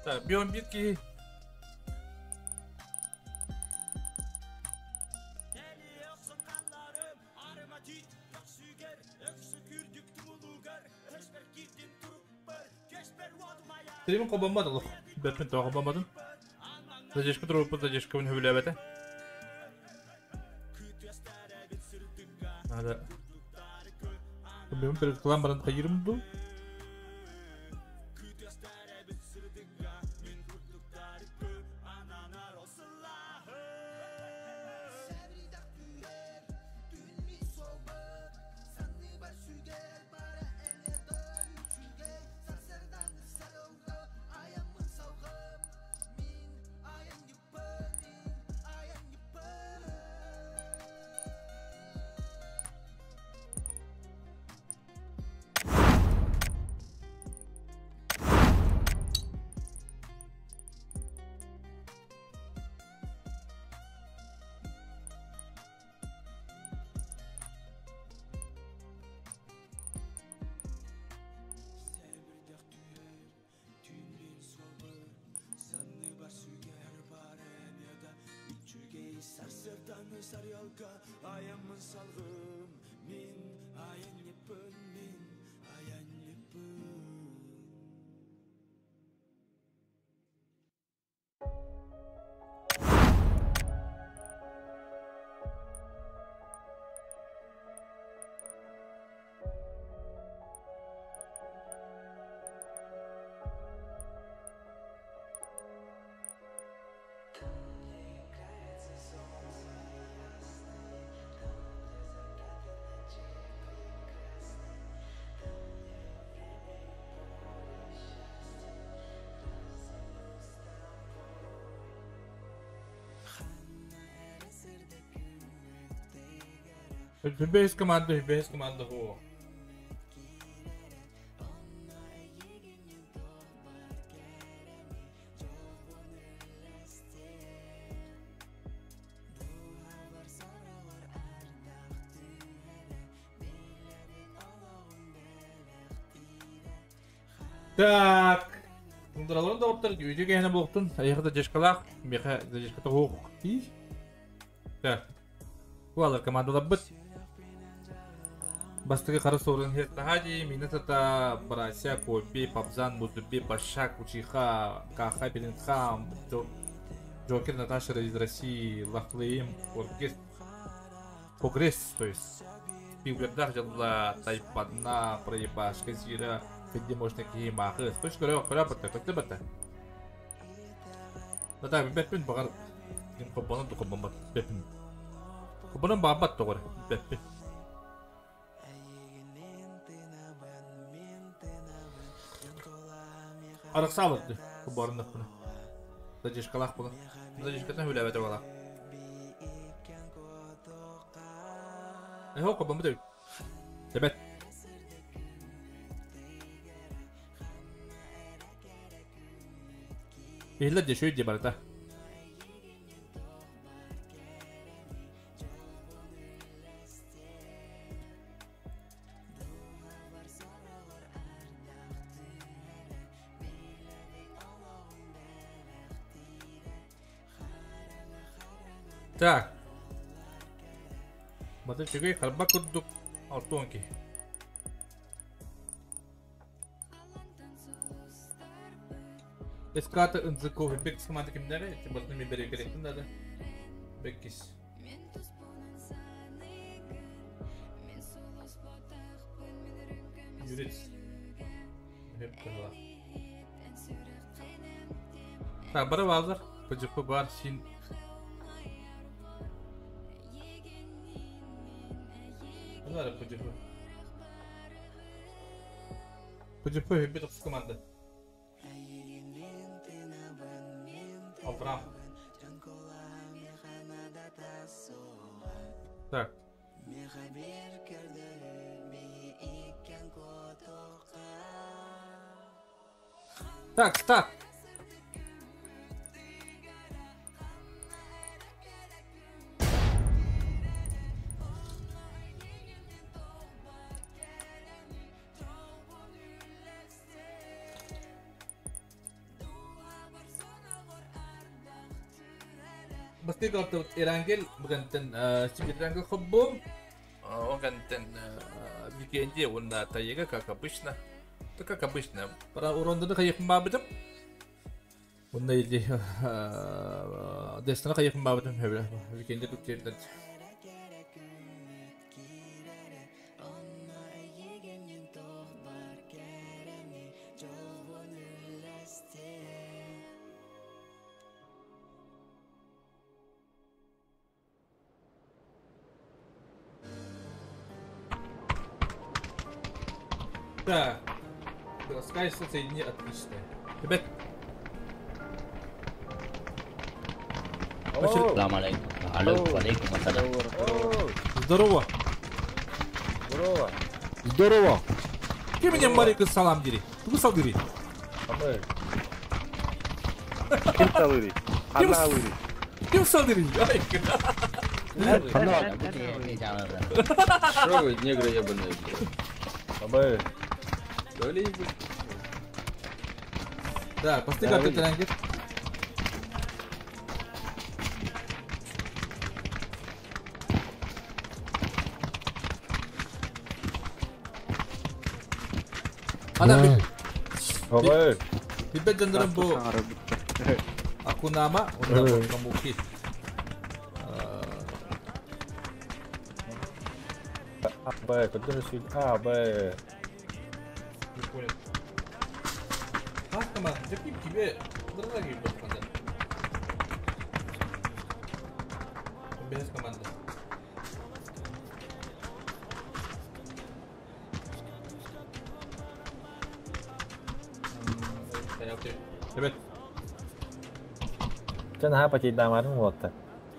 Так, бион бир киһи. Тримин холбоммот олох. Бэппин тоҕо холбоммотун. Задержка туруорбут задержкабын сөбүлээбэтэ. Надо. Бэйэм перекылаан баран хайыырым дуу? Бэһис команда, бэһис команда хуо. Так. Тундраларын доҕоттор үтүө киһини буолтун. Эйиэхэ задержкалаах, миэхэ задержката суох. Так. Куалар командаларбыт. Бастакы хара суорун Хертахади, Минатата, Барася, Коби, Пабзан, Музуби, Башак, Учиха, Каха, Белинхам, Джокер, Наташа из России, Лахлыим, Оркестр, Прогресс, то есть Пивгердах дьалла Тайпанна, Проебашка, Зира, Федди можно киһи маахы. Точка көрө көрө батта, көттө батта. Да, бэппин баҕар ким хоббонон да хоббоммот бэппин. Хоббонон баабат тоҕор бэппин. Арахсааларды хобборуннахпына. Задержкалаах була. Задержкатан хүлээбэтэ буолаа. Эһо хоббоммут эбит. Тэбэт. Иһиллэр дьэ, үчүгэй дьэ барыта. Так. Бата үчүгэй харба курдук ортуон киһи. Эската ынзыков бек команда кимнери? Бартын мен бере керектин да. Беккис. Юрист. Так, бары баалар. ПЖП бар, син. Ну, PDP. PDP bir 9 команда. Авраам. Так. Так, так. Бастык Эрангел бүгентен Эрангел хоббом. Огантен викенде онна таега, как обычно. Да как обычно. Про уронданы кайыкын бабыдым. Онна или дестана кайыкын бабыдым. Викенде тут жерден. Так, городская соединение отличная. Ребят. Здорово. Здорово. Здорово. Кем меня Марика салам дери? Ты салдыри? Кем салдыри? Кем салдыри? Что вы, негры ебаные? Абы. Да, посты как ты рангет. Ана Абы. Бибет жандарым бу Акунама, онда Камуки. А, Б, куда же А, Б. Не понял. А, команда, тебе тебе дорогие команда. Без команды. Ребят. Чан хапа дамарын вот.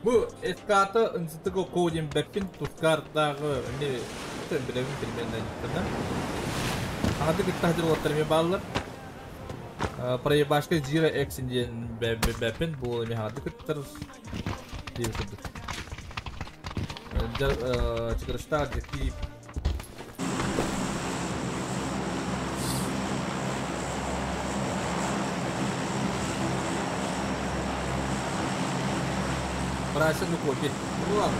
Бу эската ынсытыгы коуден бәппин тускардағы не білемін примерно да? Ағады кіттахдыр олаттар мен балалар. Проебашка Zero X инден бәппин бұл эме ағады кіттір деп күрдік. Чыгырышта жеки Брайсон ну кофе. Ну ладно.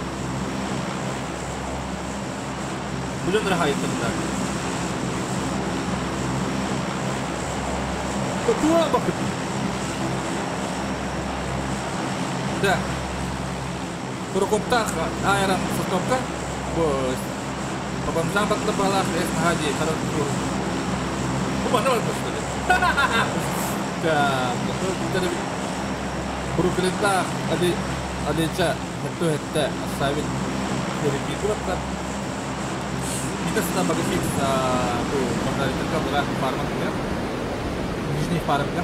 Будем рахайтында. Туа бакыт. Да. Куркоптах айран сотопка. Бо Бабамжан батлы балах эс хади харат. Оба, давай посмотрим. Так, ну Бруклинтах али Алича хэтtu хэтте ассавит перепикураттар. Митасына багафикс бу мамнаритка бура фармак кылар. Нижний фармга.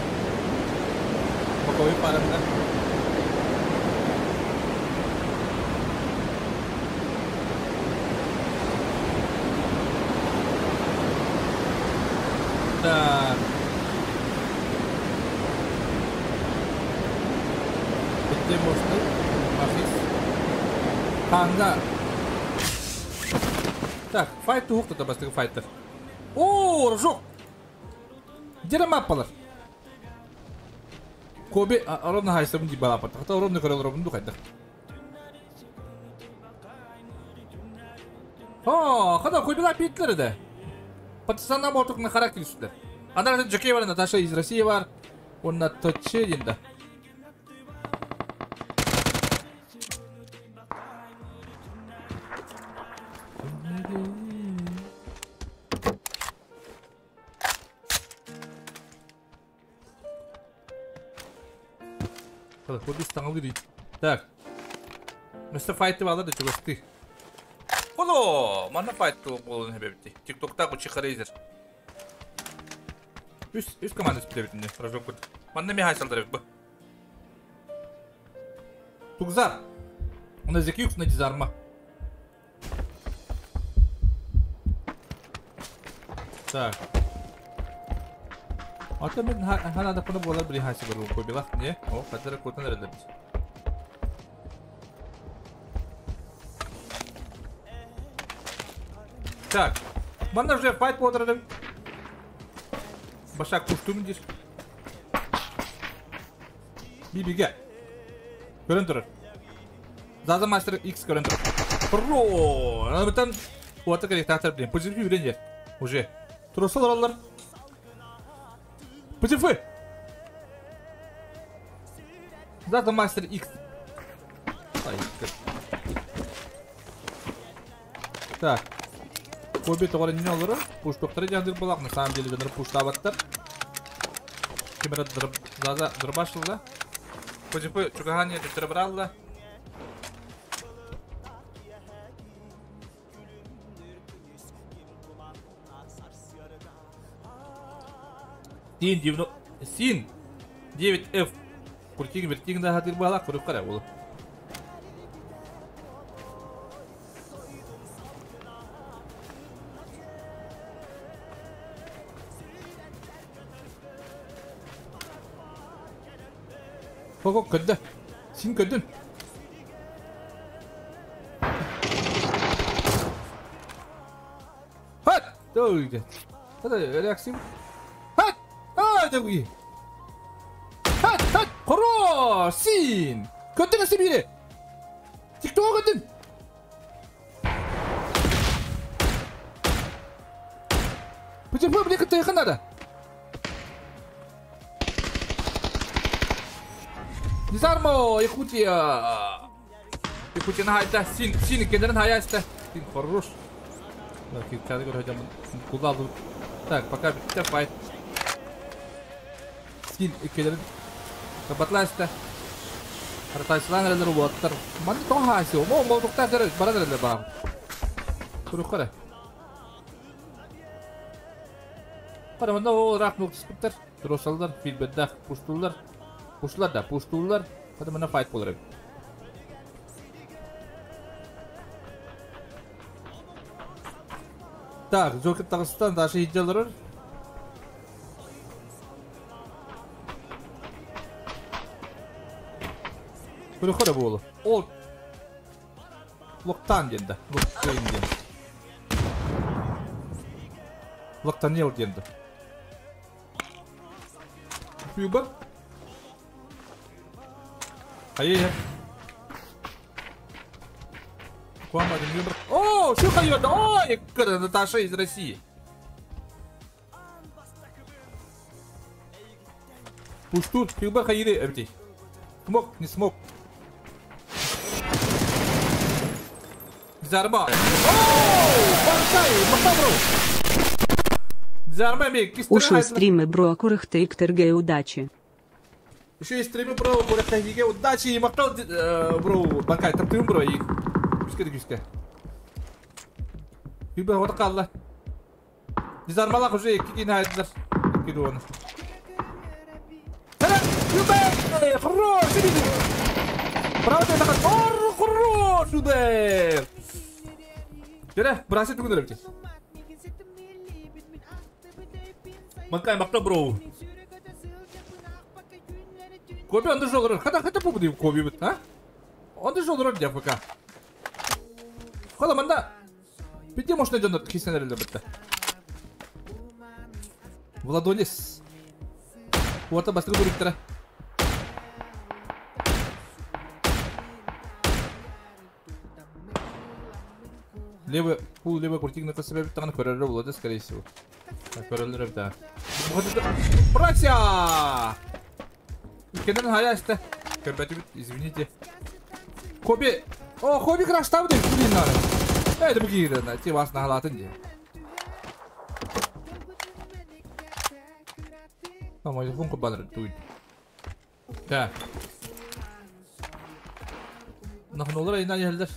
Боковой фармга. Так. Битте мосты. Ханга. Так, файт тухта да бастыгы файттер. О, рожок. Дере маппалар. Коби ровно хайсым ди балапат. Хата ровно көрөл ровно духайда. О, хада койбила питлер да. Пацана мотук на характер сюда. Ана Джеки бар, Наташа из России бар. Он на точедин да. Так. Мистер Файт алады чугасты. Холо! Манна файт буолуон сөп. Тиктокта Учиха Рейзер. Үс команда сүтэ рожок кут. Манна ми хайсалдар бу. Тугзар. У нас закюкс на дизарма. Так. А то мен хана да пана болар били хайсы бар кобилах не? О, хадара котан эредер. Так. Манна уже файт болар. Башак пуштум дир. Бибиге. Көрөн турар. Заза Мастер X көрөн турар. Про! Аны уата керек тактар билен. ПЖФ билен уже. Турсалар алар. ПЖФ! Заза Мастер X. Ай, так. Коби тоғыр не олыры? Пуш тоқтары жандыр болақ. На самом деле жандыр пуштабаттар. Кемера Заза дырбашылда. ПЖФ чугахане төттірі бралла. Син, Син, 9F. Куртигин, вертигин да хатыр бала, курып кара ол. Хо-хо, көдді. Син көддің. Хат! Дойды. Хата, реакция. Хат! А, дойды. Хат, хат! Хоро! Син! Көддің әсі бире! Тиктоға көддің! ПТП, блин, кытайқын надо! Дизармо, Якутия! Якутия нахайта, син, син, кендерин хаяста. Син, хорош. Так, пока битте файт. Син, кендерин кабатласта. Артайсылан релер уоттар. Манды тоң хайсы, мо мо токтар дер, бара дер ба. Куру кара. Кара мында о рак нуктар. Тросалдар, филбеддах, пуштулар. Пушлар да, пуштулар. Хада мына файт болар. Так, Джокер Тагыстан даже идеалар. Куру болу. О. Локтан денді. Локтан денді. Локтанел денді. Фюбер. Ай-яй. О, что хайот? Ой, Наташа из России. Пуштур, фюбер хайри, эбди. Смог, не смог. Зарба. О, Банкай, Махабру. Зарба ми. Ушел стримы бро, курахта и ктырге удачи. Еще и стримы бро, курахта и удачи, махтал бро, Банкай, таптым бро и. Күскә күскә. Фюбер вот калла. Дизармалак уже ики хайдылар. Ики дуаны. Фюбер! Хорош! Правда, это хорош! Фюбер! Тере, брасы түгін өріп. Манкай мақта бро. Коби онды жол ұрыр. Қата қата бұ дейм Коби бұт, а? Онды жол ұрыр деп ФК. Қала манда. Пиде мощный жондар кесен әрілі бітті. Владонис. Уата бастығы бөріктірі. Левый, пул левый крутик на кособе там көрөрөр болады, скорее всего. Көрөрөр да. Братья! Кенен хаясты. Көрбәтү, извините. Коби. О, Коби краштабы деп, блин, надо. Эй, да буги, на те вас нагалатын де. А, мой телефон кубаныр туйт. Так. Нахнулар айна елдер.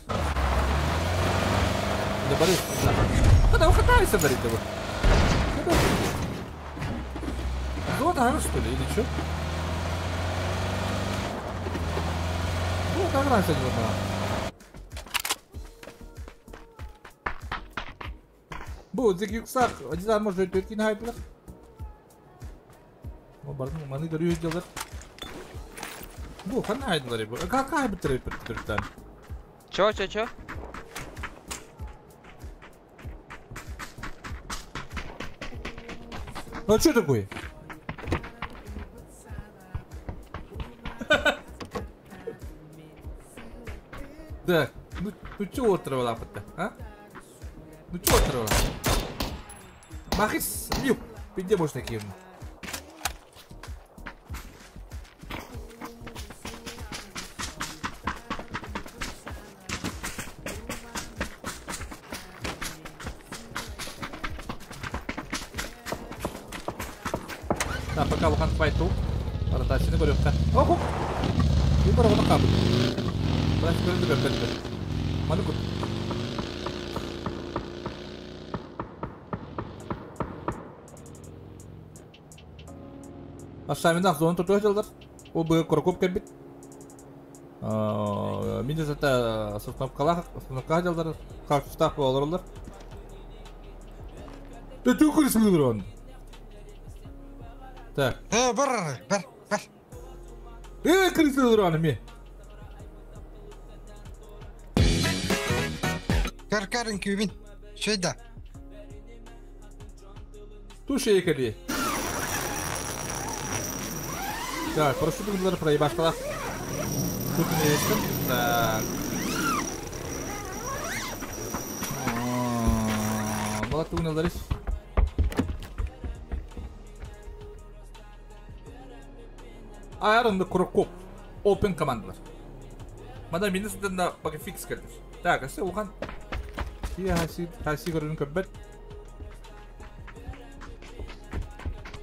Дабарыс. Когда вы катались, дарить его? Золото, что ли, или что? Ну, как раньше не было. Бу, зик юксак, один может өткен хайплар. Маны көрүү дьылар. Бу, ханна хайдылар бу? Как хайбыттыр бит? Чё, чё, чё? Ну что такое? Так, ну чё отрывала то а? Ну чё отрывала? Махис, лю, где можно такие? Да, пока лухан файту. Ротацияны көрөккө. Оху! Бир бар кабыл. Брат көрдү көрдү. Маны кут. Ашамина зона тутуя жылдар. О бу коркоп кебит. Мине зата сосновкалах, сосновка жылдар. Как штаб болорлар. Ты түкүрсүң он. Так. Бар, бар, бар. Крысылыр аны ме. Кар-карын күбін. Шойда. Туша екели. Так, прошу бүгүнлөр проебашкалар. Тут не есть. Так. Бала тугналар. Айрон Крокоп. Open командалар. Мада министрден да бага фикс келдир. Так, асе ухан. Ия хаси хаси көрүн көббет.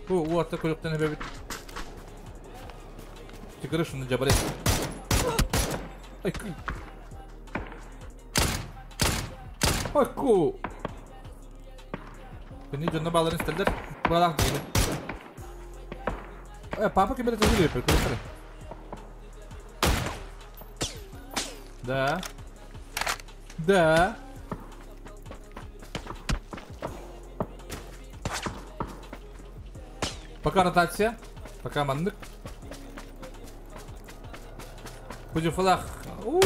Бу уатта көрөктөн бебит. Тигры шуну жабарет. Ай ку. Ай ку. Бени жонно баларын истелдер. Булалак дегени. Папа кем это видео прикольно. Да. Да. Пока ротация. Пока маннык. Будем флаг. Ууу.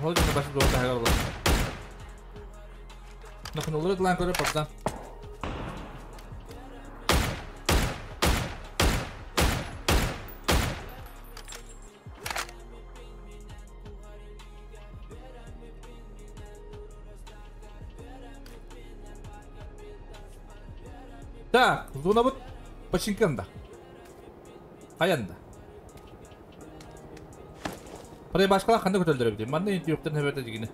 Холодно башы doğru hayal Нахнулы длан көрө папдан. Так, зона вот починканда. Аянда. Парай башкала кандай көтөлдөр бит. Манда инти юктан хебете дигине.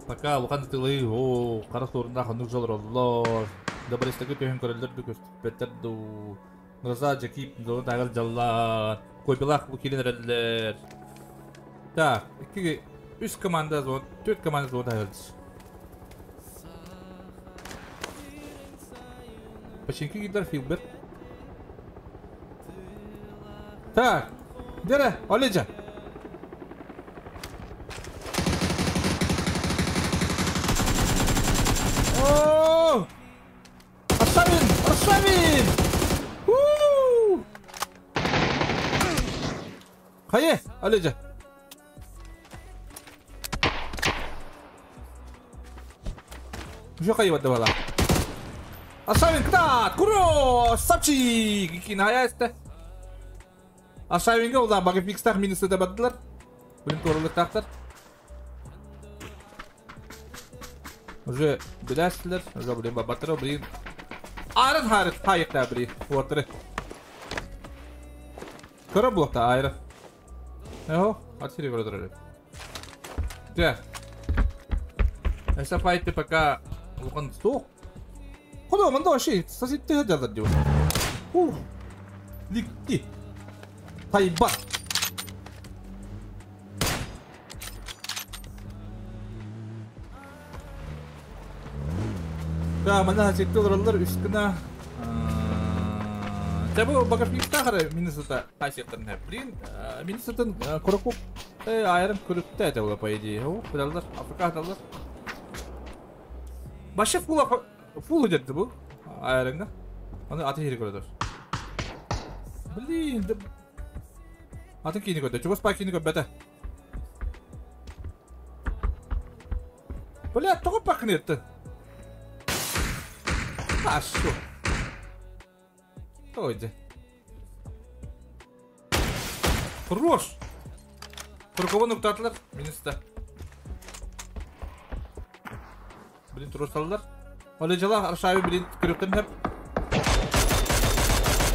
Пока лукан тылы, о, кара сорунда ханук жолор оллор. Добрестеги төһөн көрөлдөр ду көстүп ду. Нурза жакип зона тагыр жаллар. Койбилах бу килинерлер. Так, 2 3 команда зон, 4 команда зона тагыр. Починки гидар Филберт. Так, дере, Олежа. О! Аршавин! Аршавин! У! Хайе, Олежа. Уже хайе бадавала. Аршавин, кдат, куро, сапчик, икин хаясты. Аршавинге улан багы фикстах минусы да бадылар. Блин, торулы тақтар. Уже биләсілер, уже блин бабатыры, блин. Арын харыт, хайықта, блин, отыры. Көрі блокта айры. Эхо, атсири көрі. Так. Эса файты пока луқан стоқ. Құда, мында вообще сосед жалдар деп. Ух. Ликти. Тайбат. Да, манна хасикты олороллор үс гына. Чэ бу багажниктаах эрэ Миннесота хасиктарын Блин, Миннесотан курокук айырым көрүктэ это было по идее. О, кудаллар, Африка аталлар. Вообще фула фул идет бу айырыңга. Аны аты хири көрөдөр. Блин, да... Атын кийини көрдө. Чугас па кийини көрбөтө. Бля, тоҕо пахнет? А что? Ой, Хорош! Курковын уктатылар, минуста. Блин, турусталлар. Оле жала Аршавин, блин, көрөктен хеп.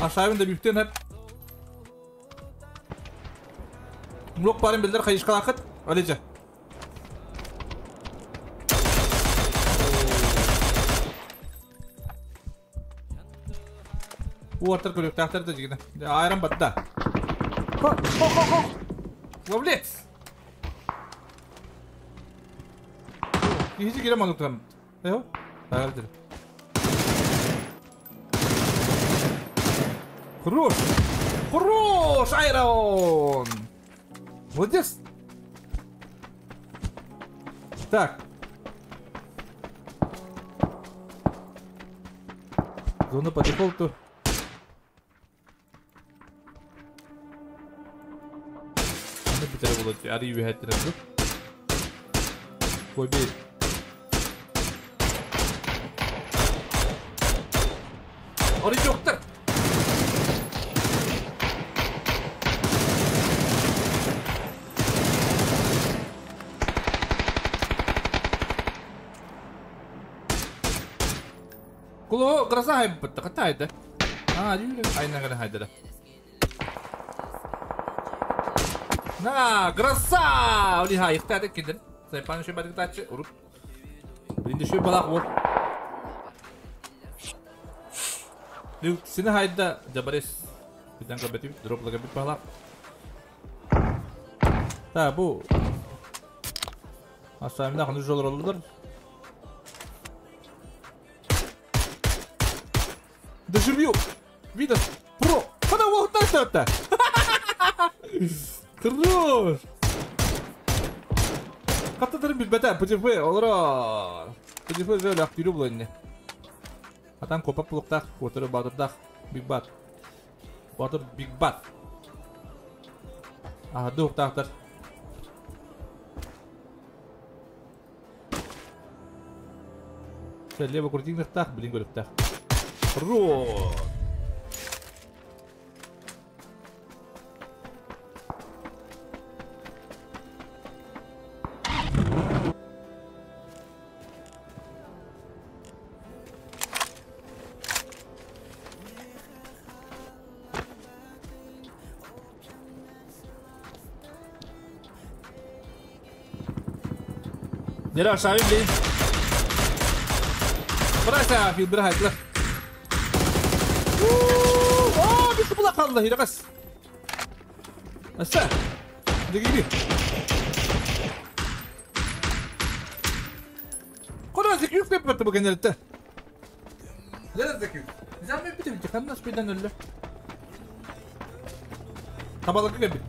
Аршавин да бүктен хеп. Блок барын билдер хайышкалакыт. Олежа. Уортар көрөктәхтер да жигине. Айран батта. Хо, хо, хо, хо. Ловлец. Кихи кире мануктан. Эо. Тагардыр. Хорош! Хорош, Айрон! Молодец! Так. Зона по дефолту. Ne bir tane bulat. Arı bir hatırladım. Koy bir. Arı yoktur. Куло гроза хайбытта катайды. А, дүйүле айнагана хайдара. На, гроза! Ули ха, ихтады кидер. Сайпан шөй бадык тачы, уруп. Бинди шөй балак вот. Сини хайда жабарес. Бидан кабетип, дроп лагабит балак. Та, бу. Асамина ханы жол ролдор. Дежавю! Видос! Про! Куда вот это? Хорош! Каттадырым билбете, ПДФ, олора! ПДФ жол актиру булайны. Атан копап булуктак, которы батырдак, Биг Бат. Батыр Биг Бат. Ага, дуктактар. Лево крутингтах, блин, көрүптах. Хорош! Нера, шавим, блин. Брася, фил, брахай, бля. О, бис була қалды, ирақас. Аса. Дегиби. Кора зекюк деп бітті бұл кенелетті. Лера зекюк. Зәммен бітіп, жықаннас бейден өлі. Табалықы кәбі.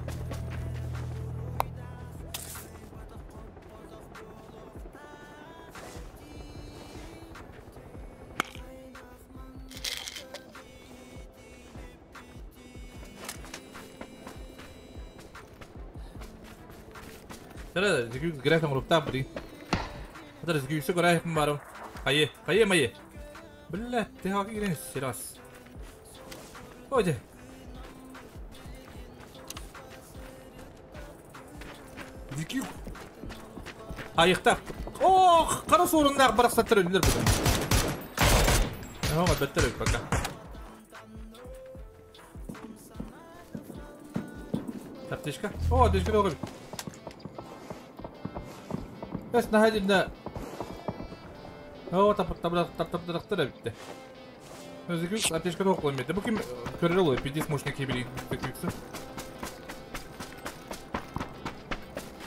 Тара зекюк график рупта бри. Тара зекюк сө график барым. Хайе, хайе майе. Бля, ты хаки грен сирас. Оде. Зекюк. Айықта. Ох, қара сорындағы барақсаттар өлілер бүгін. Оға, бәттер өл пока. Аптечка. О, аптечка оға. Бес нахадимда. О, тап тап тап тап тап битти. Өзү аптечка тоқ қоймайды. Бу ким көрөр олой, пиздец мощный кебили.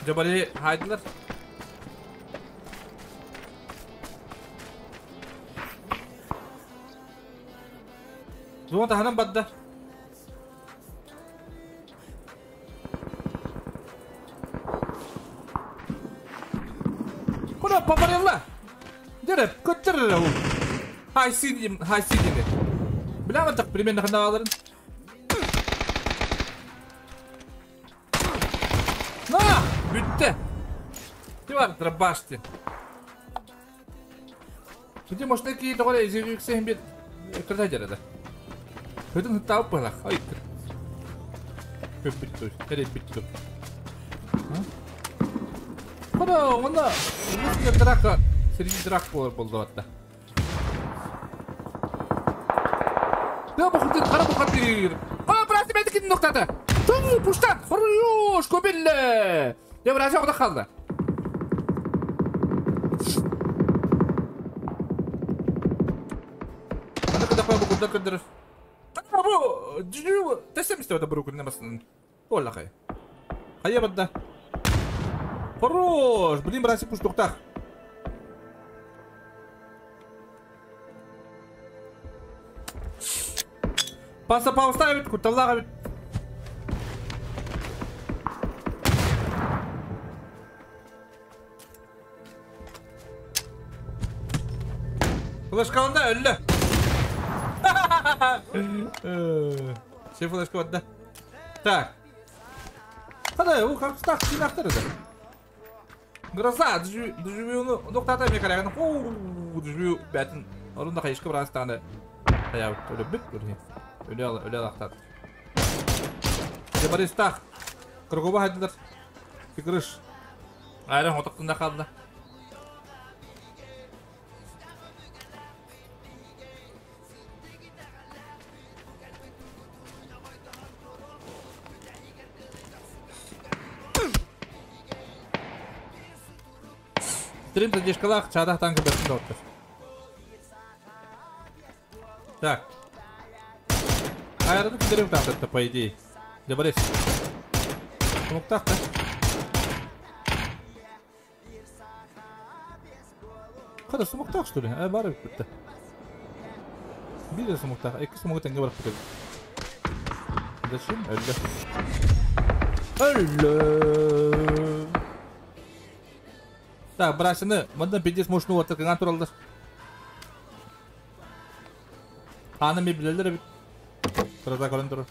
Жабали хайдылар. Зона таһынан барда. Куда попарилла? Дere, көттөрөр ол. Хайси хайси дине. Биләм так примерно ханда аларын. На, бүтте. Ти бар драбашты. Где может такие тогда из всех бед когда дерада. Көтөн тауп была. Ай. Бүттү. Эре бүттү. Куда онда драка, среди драк болду атта. Да бу хут кара бу хатыр. А, брат, бәтки ноктада. Ту пуштан. Хорош, кобилле. Я брат, ода калды. Аны када кой бу куда көндөрөр. Бу жү тесем исте бу күнне басын. Олла кай. Кая бадда. Хорош, блин, брат, пуш токтак. Паса пауставит, куталлага бит. Флешка онда өллө. Все флешка онда. Так. Хада, у как так синахтар это. Гроза, дежавю, доктата мне коллега, ну, дежавю, бәтин, орында кайышка брас таны. Хая, өлө бит, өлө. Өлө, өлө лахтат. Дебаристах. Кругово хадилар. Фигрыш. Айран отактында калды. Стрим задержкалах, чадах танка берсин доктор. Так. Айраны кидерем так, по идее. Дебарис. Смоктах, да? Kada смоктах, что ли? А, бар битте. Bir смоктах, эки смок тенге барып кетет. Зачем? Өллө. Өллө. Так, брасыны, мындан пиздец мощный вот кыган туралдар. Аны ми билелер бит. Гроза көрөн турар.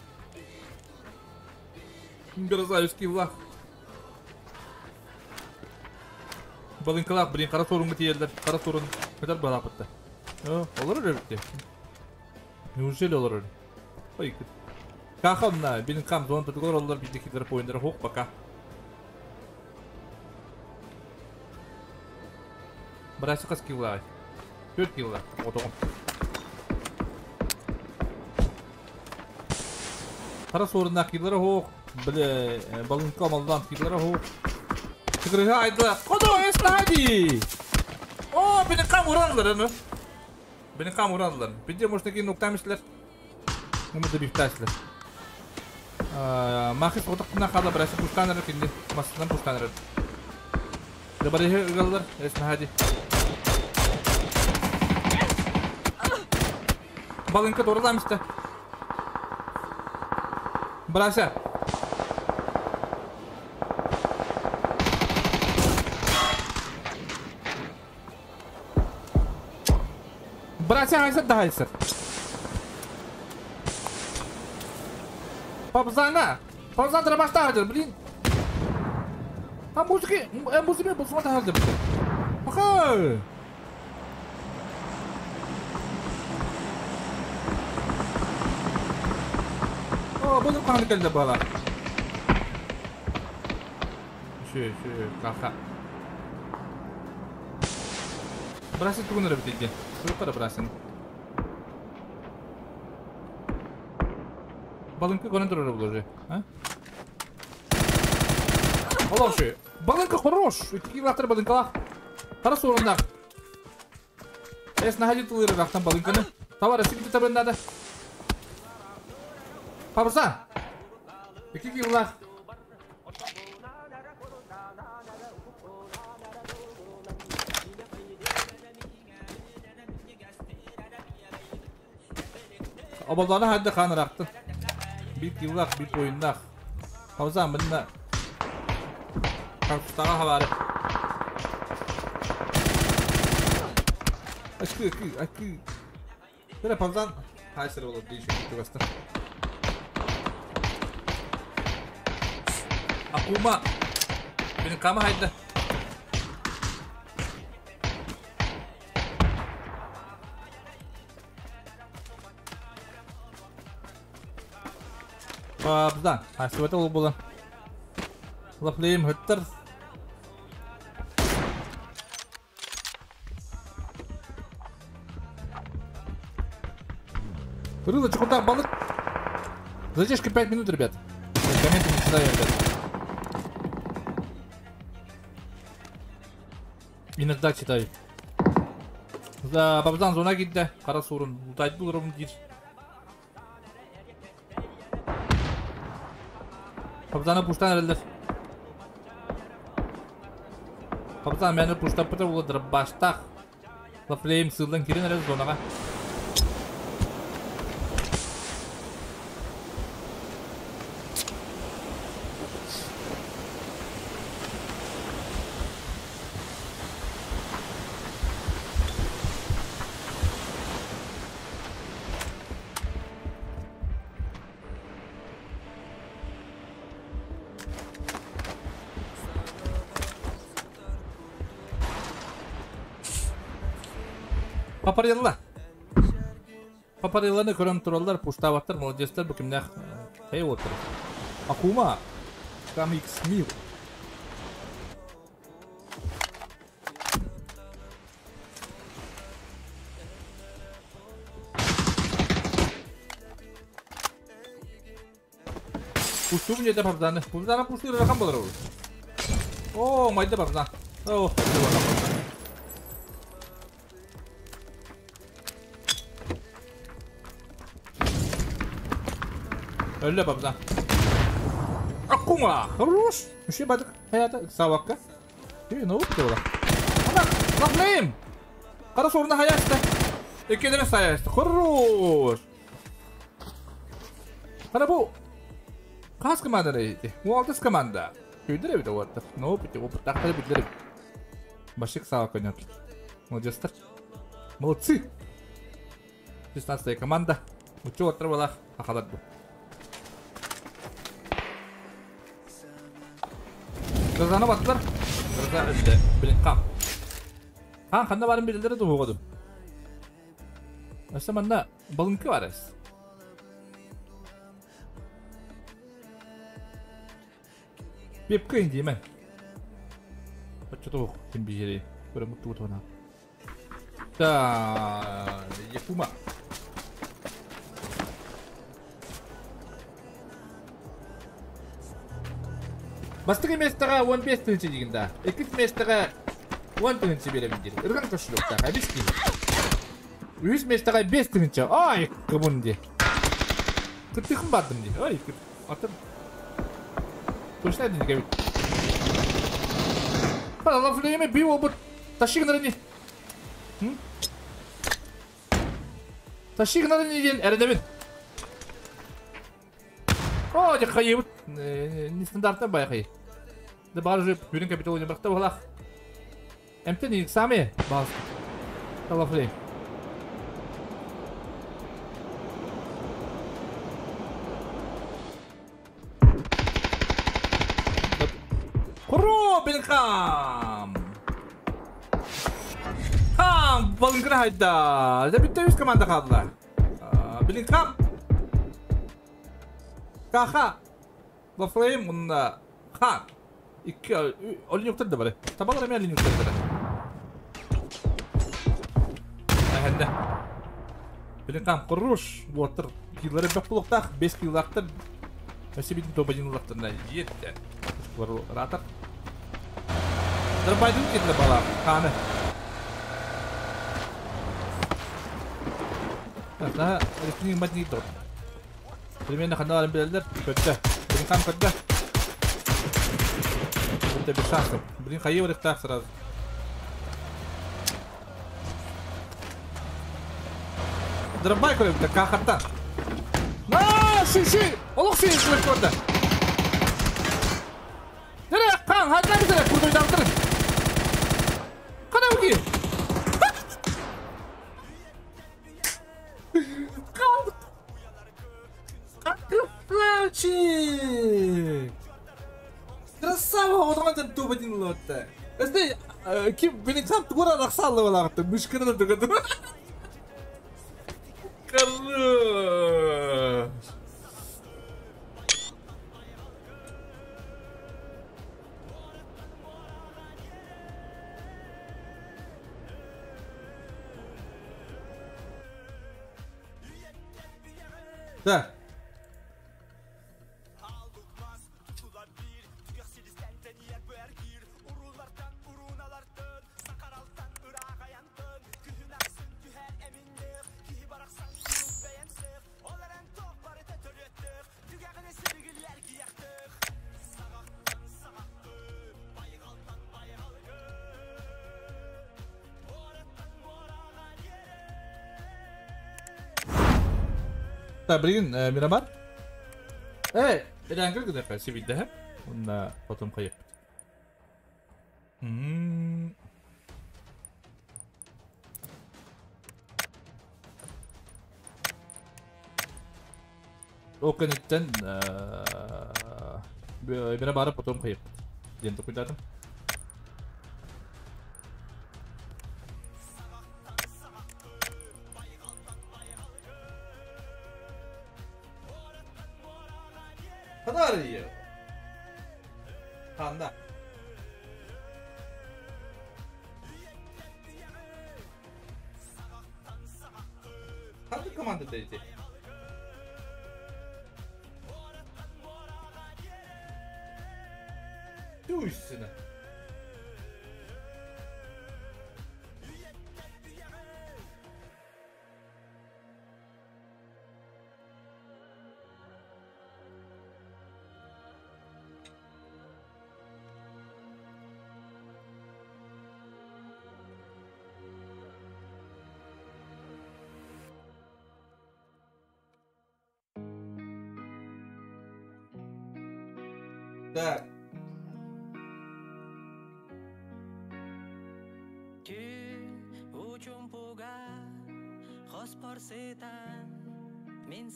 Гроза үски влах. Балынкалах, блин, кара сорунга тиелдер. Кара сорун. Көтөр бала битте. Олар эле битте. Неужели олар эле? Ой, Кахамна, бинин кам зона tutugor олар битте кидер поиндер хок пока. Брасы кас килла. 4 килла. Отогом. Кара сорунна киллер хок. Биле балынка малдан киллер хок. Тигрыга айдыла. Кодо эстади. О, бинин кам урадылар аны. Бинин кам урадылар. Бизде может такие ноктамишлер. Муну да бифташлер. Махис отактына кала брасы пуштаныр кинди. Масынан пуштаныр. Дебарихи ыгаллар эснади. Балынка торламышты. Брася. Брася хайсыр да хайсыр. Папзана. Папзан дробашта хадыр, блин. А музыки, музыки бусмата хадыр. Аха. О, буду каны келди бала. Шö, шö, каха. Брасы тугунар битеги. Шура брасын. Балынка көрөн турар бул уже, а? Алла шö. Балынка хорош. Ики лактар балынкалар. Кара сорунда. Эс находи тулыры рахтан балынканы. Товар эсики табын надо. Пабза. Ики килла. Оболлана хайда хан ыраахтын. Биир киллаах, биир буойуннаах. Пауза мынна. Картустаға хабары. Акы, акы, акы. Бere павзан хайсыр olur diye şu Акума. Benim kama hayda. Павзан. Хайсыбата ол була. Лаплейм хөттер. Рыло чехота балык. Задержка 5 минут, ребят. Комменты не читаю, ребят. Иногда читаю. За Бабзан зона гидде. Кара сурун. Утайт булырым дир. Бабзаны пуштан эрелер. Бабзан мени пуштап бітір олыдыр. Баштақ. Лафлейм сылдан кирен эрел зонаға. Paparilla. Paparillаны көрөн тураллар, пуштабаттар, молодецтер, бу кимнэх хей отыр. Акума. Там X мил. Пушту мне да папзаны. Папзаны пушту ракам болор. О, майда папзан. О, хайда. Öyle babza. Акума! Хорош! Еще бадык хаята савакка. Эй, ну вот было. Ана, лафлейм! Кара сорна хаяста. Экедене саяста. Хорош! Кара бу. Кас команда дейди. Уалтыс команда. Көйдүрө бит оттар. Ну, бит опыт тактары битлер. Башик савак ойнап. Молодецтер. Молодцы! 16-я команда. Учу оттар балах. Ахалар бу. Грозаны баттылар. Гроза öldü. Bilin kam. Хан қанда барын белдері де оғадым. Әсі манда балыңкы бар әс. Бепкі енді емен. Бачы тоқ, кем бежері. Көрі мұтты ұтуына. Та, Якума. Бастығы местаға 15 тынчы дегенде, екінші местаға 10 тынчы беремін дер. Ырған кошелектағы, объясни. Үш местаға 5 тынчы. Ай, кыбын де. Кытыхын бардым де. Ай, атым. Точно один говорит. Пала, бил обут. Тащи на не. Тащи на не ден, эрдебин. О, де хайып. Нестандартный байқай. Да бар же бүрін капитал ойнап бірақта болақ. МТ не сами бас. Талафлей. Құро, Белхам! Хам, балыңкына хайда. Да бітті өз команда қалдылар. Белхам. Каха. Лафлейм онда хан. İki olin da var. Tabalar hemen olin yoktur da. Ahende. Bilin kuruş water killeri bak buluktak 5 killaktır. Mesela bir dobacın laktır ne yetti. Var rahat. Darbaydın ketli bala kanı. Daha resmi madni dur. Примерно хандар bilirler. Kötü. Bilin kam kötü. Это без шансов. Блин, хаевр их так сразу. Дробай, коли, так кахата. Си, олох си көрдө. Нere kan hadi bize kurdu. Kana ugi. Красавчик! Красава, оған туба дин лотта. Эсте ким Беллингхам тугура рахсаллы балагытты, мышканы да тугуду. Хорош. Да. Так, блин, Мирамар. Эй, это когда красивый, да? Он потом поехал. Оконеттен Мирамара потом поехал. День такой датом. Ханария. Ханда. Ханды команда дайте. Туйсына. Так.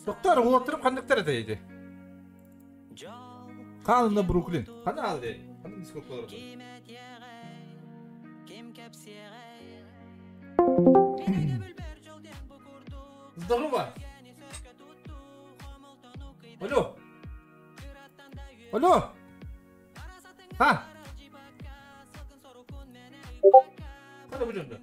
Доктор, отырып қандықтар дейді. Қанына Бруклин. Қана алды? Қана дискот болар? Здорово. Алло. Алло. Ha. Қана бұл жөнді?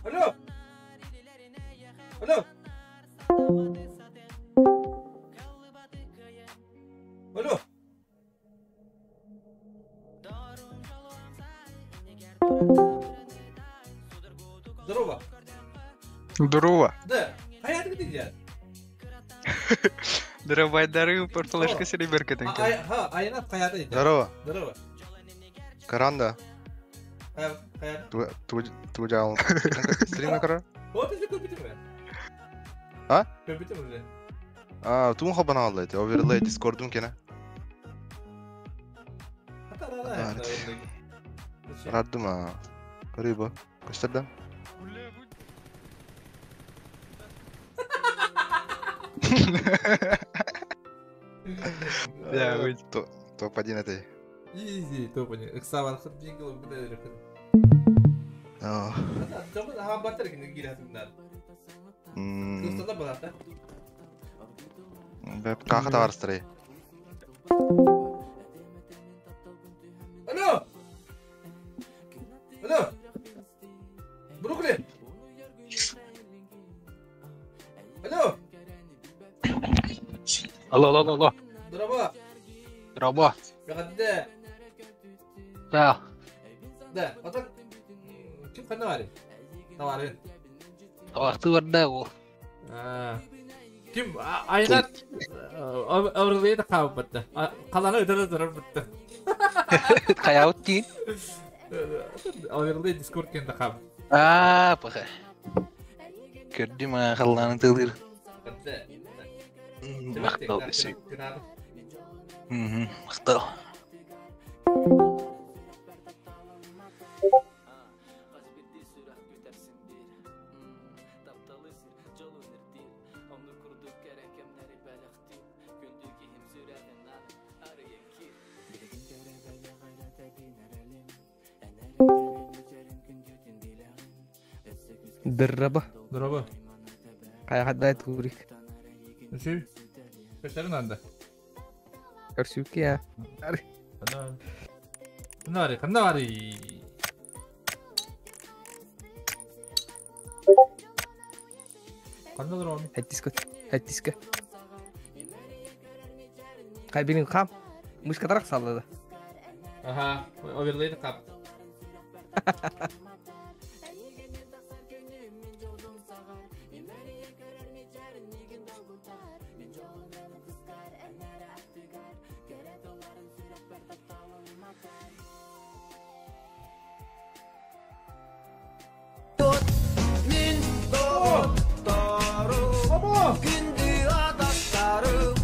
Алло! Алло! Алло! Здорово! Здорово! Да, а я ты где? Здорово, порталашка сереберка. Здорово! Здорово! Каранда. Ту жаал. Стрим кара? Вот если купите мне. А? Купите мне. А, тун хабан алды. Оверлей Дискордун кене. Раддума. Рыба. Көстөр да? Да, быть. Топ-1 этэй. Изи, топ-1. Ыксабархыт бингл бу да өрөкүн. Аа. Жамын аха батыр кине киирәсиңнәр. Кыстала балата. Бэп каха таварыстырай. Алло! Алло! Бруклин! Алло! Алло, алло, алло. Дорообо! Дорообо. Эҕэрдэ! Да. Да, отон ким ханна баарый? Табаарыгын. Табахты барда ол. Ким айнат аврылыйы да хаалбатта. Халаны ытара турар бутта. Хайаут диин. Аврылый Дискорд кенде хаал. Аа, паха. Көрдүм халлааны тылыр. Мактал десек. Мактал. Дорообо. Дорообо. Хайа туурик. Үсүй. Көстөрүн анда. Көрсүүки я. Ханна ханна барый. Ханна дороми. Хэттиско. Хэттиско. Кай билин кам. Мышка тарак саллады. Аха, оверлейді кап.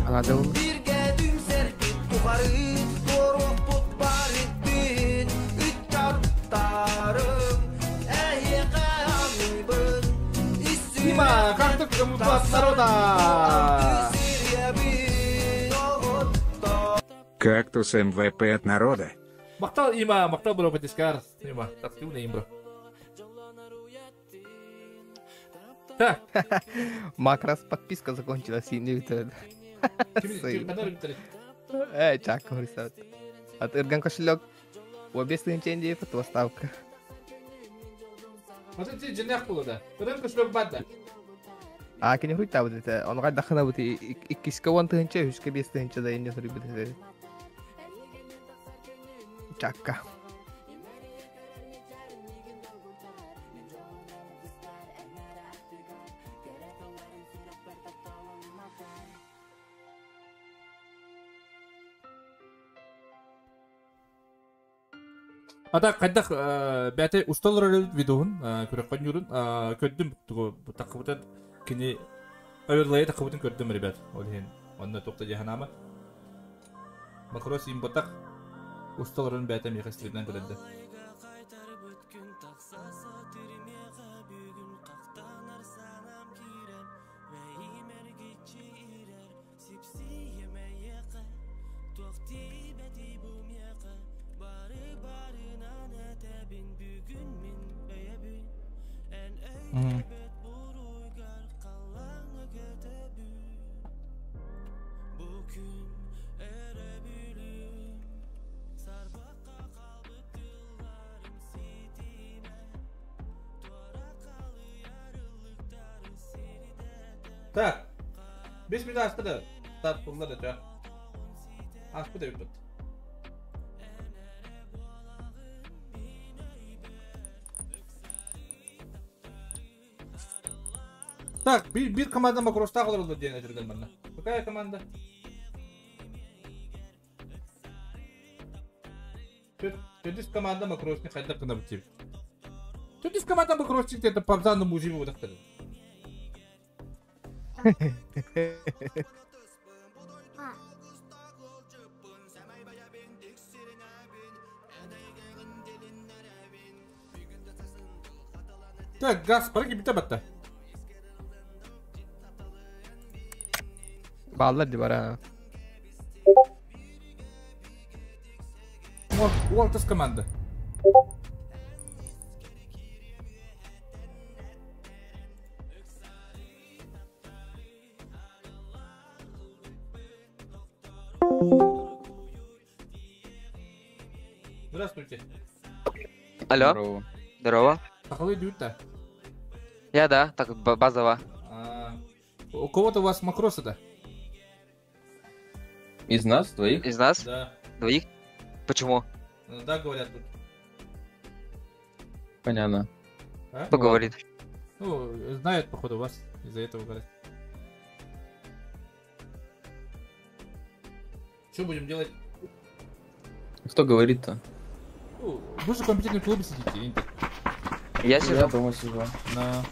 Анады ол. Дима, как ты народа? Кактус МВП от народа. Мактал има, мактал бро батискар. Има, так ты умный имбро. Так. Макрас подписка закончилась и не витает. Эй, чак, говорит. От Ирган кошелек. Обе тысячи поставка. Вот это женах было, да. Ирган кошелек бад да. А, кини хуй табыт это. Он гайда хана бут иккиске он тыгынча, үскә бес тыгынча да инде сорый бит. Чакка. Ата кайдах бәте усталар видеоһун көрөккөн юрун көрдүм такыбытан кини оверлей такыбытын көрдүм, ребят. Ол хин онно токта жаханама. Макрос им ботак усталарын бәте меха стримнен көрөдү. Так. 5 минут асты да. Старт булды да. Аспы да бит. Так, bir команда макроста олорду диэн этирден манна. Какая команда? Төрдүс команда макросни хайда кына битип. Төрдүс команда макросник это пабзаны мужиби удактыр. Так, газ, парги бите батта. Баллар ди бара. Уолтас команда. Здравствуйте. Алло. Здорово. Здорово. Сахалы дают-то? Я да, так базово. А, у кого-то у вас макросы-то? Из нас двоих? Из нас? Да. Двоих? Почему? Ну, да, говорят тут. Понятно. А? Кто говорит? Ну, знают, походу, вас из-за этого говорят. Что будем делать? Кто говорит-то? Ну, вы же в компьютерном клубе сидите, Интер. Я сижу. Я дома сижу. На.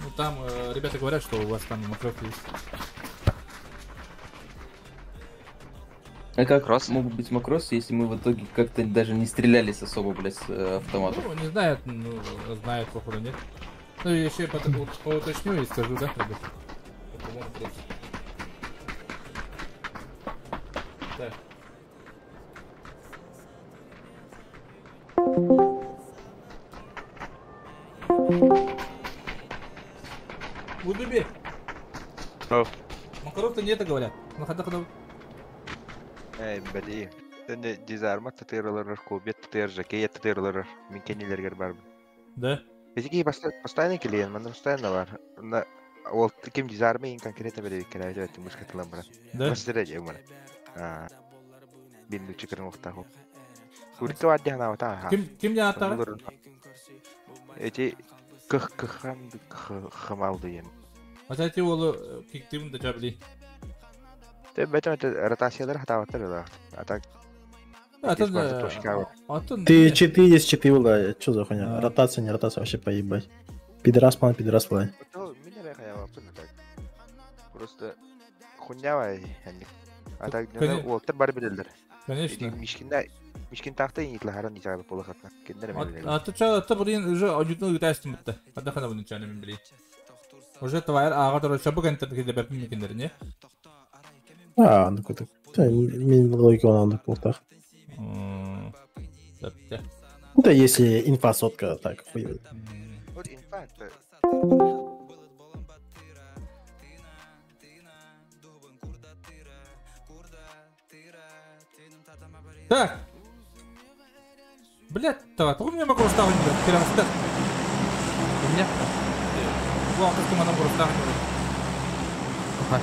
Ну там ребята говорят, что у вас там макросы есть. А как Кросс? Могут быть макросы, если мы в итоге как-то даже не стрелялись особо, блядь, с автоматов? Ну, не знают, ну, знают, походу, нет. Ну, я еще поуточню и скажу, да, ребят? Так. Будуби. Макаров-то не это говорят. На хода хода. Эй, бали. Сен дизарма татыралар, кубет татыр, жакея татыралар. Мин кенилергер бар. Да. Эти постоянно клиент, мен постоянно бар. На ол ким дизарма ин конкретно бере керәйде өтү мушкатылам бар. Да. Мастере же бар. А. Бин чикерин вакта. Курту адьяна вата. Ким ким жааттар? Эти кых кыхан хымал дейм. Ачати ол киктим да жабли. Те бетем ротациялар хатабаттар да. А так Ты читы есть читы, да, что за хуйня? Ротация, не ротация, вообще поебать. Пидорас план, пидорас план. Просто хуйня, а так уолтер бар билдер. Конечно. Мишкинда мишкин тахта инитла харан исабы полахатна. Киндер А ты чё, ты блин уже одну гитаристым битте. Адахана буну чаны мен билей. Уже твайр ага дора чабык энтер килде бепим киндер, не? А, ну куда? Мин логика он пултах. Да, если инфа сотка, так хуй. Вот инфа. Так. Блять, давай, у меня могу ставить, блядь, У меня? Вон, как ты могу ставить. Ага.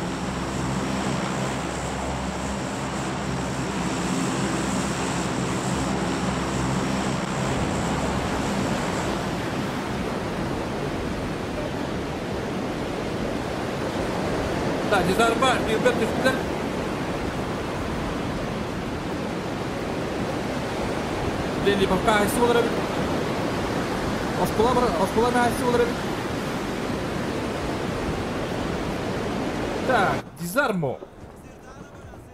Да, дизарба, билбет түштүлөр. Блин, Липовка айсы болар эбит. Оскула бар, оскула айсы болар эбит. Так, дизармо.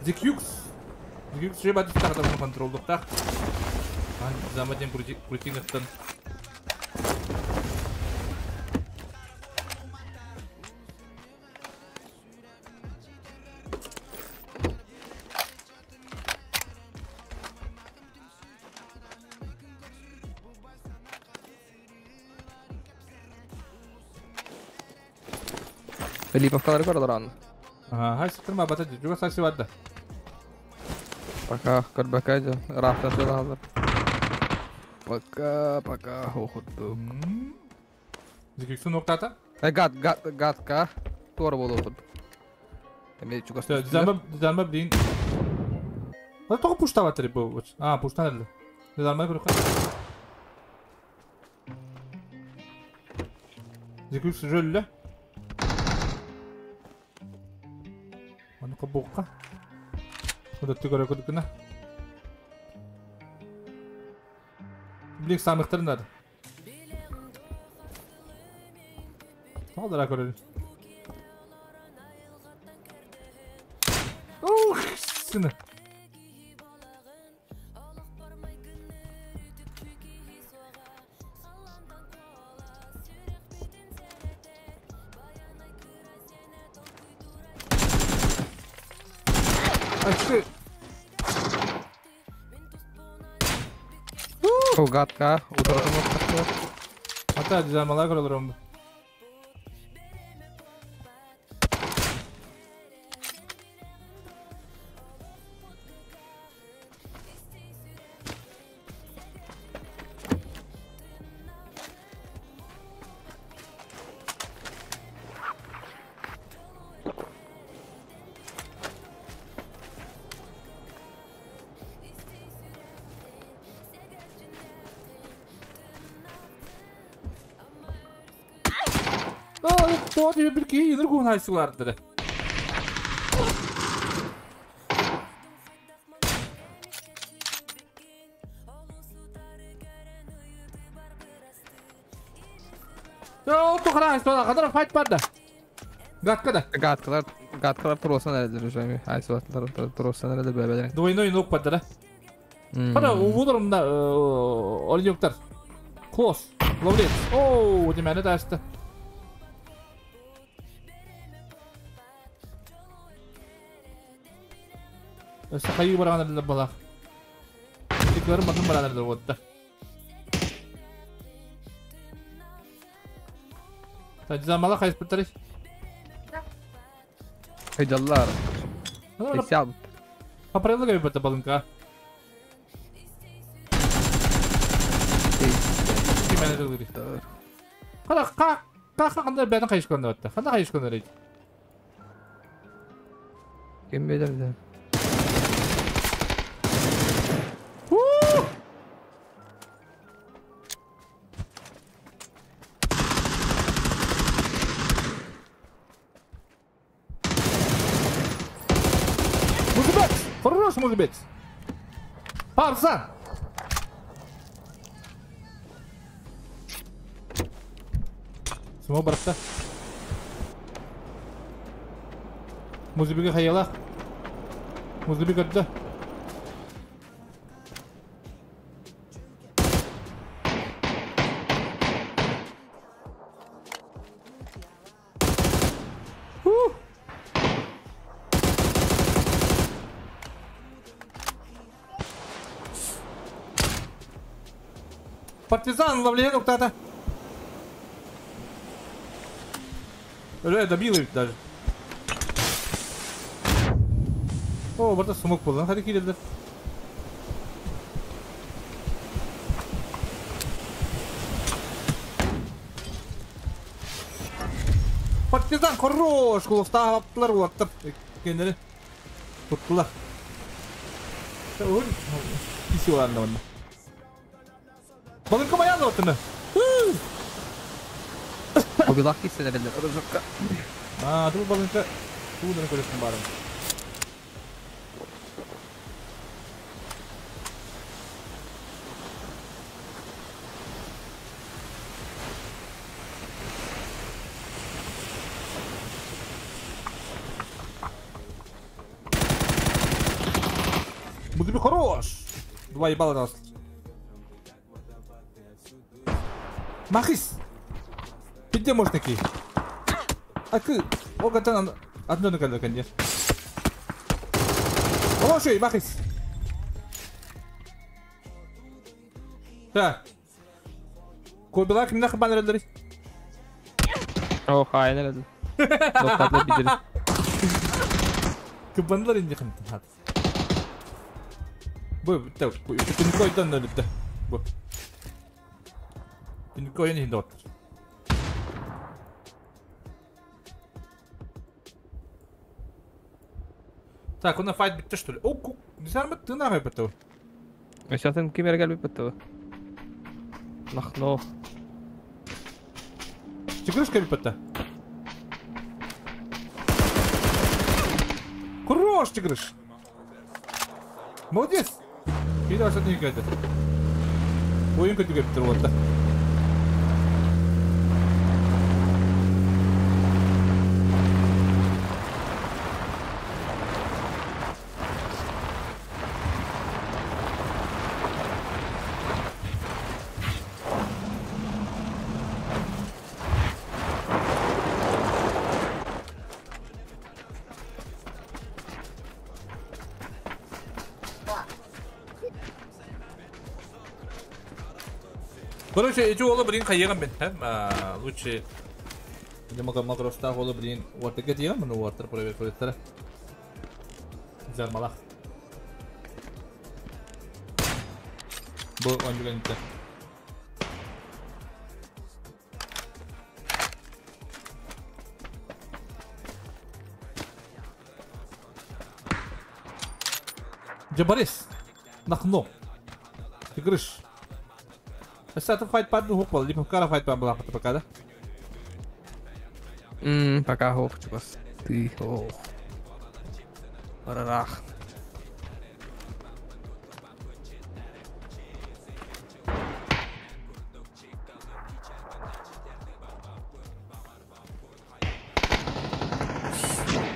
Зикюкс. Зикюкс же бадис тагы да контролдук так. Замаден крутиновтан. Липовкалар көрдөрөн. Ага, хайсы бата жуга саси бадда. Пока көрбөкө рахта сылалар. Пока, пока, охотту. Зикюксун октата? Гат, гат, гатка. Туар болу. Эме чугас. Дизарма, дизарма блин. А только пуштаватыр бу. А, пуштаныр. Дизарма көрөк. Зикюкс жөллө. Кабука. Куда ты говорю, куда на? Блин, самых надо. Алдыра көрелі. Ух, сыны. Очки. Угадка, утратым. Ата дизаймалар көрөлөрөм. Тоҕо bir киһи инер куһун хайсылардыры. Тухара файт барда. Гатка да. Гаткалар, гаткалар туруосан эрэллэр уже. Айсылаттар туруосан эрэллэр бэбэлэр. Двойной нок бардара. Хара увудурумда оленёктар. Клосс. Ловлец. Оу, демене таста. Сахайы баран балах. Тиклер матын баран вот. Та хайс битариш. Хыдаллар. Сяб. Апрелга бит балынка. Хара ка ка кандай бәден кайыш көндө атты. Кандай кайыш көндө рейт. Ким билер? Музыбет! Хорош, Музыбет! Парзан! Смо баратта. Музыбеге хайалах. Музыбек өттө. Партизан ловлен уктата. Öyle добил их даже. О, burada smoke buldum. Hadi gidelim. Партизан хорош, кулуфта аптылар улаттыр. Kendini tuttular. Kisi olanla onda. Balınka bayağı da otunu. Обилак кисен эрэллэр. Орозокка. А, тут балынка. Тудын көрөсүн барын. Буду хорош. Два ебала дал. Махис. Где можно такие? А ты, о, катан, одно на когда, конечно. Хороший, Махис. Так. Кобилак не нахабан релдери. О, хай, не релдери. Кыбанлар инде хантын хат. Бу, так, күнкойдан нөлүптө. Бу. Күнкойын инде оттыр. Так, он файт битте, что ли? О, дизармы тына битте. Өсәтен ким эргел битте. Нахно. Чекрышка битте. Хорош, чекрыш. Молодец. Видел, что ты не гадит. Ойын көтүгө битте вот да. Короче, эти ола, блин, хайыгам бен, лучше. Макростах ола, блин, уартыка тиегам, ну уартыр проверь көрөттөрө. Зармалах. Бу онжуганитте. Джабарис. Нахно. Тигрыш. Сата файт пад ну хопал, либо кара файт пад была пока, да? Пока хоп, чувас. Ты ох. Барарах.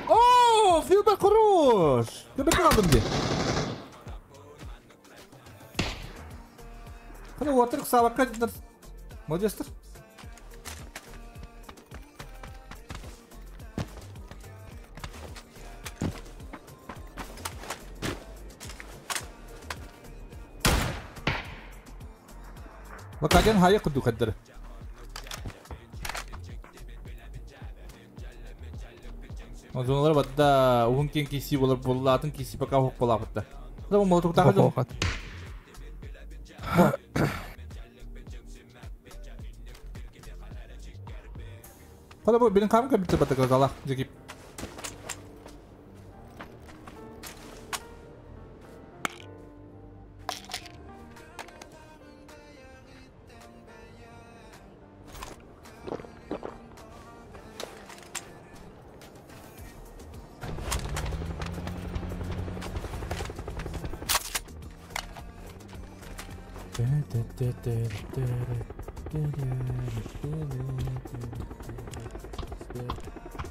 О, Филбер хорош! Ты бы правда где? Ну, отрыв савака, молодец. Лакаден хая куду каддыр. Зоналар бадда уһун кен киси болар боллатын киси пока хоқ бола батта. Да молоток тагы. Қада бұл менің қамым компьютер бата казала, жекип.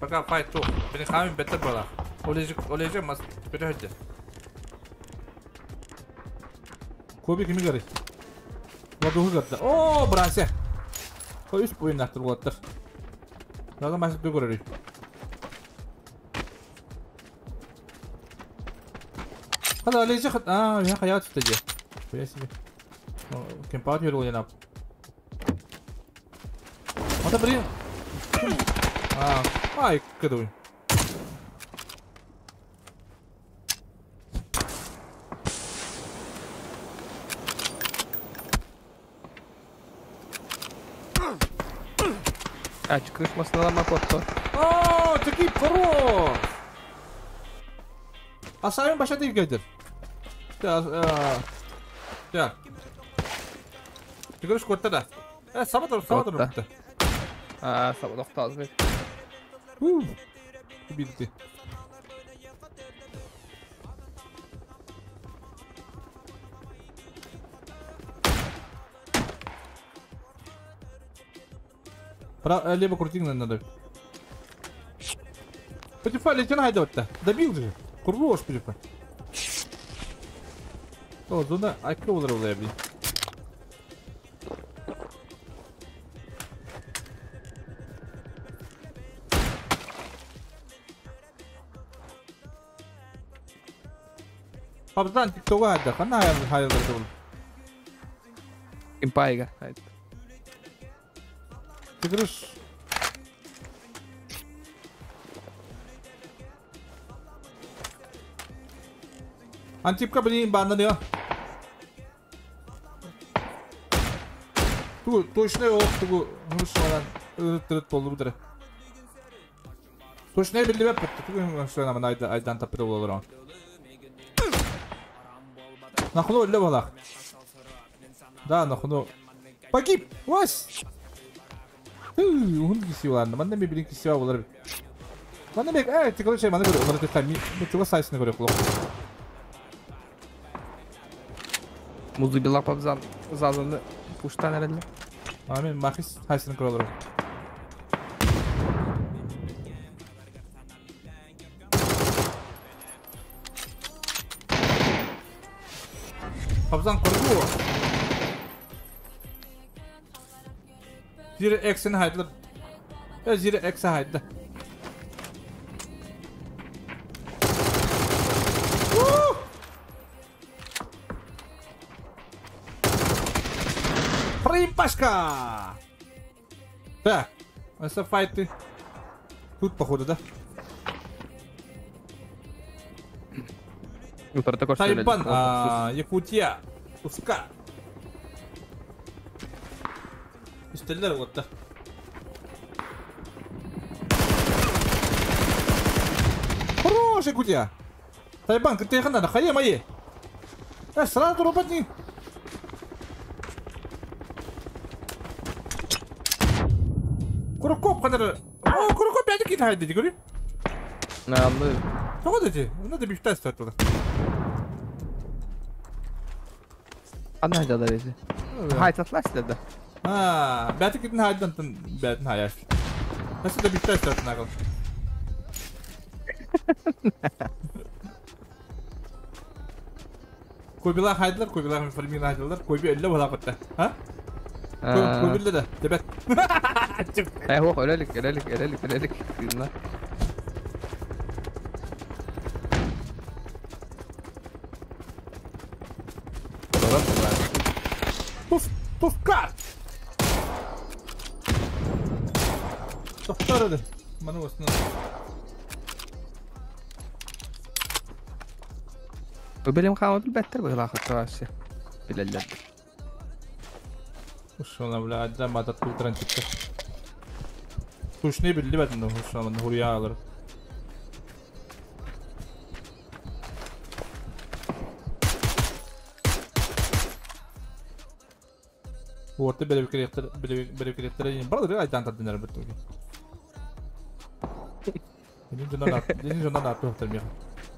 Пока файт тух. Бeni хамин беттер бала. Олежик мас көтө хөдө. Коби кими гари? Вадуху гадда. О, брансе. Кой үс буйын нактыр болаттыр. Надо мас дүгөрөр. Хада олежик хат. А, я хаят түтеже. Хуя себе. Кемпат йөрү янап. Ата блин. А, ай, кыдуй. А, чыкыш масналама котто. О, такие хорош! А сами баша ты гайдер. Так. Ты говоришь, котта да. Сабатор. А, сабатор тазбек. Убил ты. Либо крутить надо. Патифа, лейтенант хайдавать-то. Добил же. Курвош, Патифа. О, зона айколар блин. Пабзан тиктога хайда. Хана хайдавать. Импайга. Ты говоришь... Антипка, блин, банда не. Ту точно yok, ту ну что она болду бу. Точно билбеп битти. Ту что она айда айдан тапты болор. Нахну эле балак. Да, нахну. Погиб. Вась. Уһун киси уларны. Манда мен билин киси болар. Манда мен ти короче, манда көрө, олар тем чуга сайсыны көрө кулак. Музы била пабзан зазаны пуштан эреле. А мен махис хайсыны көрө олар. Пабзан көргү. Zira X'ini haydılar. Ya Zira X'e haydı. Пашка! Так, это файты. Тут, походу, да? Тайбан, Якутия, Уска. Истеллер вот да. Хорош, Якутия! Тайбан, ты надо, хае мои! Сразу работни! Курокоп, ханер. О, Курокоп, я не кидаю, ты говори? На, мы. Что вот эти? Надо бифтать оттуда. Она да, да, если. Хай, татлась да. А, бятик на один там бят на яш. Если ты бифтать оттуда. Кобила хайдылар, кобила фармина хайдылар, коби элле бола кытта. А? Кобилде да, тебет. Эй, хох, өлелик, өлелик, өлелик, өлелик. Туф, туфкар! Тоқтар еді. Маны осыны. Белем хаамат билбэттэр быһылаах оттоҕооссе билэллэр. Ушуна бля, адам атат култран чыкты. Тушны билбэтин ушуна хуруя алыр. Уорты белебекеректер бардыр айдан тардынар бит. Дин жона на туохтар меха.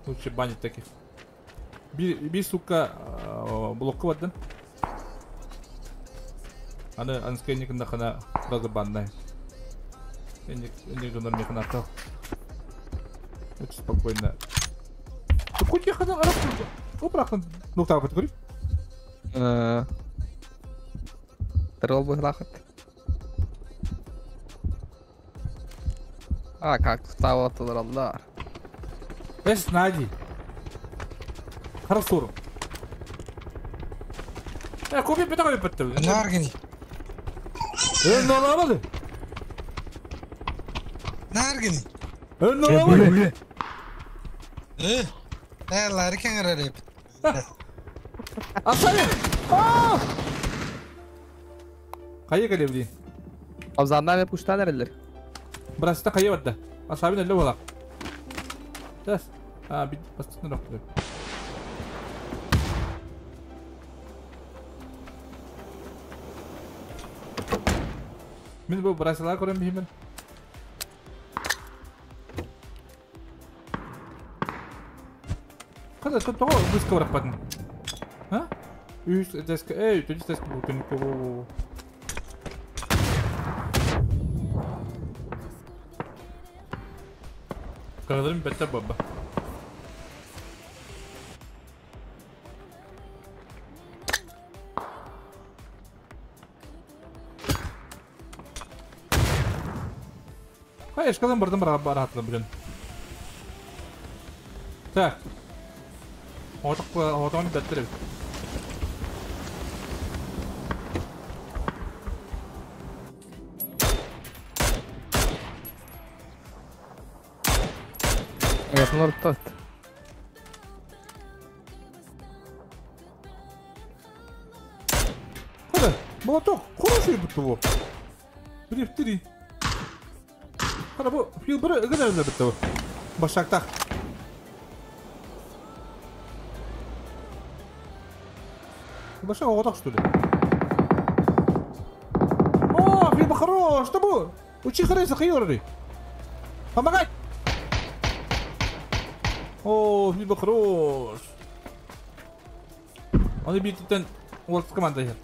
Лучше банить таких. Би, сука, блокка бардын. Аны анскенник нахана сразу банная. Эник жонор механа атал. Очень спокойно. Хоть я хана арап. Опрахын нуктар бит көрүп. Тарол быһылаахыт. А, как ставатылар аллар. Эс нади. Хорошо. Коби бетагы бетте. Наргини. Налабады. Наргини. Налабады. Лары кеңерер. Асаби. А! Кайы келебди. Абзандан мен пуштан эрелер. Браста кайы барда. Асабин эле бола. Тас. А, бит бастын рохты. Мен бу брасалар көрөм бихимен. Када того близко бараппатын. А? Үс деске, эй, түнүс деске бу түнүккө бу. Кадырым бетте баба. Hayır, kadın buradan rahatla bugün. Так. Отак беттер. Я тот. Куда? Молоток, хороший будто его. Три. Хара бу фил бир ыгыр битти бу. Башактах. Башак оғатақ что ли? О, фил хорош, что бу? Учи харайса хайоры. Помогай! О, фил хорош. Он бит тен орыс команда ехер.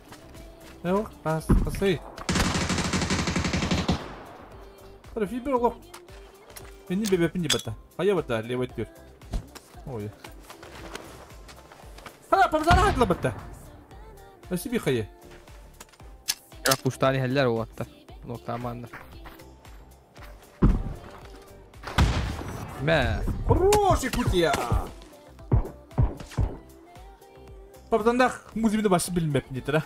Yok, bas, basay. Фибер олох. Мени бебепин бата. Хая бата, левый тюр. Ой. Ха, памзара хатла бата. Спасибо хая. Пуштани хеллер уатта. Нокта манна. Мә. Хороший кутия. Папзандах музимде башы билмеп нитра.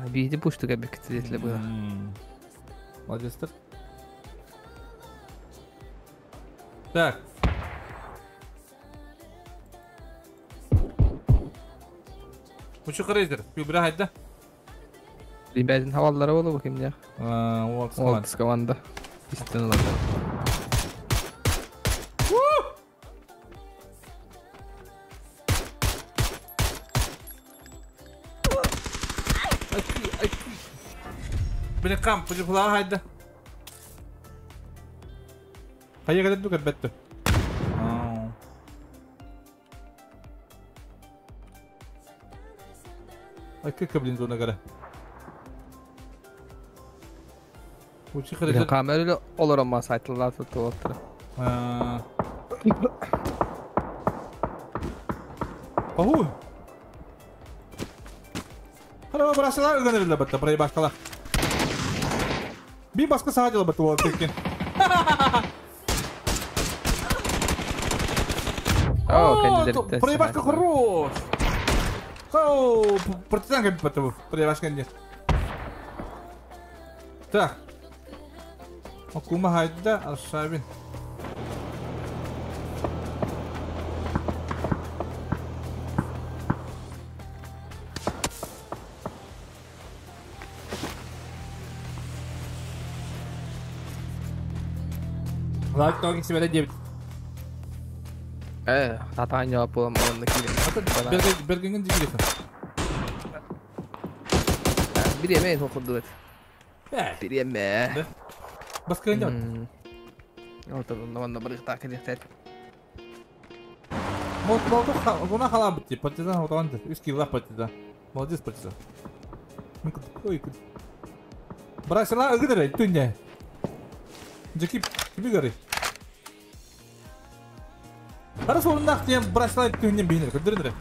Биһиги пуштуга беккитиле было. Молодецтар. Так. Учу карайдыр. Күбүрэ хайда. Ребятин хаваллара болу бу кимне. Уолтс команда. Истин олар. Бini kam, pucu kulağı hayda. Hayya kadar dukar bettu. Айка блин зона гара. Учи Билин камеры олар ама сайтлар tuttu оттыр. Аху. Хара брасала ыган батта, брай башкала. Би баска саадила батта ол кеткен. О, кендилер. Брай башка хорош. О, партизан как батта, брай башка нет. Так. Акума хайда Аршавин. Лайк ноги себе 9. Татан жауап боламын онда кире. Бергенген дигиле. Bir yemeği tokurdu. Bir yemeği. Баска не. Ортодон онда бір так Вот, вот, вона халабыти, партизан вот он, үс килла партизан. Молодец, партизан. Ой, Брасила ыгдыр, түнне. Жеки, кими гары. Хорошо, он нах тем брасила түнне бинер, көдүрүнөр.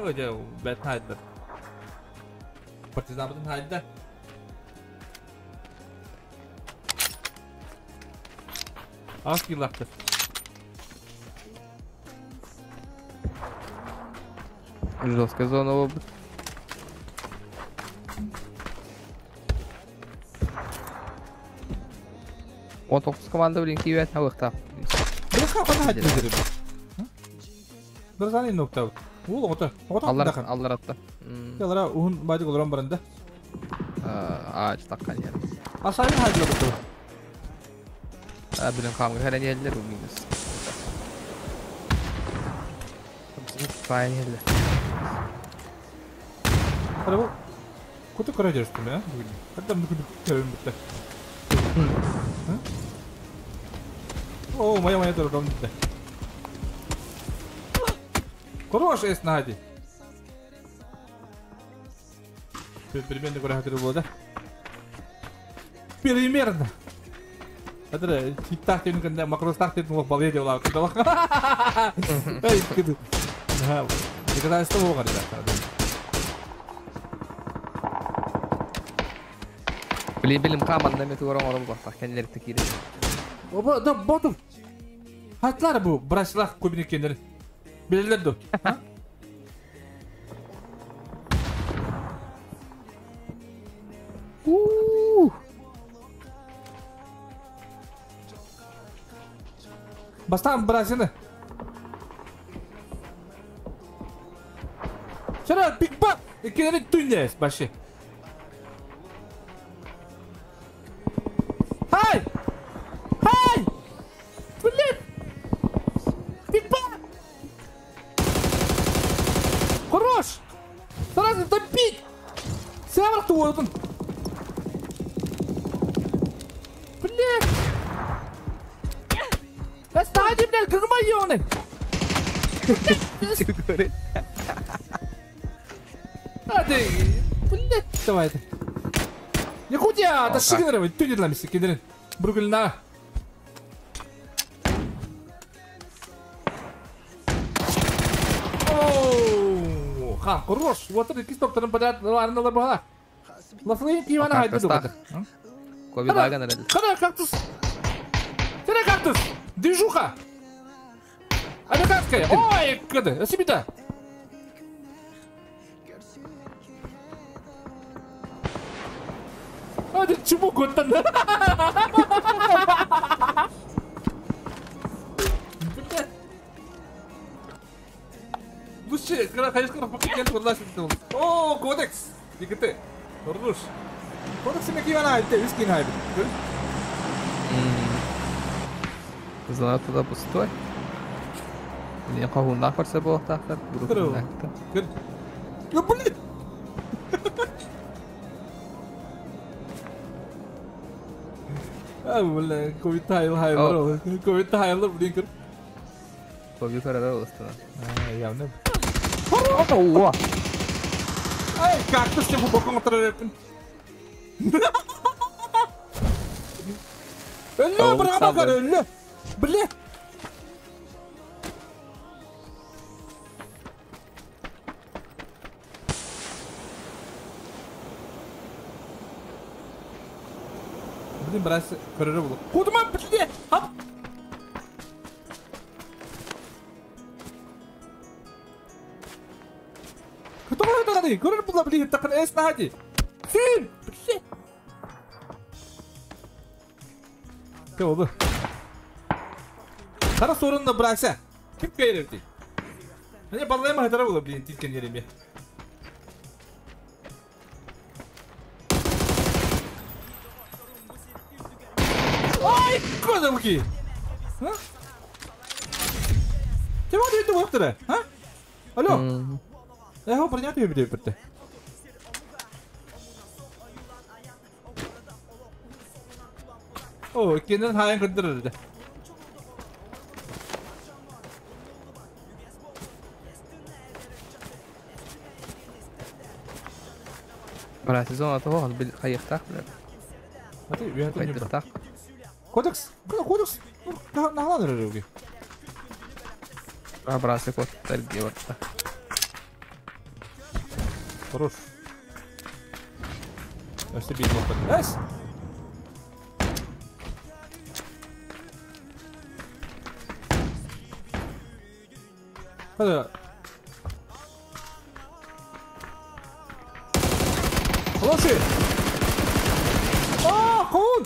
Ой, жа, бет хайдыр. Партизан бутын хайда. Аз киллахты. Жесткая зона обыт. Он тоқыз команда блин киюет хавықта. Бір нокта. Ол ота. Ота. Аллар аллар атта. Ялара уһун бадик олорон барында. Аач таккан яр. Асайын хайдыла буту. А блин камга хәрән еллер бу минус. Файн еллер. Хара бу. Куту кара жерстим, а? Хатта мны күндүк көрүм битте. О, моя моя дорогом битте. Хорош эс нади. Примерно кара хатыр болду. Примерно. Атыр тиктак деген кенде макростак деген лох бале деп алып кете. Эй, кеди. Ха, доказательство болгон ребята. Билим билим каманда мен тугран ором бакта кенлер текире. Оба, да ботов. Хатлар бу, браслах көбүнө Билелер ду. Бастан брасины. Чара пик-пак! Экенери түннес башы. Хай! Хай! Блин! Пик-пак! Хорош! Сразу топить! Сявр туодун! Блин! Эстади, блядь, как майоны! А ты, блядь, давай это. Якутия, да шигнеры, түнерлемisi, кедерин. Бругульна. Оу, ха, хорош. Вот это кистоптерин подряд, ларналар бала. Лафлын кивана хайды дугады. Ковилаган эрел. Кара кактус. Кара кактус. Движуха. Американская. Ой, кыды. Себита. А, ты чему год-то? Блядь. Лучше, конечно, О, кодекс! ДКТ. Руш. Кодекс мекивана, это виски найбит. Зона туда пустой. Не кого нахер собой так. Ну блин! А, бля, ковид тайл хайлар. Ковид тайлар, блин. Ковид карарар А, явно. О! Ай, кактус тебе боком отрарепин. Өллө, бырға өллө. Бля. Блин, брась, көрөрө булу. Кудума, бля! Хап! Кто это гады? Көрөр була, блин, такын эс нади. Син! Бля! Ке oldu? Kara sorunla bıraksa. Kim kayırdı? Hani ballayma hatara bula блин, титкен yerime. Ай, кодамки! А? Кем алды это вақтыры? А? Алло? Эхо, принятый видео бітті. О, кенен хайын көндірірді. Бра, сезон того, хайықтақ, бля. Хайықтақ. Кодекс, кодекс, нахлан өрі А, брасы код, тәрге бартта. Хорош. Өсті бейін оқыды. Әс! Hadi. Хороший! А, кон!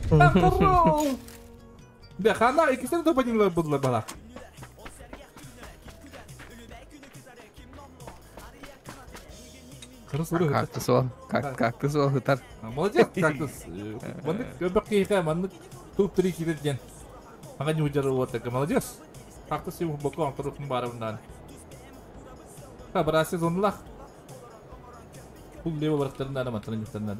А, Бля, хана, ikisini de подняла будлар бала. Кактус ол, кактус ол хытар. Молодец, кактус. Маннык көбөк кейхе, маннык туп три кидерген. Ага не удержал вот так. Молодец. Кактус его боку антырыктын барыбынан. Ха, бара сезонлах. Бул лево барактарынан аматырын жактарынан.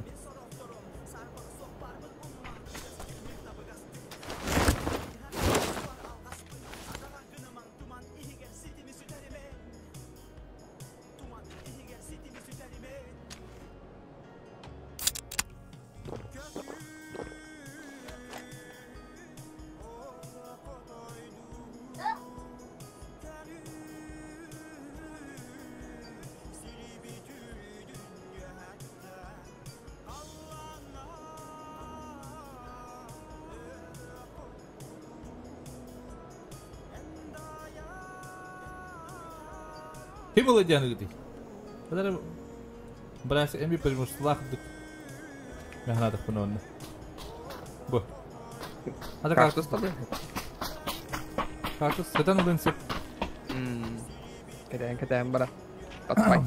Ким было дианы гди? Бадар брас эми примуслах дык. Мехнадах пунонна. Бу. Ада кактус табы. Кактус сатан улын сеп. Кәдән кәдән бара. Батпай.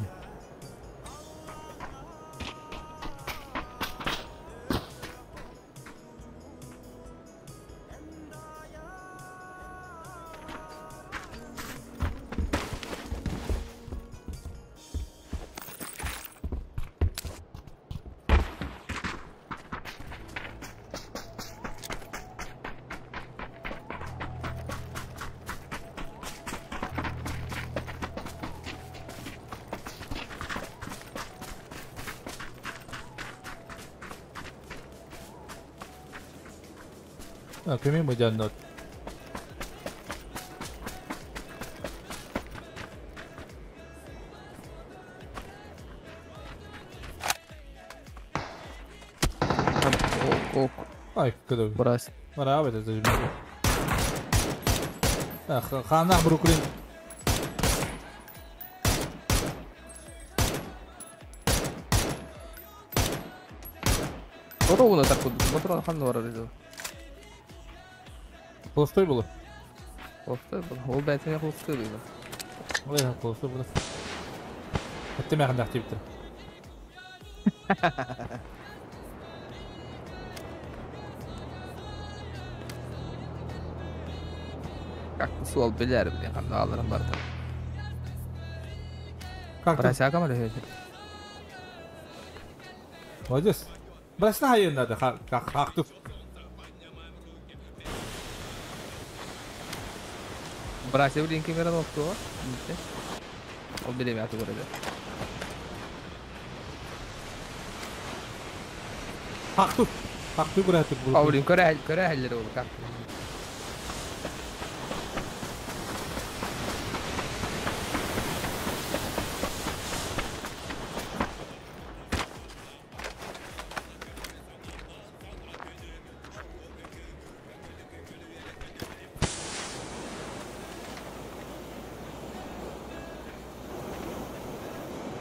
А, көмей мыдяннот. Ай, куда? Брась. Браво, это же. Хана Бруклин. Ровно так вот, патрон ханна барар edi. Холостой было. Холостой был. Ол бәйтіне холостой было. Ой, холостой было. Хатты мәғында активтір. Как суал билер билен ханна алырым барды. Как ты? Брася камера höydü. Молодец. Бросна хайын надо, хактык. Брася билен камера oldu o. Ол билеме аты көреді. Хактык. Хактык көрәтік бұл. Ау билен көрә көрә хәлләре ол как.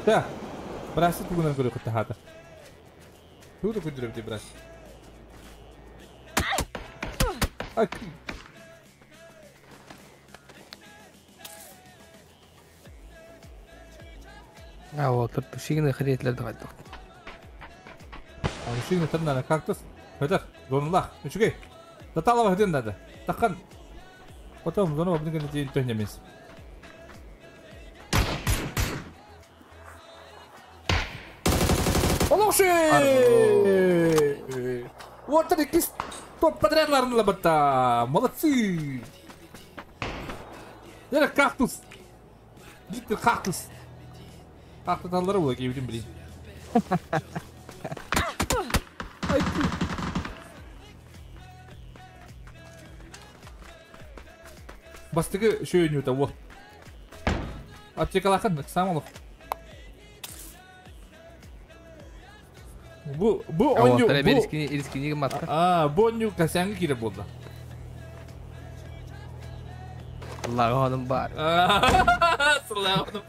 Да. Брася тугунан көрө кытта хата. Тугу күндүрөп ди брас. Ак. А вот тут шигини хретлерди кайттык. Аны тарнана кактус. Көтөр, зонулах. Үчүгэй. Таталава хеден надо. Такан. Потом зону обныгын дейін төнемес. Олоқшы! Вот это кис топ подряд лабата. Молодцы! Это кактус. Гитлер кактус. Кактус аллары була кейбитин билейин. Ай, Бастыгы шөйнү того. Аптекалахан самолов. Бу бу оню бу Ирискини матка. А, бу оню касянга кире болду. Аллаһ бар. Сыллаҕым.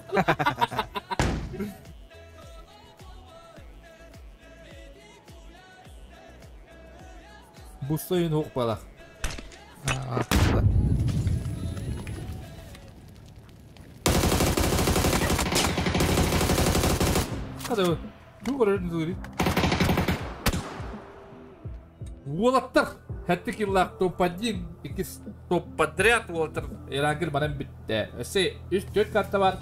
Бу сайын хук балах. Hadi bu kadar ne Уолаттар! Хәтті киллақ топ-1, 2 топ подряд уолаттар. Ирангир манан бітті. Өсе 3-4 карта бар.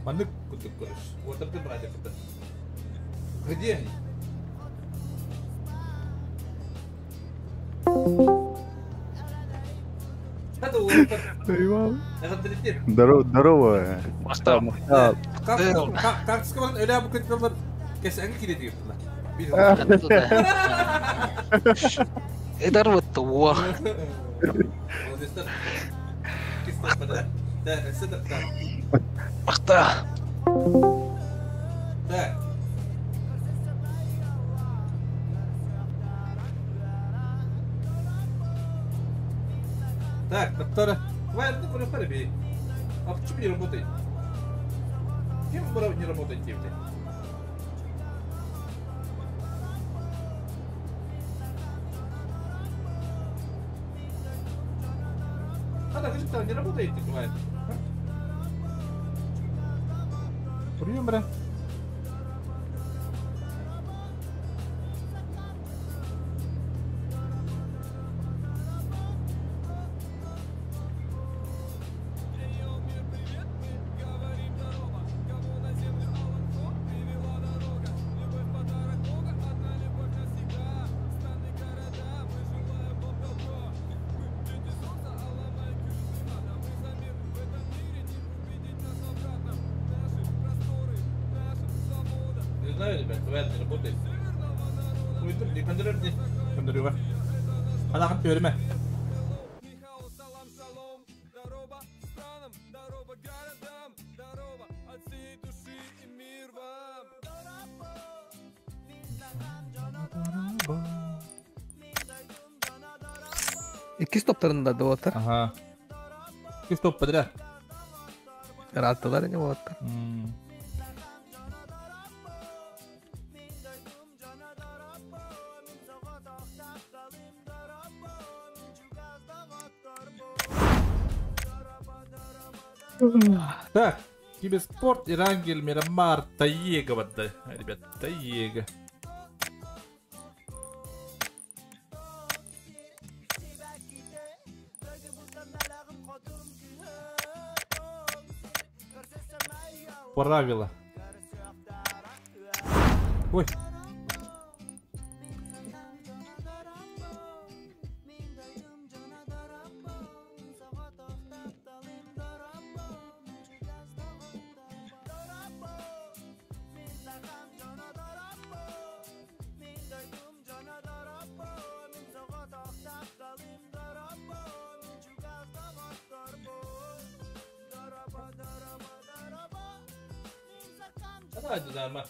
Маннык күтіп көріш. Уолаттарды бір айда күтті. Где они? Hadi уолаттар. Здорово, здорово. Махтал. Махтал. Карточкаларын өлә бу көтөлөр кесәңе килә дип. Эдар вот во. Махта. Так. Так, доктора. Давай, ну, бей. А почему не работает? Кем не работает, блядь? А, да, там не работает, ты бывает. Прием, бра. Знаю, ребят, твоя не работает. Уйдум, не контроль, не контроль. Алахан төрме. Икки стоптарында да отыр. Ага. Икки стоп подряд. Раттылар не болаттар. Так, киберспорт, Ирангель, Мирамар, Таега, вот, да, ребят, Таега. Правила. Ой. Давай, Дударма.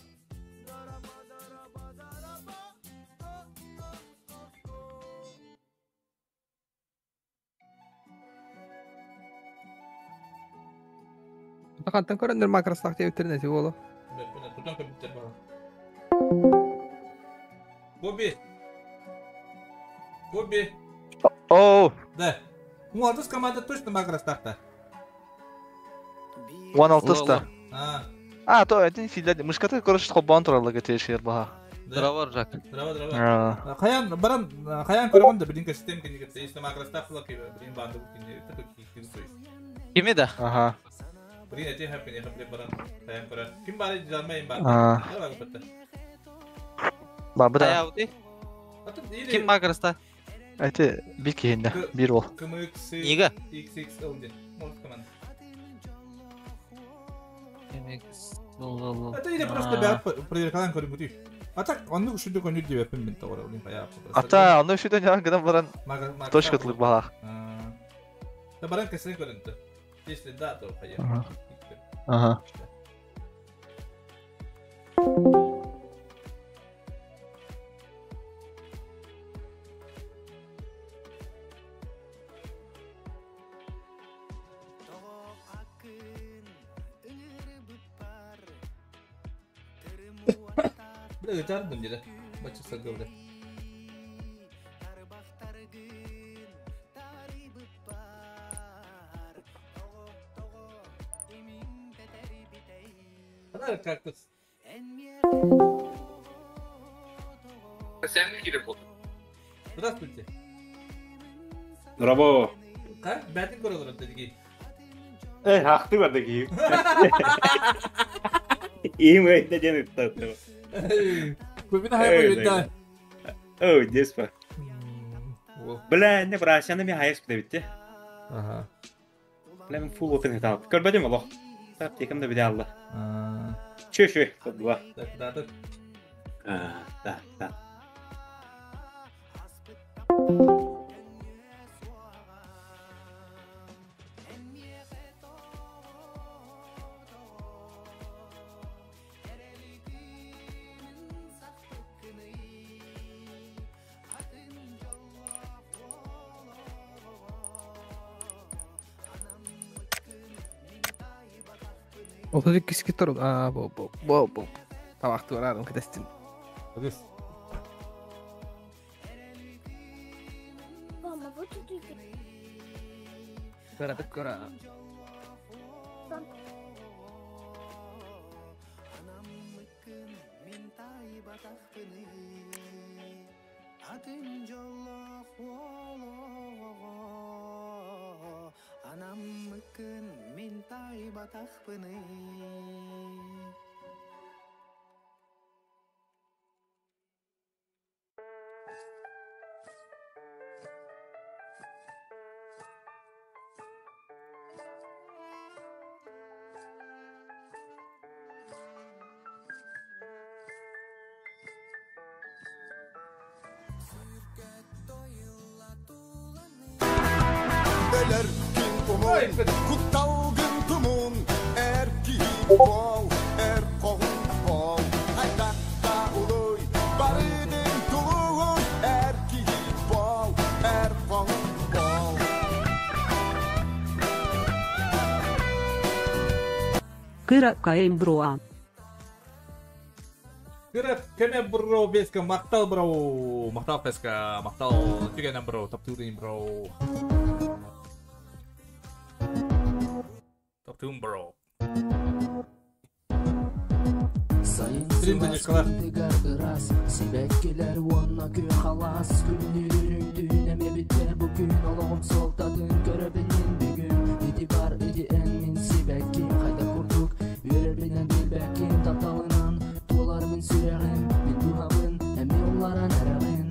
Хантан көрөндөр макростах тебиттерин эти болу. Тутан көбүттер бара. Боби. Боби. Оу. Да. Ну, алтыс команда точно макростахта. One алтыста. А. А, то один филе. Мышкаты короче холбан туралы гетешер баха. Здорово, Жак. Здорово, здорово. Хаян баран хаян көргөн да билин систем кини кетсе, если макростах лаки билин банды кини такой кирсуй. Кими да? Ага. Блин, эти хэппи не хэппи баран хаян көрөр. Ким бары жарма им бар. Давай көттө. Бабы да. Ким макроста? Эти бир кихинде, бир ол. КМХ Нига? XXL ден. Может команда. MX. Это или просто бяр проверкалан көрүн күтүй. А так, онны үшүдө көнүр деп эпим мен тогора, блин, хая. Ата, онны үшүдө нян гынан баран точка тылык бала. Да баран кесен көрүндү. Если да, то хая. Ага. Бля, жардым деди. Бачыса говоря. Она как-то... Здравствуйте. Здорово. Как? Бәтин көрөлөр деги. Эй, ахты бар деги. Им это ден это. Көбүнө хайы бүйдө. О, деспа. Бля, не брасяны ми хайыс битти. Ага. Бля, мен фул опен этап. Көрбөдүм алох. Тап текем да биде алла. Чү-чү, кодуа. Да, да. А, да, да. Отuz ikki тур. А, бу бу бу бу. Табакты барарым кетестин. Адис. Мама, вот тут Көрөдүк көрө. Кыра каэм броа. Кыра көмө бро беска махтал бро. Махтал песка, махтал түгэнэн бро, таптыырын бро. Таптыым бро. Сайын сылаас күнтигэр ыраас Сибэккилэр уонна күөх алаас Күннүүрүн түүнэм эбитэ бу күн Олоҕум суолтатын көрөбүн мин бүгүн Ити бар ити эн мин сибэкким Хайдах курдук үөрэрбинэн билбэккин Тапталынан туолар мин сүрэҕим Мин дууһабын эмиэ уларан эрэҕин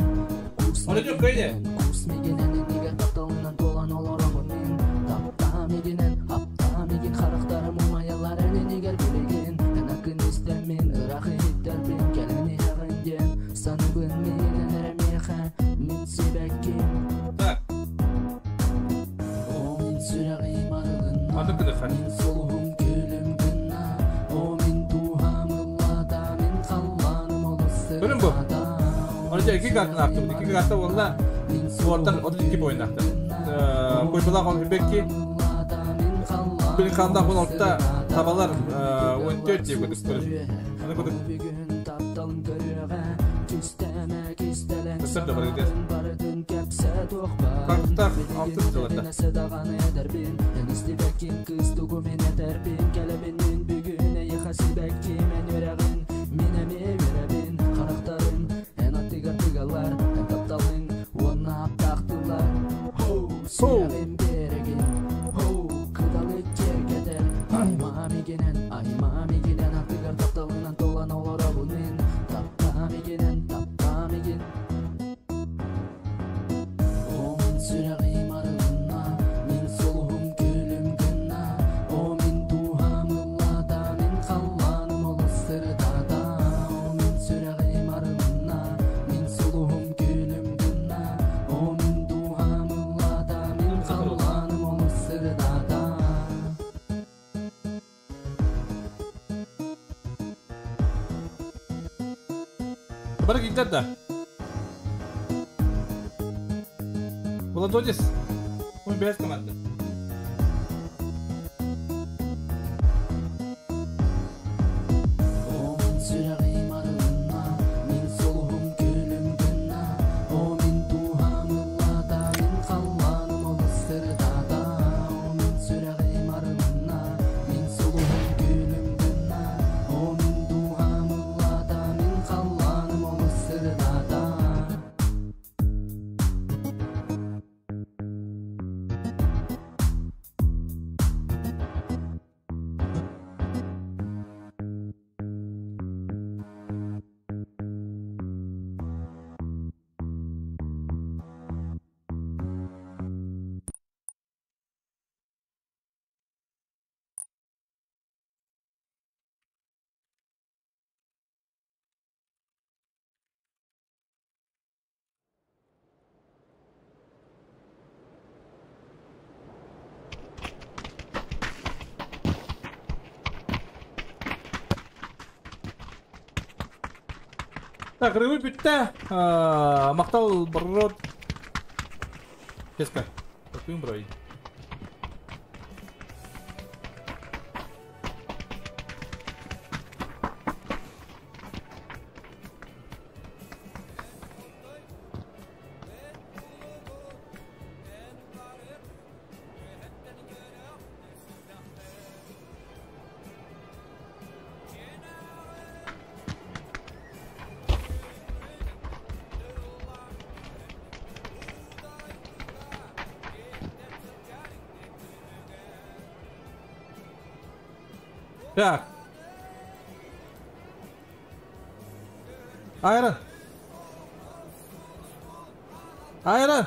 Курс мигинэн, курс мигинэн иннигэр тапталынан туолан олоробун мин Таптаа мигинэн, аптаа мигин харахтарым умайаллар эн иннигэр билигин Эн аккын истэммин, ыраах иһиттэрбин кэлэн иһэҕин диэн Саныыбын мин эн эрэ миэхэ, мин сибэкким Так. О мин сүрэҕим арылынна, Аны кыдыхан. мин сулуһум күлүм гынна О мин дууһам ыллата, мин халлааным олус Көрүн бу. сырдаата Оны икки картын артыбыт. Икки карта болла. Спорттар 32 поинт ахтар. Койбулак ол хүбекки. Били ханда он ортта табалар 14 деп көтүп көрүн. Аны көтүп. Бүгүн тапталым көрүөҕэ, кистэмэ кистэлэҥ Өссө да бар идес. барытын кэпсэ туох барын Тактак алтын жылында. даҕаны эдэрбин эн истибэккин кыыс тугу мин этэрбин кэлэбин мин бүгүн эйиэхэ сибэкким эн үөрэҕин мин эмиэ үөрэбин харахтарым эн аттыгар тыгалар эн тапталыҥ уонна аптаахтылар хоу сүрэҕим биэрэгин хоу кыталы киэргэтэр аймаа мигинэн аймаа мигинэн аттыгар тапталынан толан олоробун мин таптаа мигинэн таптаа мигин О мин сүрэҕим арылынна, мин сулуһум күлүм гынна О мин дууһам ыллата, мин халлааным олус сырдаата О мин сүрэҕим арылынна, мин сулуһум күлүм гынна О мин дууһам ыллата, мин халлааным олус сырдаата Бары киттер да. Владодис. Он без команды. О мин сүрэҕим арылынна, мин сулуһум күлүм гынна О мин дууһам ыллата, мин халлааным олус сырдаата О мин сүрэҕим арылынна, мин сулуһум күлүм гынна О мин дууһам ыллата, мин халлааным олус сырдаата Так, рыбы бүтті. Мақтал брод. Кеска. Такым бро. Так. Айрон. Айрон.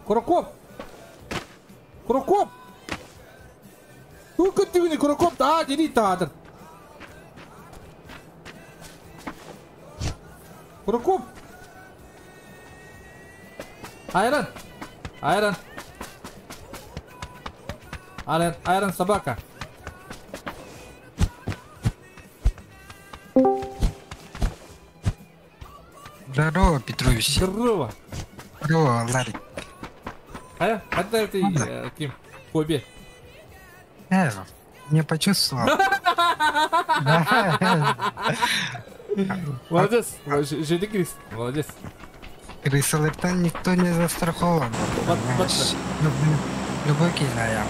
Кураков. Кураков. Тук түгүнү Кураков да дери таадыр. Кураков. Айрон. Айрон. Айрон, Айрон собака. Здорово, Петрович. Здорово. Здорово, Ларик. А, это ты, Ким, Коби. Да, не почувствовал. Молодец, жди Крис, молодец. Крысолыктан никто не застрахован. Любой киноям.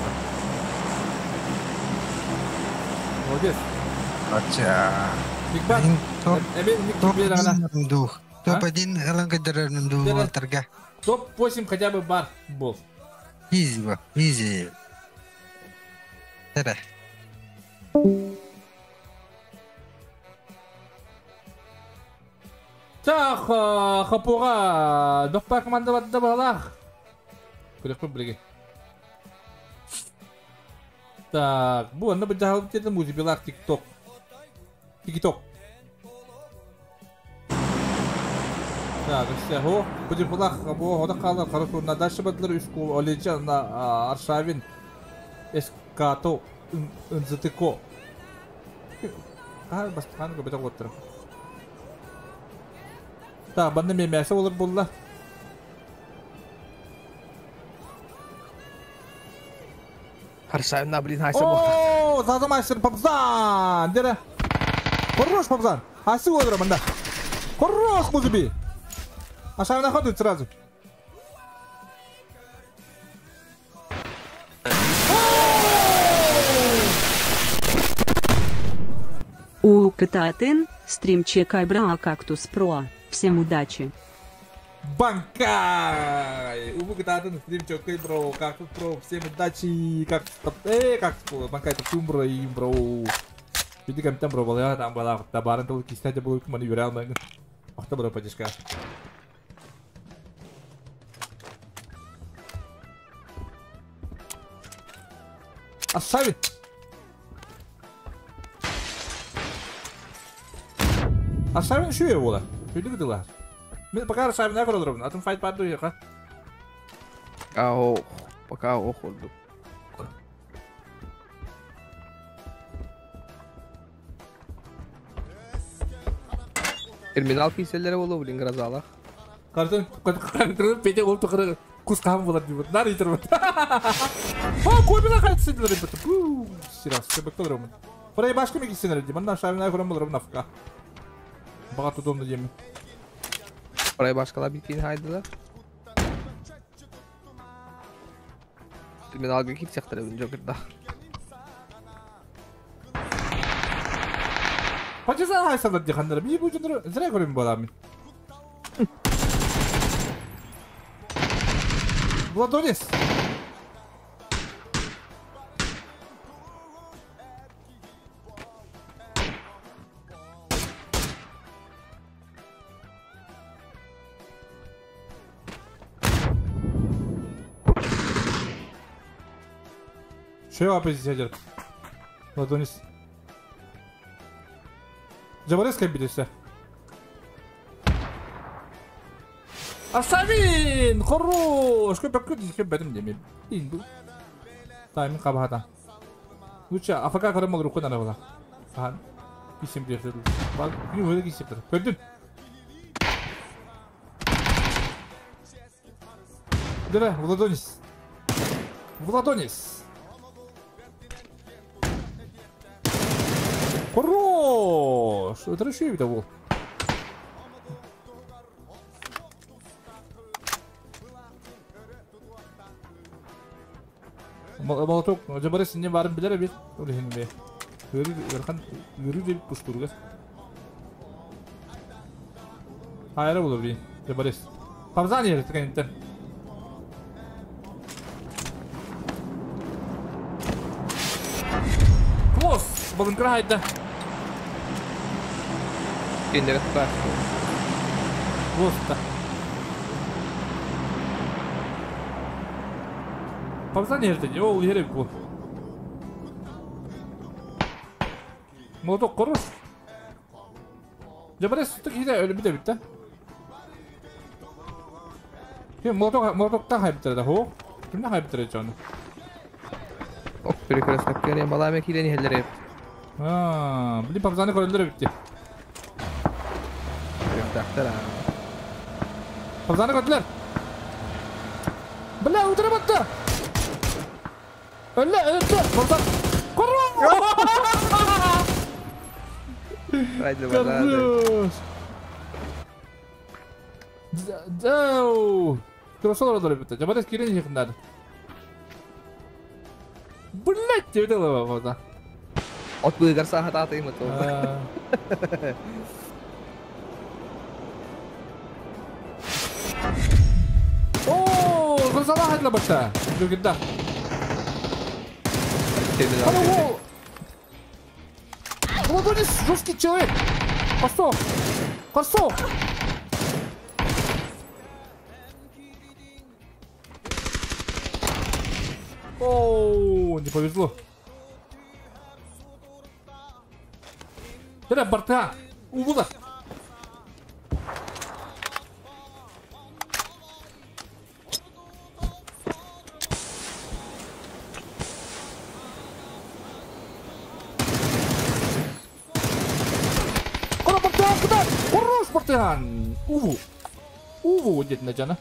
Молодец. Топ-1 Топ-1 ЛНГ. Топ-8 хотя бы бар был. Изи, изи. Так, хапуга, доппа команда бадда балах. Күрәк бирге. Так, бу анда бу жаһалып кетти музибилах TikTok. TikTok. Так, все, хо, бу булах бу хода калар каратурна дальше бадлар үч кул Олежа на Аршавин Эскато Нзтко. А, бастан го бета готтыр. Так, банда мен мясо olur булла. Аршавин, блин, хайса О, заза мастер Папзан! Дере. Хорош, Папзан. Асы олыр мында. Хорош, музыби. Аршавин находит сразу. У Кататын, стрим чекай бра кактус про. Всем удачи. Банкай! Увы, Кататын, стрим чекай бро, кактус про. Всем удачи. Кактус, кактус, банкай, тумбро и бро. Види кам там бро, была там была, табаран тол кистя был кмани юрал мэн. Ахта бро поддержка. Асави. Аршавин шуе була. Үйдү дылар. Мен пока Аршавин көрөдүрмүн. Атын файт барды яка. Ау, пока охолду. Терминал киселлери болу блин грозалах. Картын, картын пете ол тукыры кускан болот дип. Нар итер. О, койбена кайтсын дип. Бу, сирас, көбөк Бурай башка ми кисенер дип. Мындан Аршавин көрөм болор нафка. Багат удобно деймін. Oraya başkalar bittiğini haydılar. Terminalga кирсек бүгүн Джокерда. Пачесан хайсалар дихандар. Би бу жындыр зря көрөм баламын. Владонис. Шева оппозиция Владонис. Жабарес кабидеся. Аршавин! Хорош! Көпөк көп бәдім демем. Таймин кабахата. Лучше АФК көрөм ол рукын ана була. Хан. Кисем дерсел. Бал, күн өйдө кисеп тур. Көрдүм. Дере, Владонис. Владонис. Хорош! Это решили того. Молоток, Жабарес не барын билер бит. Улихин бе. Өрү өрхан өрү деп пустурга. Хайра болор би. Жабарес. Пабзан ери текенттен. Клосс, балын хайда. Киндер тутар. Клосс. Пабзан ери, ол ери бу. Молоток корос. Жабарес түк хиде өлү бите битте. Кем молоток молотоктан хайптыр да хо. Кимден хайптыр жаны? Ок, перекресток керем баламе кидени хеллери. А, блин, пабзаны көрөлдөр битти. Тактар. Пабзаны көрдүлөр. Бля, утыра батты. Өллө, өлдү. Пабзан. Хорош! Красава, ребята. Жабарес кирен их надо. Блять, тебе дала вода. От быгар саха таты им то. О, красава хадла башта. Жогидда. Молодой жесткий человек. Пошел. Пошел. О, не повезло. Бля, борта! Увола! Куда борта? Куда? Хорош, бортан! Уву! Уву, дед Наджана.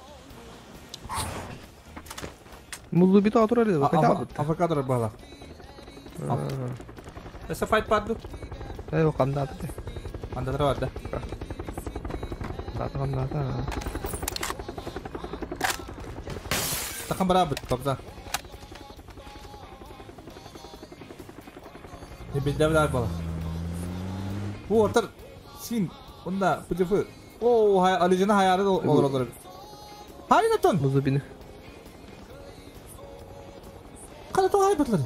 Муллу бит атурали, хотя бы. Авокадо было. Это файт паду. Кандаты. Кандаты бар да. Кандаты, кандаты. Такам барабыт, топза. Не бедя было. О, тар син, онда ПДФ. О, хай, алижина хаяры олор олор. Хай натон. Музубины. Када то хай батлар.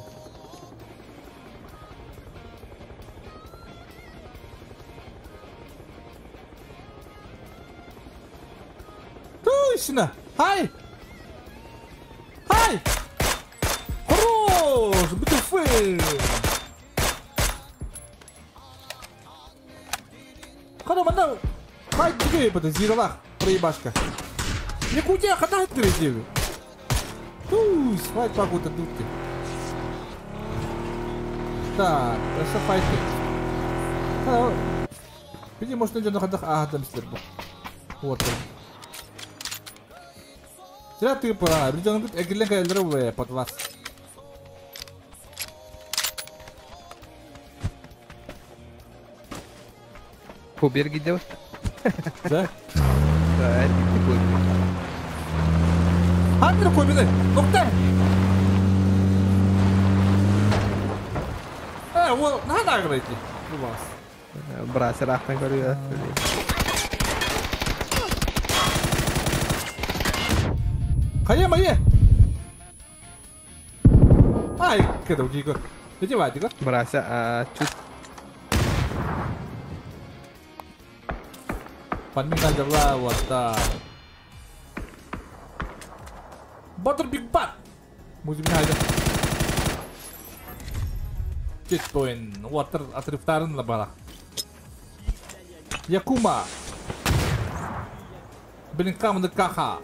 Точно! Хай! Хай! Хорош! БТФ! Хана мана! Хай тебе подозревала, проебашка! Якутия, хана ты Тусь, файт погода дудки. Так, это файт. Видимо, может, найдем на ходах. Ага, там сверху. Вот он. Зря ты пора. Ребенок эгелен под вас. Поберги делать? Да? Да, это такой. Хантер кобины! Нокта! Вот, на наградите. У вас. Брат, рахна говорю, да. Хае мае! Ай, когда у тебя? Иди, Вадика. Брася, а чуть. Подмигал дела, вот так. Butter Big Bat! Музыка хайда. Чекпоинт. Water отрывтарын лабала. Якума! Блин, камны каха.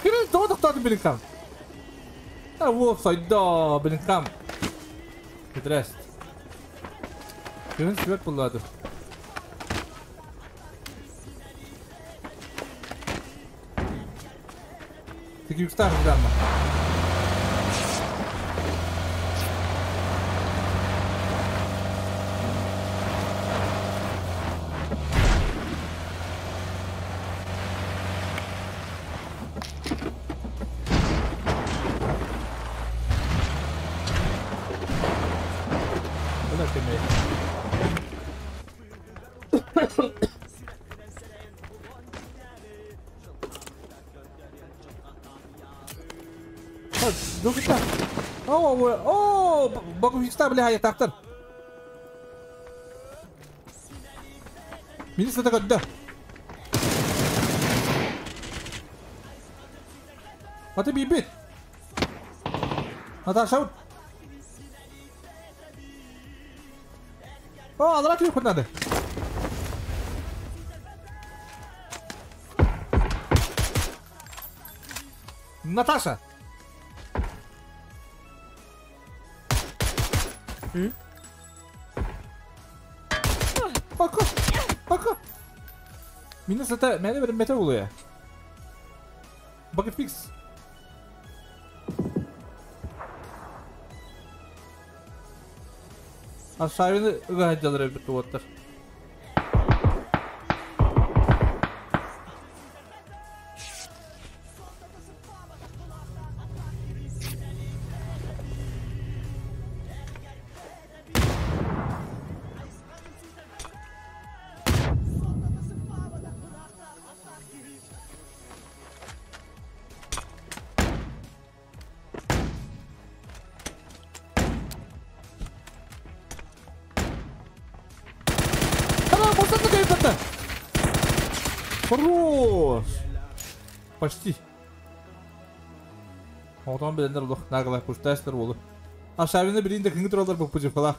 Кирилл, тоҕо тохтоотун Беллингхам? Вот сайда Беллингхам. Здрасте. Кирилл свет буллады. Тики юкстар грамма. О, Богу бля, я тахтар. Министр такой, да. А ты бибит. Наташа. О, алрат хоть надо. Наташа. Пока! Пока! Минус это, меня вермете улуя. Багфикс. Аршавины ыгаһаддьалар эбит уоттар. Хорош! Почти. Оғдан білендер ұлық нағылай пұштайсылар олы. Ашавины бірінде кіңі тұралар бұл пұжықала.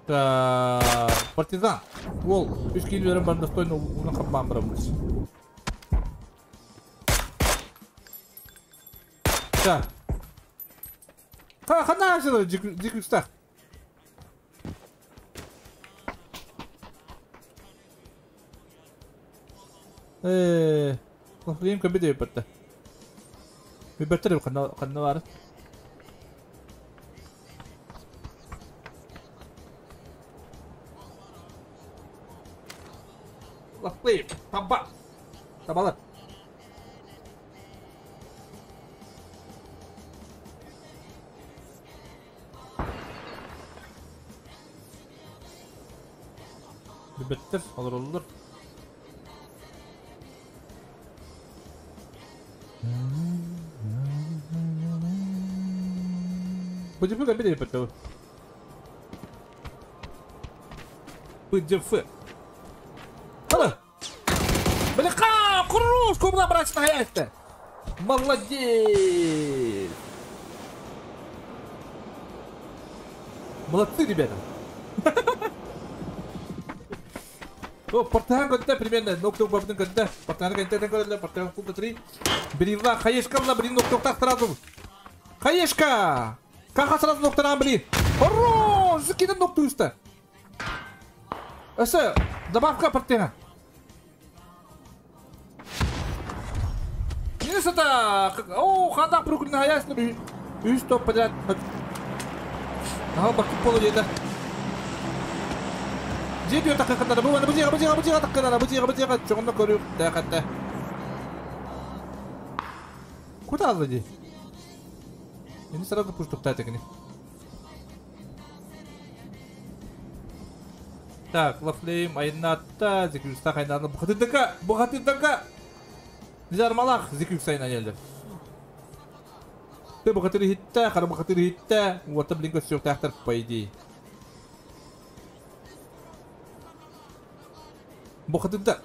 Так, партизан. Ол, үш кейін берін барын достойны ұлына қапман бұрамыз. Так. Қана ашылыр, жекүстақ. Лафлейм көбі деп бітті. Беттер қанна бар. Лафлейм, таба. Табалар. Беттер, олар олар. ПДФ кабинет потом. ПДФ. Алло. Бляха, кружку набрать на это. Молодец. Молодцы, ребята. О, портан когда примерно, ног тук бабдын когда, портан когда, портан куда три. Брила, хаешка, блин, ног тук так сразу. Хаешка! Каха сразу ноктаран, блин. Хорош! Закинем нокту уста. Эсэ, добавка портена. Минус это... О, ханда прукрина ясно. И что подряд. Ага, баки полу где-то. Дебью так как надо было, бутира, бутира, бутира, так надо, бутира, бутира, черно корю, да, хата. Куда зайди? Я не сразу пусть топтать огни. Так, лафлейм, айната, зикюкста хайнана, бухатыдака, бухатыдака. Низар малах, зикюкста айнанелдер. Ты бухатыры хитта, хара бухатыры хитта, вот блин, все тахтар, по идее. Бухатыда.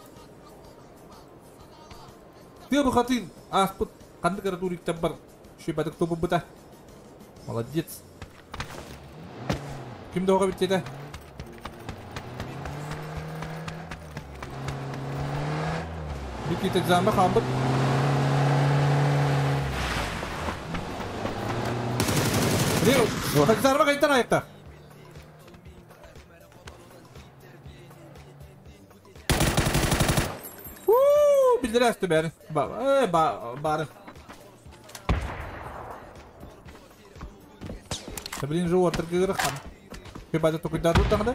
Ты бухатын, аспыт, қанды каратурик табар, шибадык тобы бұта. Молодец. Кім доға бітеді? Бікіті замы қамбыт. Зарма қайтар аяқта. Білдір әсті бәрі. Бары. Блин, же отыр кырхан. Хиба только дадут тогда?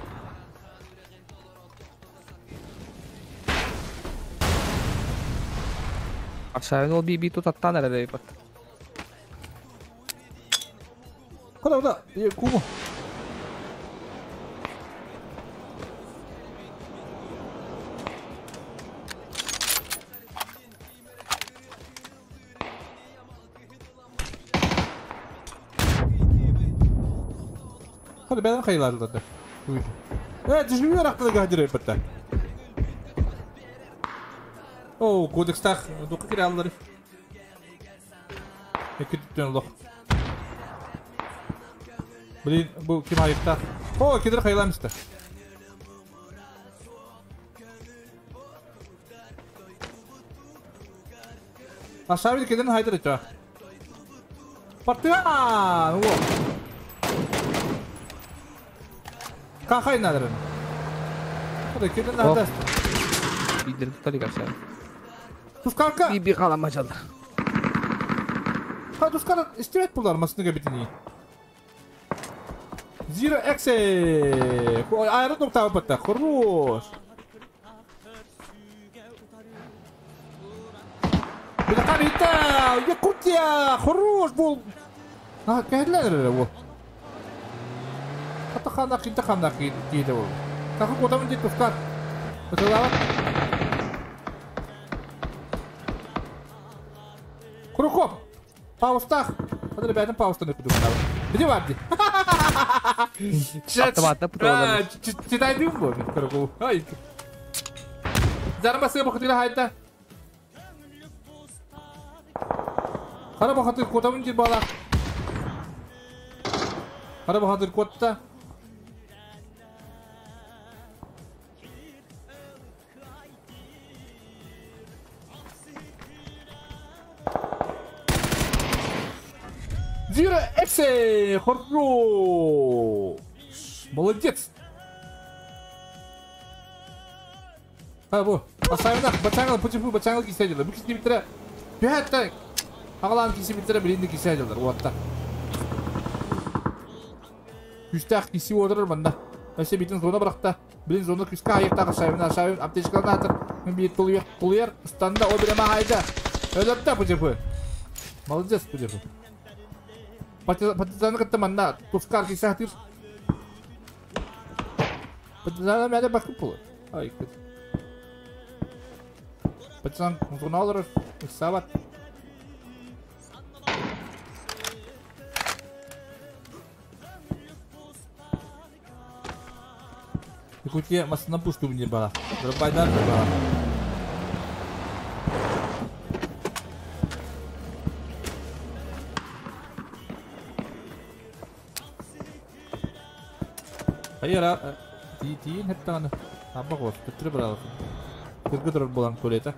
Аршавин ол би тут аттан әрі бат. Куда, куда? Куму. Hadi ben kayılardı. Evet, düşünüyor aklına geldi bitti. О, кодекстах, дука кираллары. Эки түттен лох. Блин, бу ким айыкта? О, кедер кайламысты. Aşağı bir kedinin haydır et. Партизан! О! Кахай надо. Куда надо? Бидер тутали капса. Тускарка. Би халамачалар. Ha Tuskara istivet bular masını bitini. Zero X. Ayrı nokta batta. Хорош. Билакарита, Якутия, хорош был. А, кәһәлләр ул. Хата хана кинта хана киде ул. Тахы котамын дит Тускар. Бытылава. Курукоп. Паустах. Hadi бәден паустан өтүдүм. Биде барды. Автоматта путалар. Читай дим бу. Курукоп. Ай. Зарма сыга бакытыла хайда. Хара бахатыр котамын дир бала. Хара бахатыр котта. Зира Эксе! Хорош! Молодец! А, бу. Асайнах, бачаңал, почему бачаңал киседилер? Бу кисни битре. Бәтта. Ағалан киси битре, билинди киседилер. Уатта. Күстәк киси отырыр мында. Әсе битин зона бырақта. Билин зона күскә аяктагы шайбын, шайбын аптечкаларын атыр. Мен бит тулуер, тулуер, станда о билеме хайда. Өлөптә почему. Молодец, почему. Партизаны кытты манна, Тускар кисе хатыр. Партизаны мәле бакып булыр. Ай, кыт. Партизан зона алыр, сабат. Якутия масына пушту мне бала. Дробайдар бала. Hayır, тиин хептаны. Абак вот, төттүрө баралык. Кыргы болан көлета.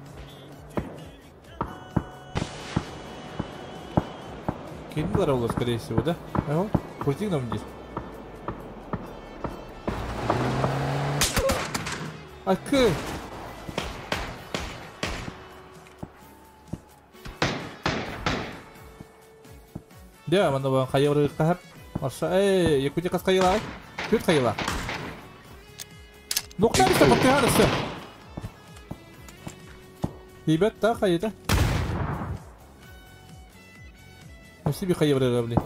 Киндер ол, скорее всего, да? Ага, крутик нам здесь. Акы. Да, манда хайыр кахап. Марша, эй, Якутия кас хайыла. Күт хайыла. Нокта бит бактыганысы. Ребят, та хайда. Спасибо, хайыр блин.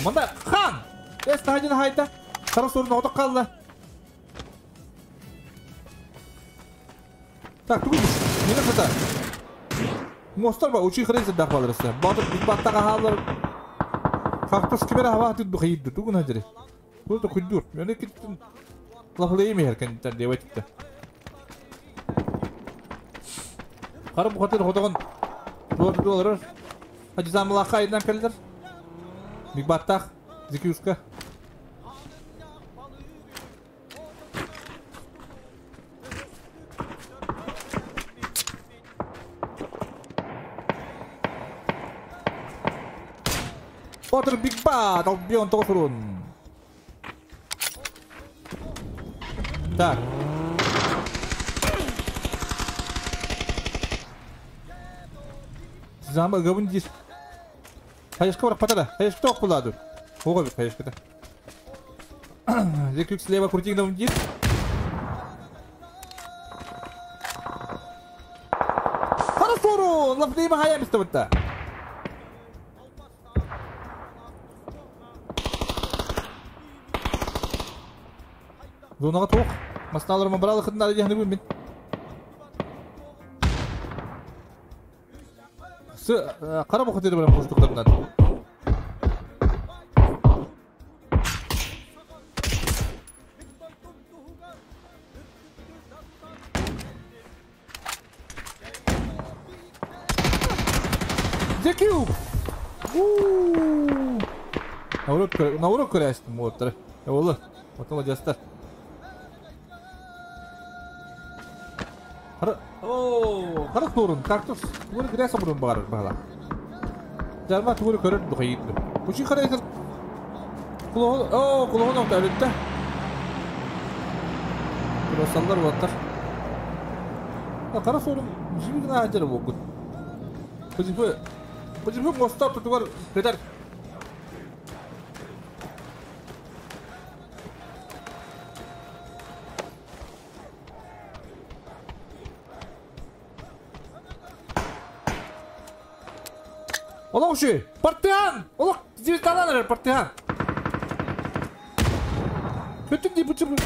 Манда хан! Эс тахадин хайта. Сара сорун оток қалды. Так, тугу. Неме хата? Мостар ба учи хрен зада халырсы. Батыр баттага халыр. Кактус кибер хава тут бхийд тугу нажире. Бу то кудур. Мене киттин. Лахлы мехер кенттен деп айтты. Карып хатыр хотогон. Доллар. Хажы замла хайдан келдер. Бигбаттах, Зикюшка. Отр Биг Бат, Албион Тосрун. Так. Замба габындис. Хаешка барып патада. Хаешка тоқ болады. Ого бит хаешкада. Зекюк слева крутик на вниз. Хорошо, лапты махая место вот. Зонага тоқ. Масналар мабралы хыдна дегенди бу мен. С кара бу хыды белән куштыктардан. Декюб! Наурок көрәстім оттыр. Олы, отыла жастар. Қара турын, кактус, туыры гряса бұрын бағар бағала. Жарма туыры көрір дұқайынды. Бұши қара етір. Құлағын оқты әлетті. Құрасалар оттыр. Қара сорын, жібігін ағажары болғын. Бұжипы мостар тұтуғар көтер. Олақ үші! Партиан! Олақ звездадан әрі партиан! Көттің дей бұчырбы!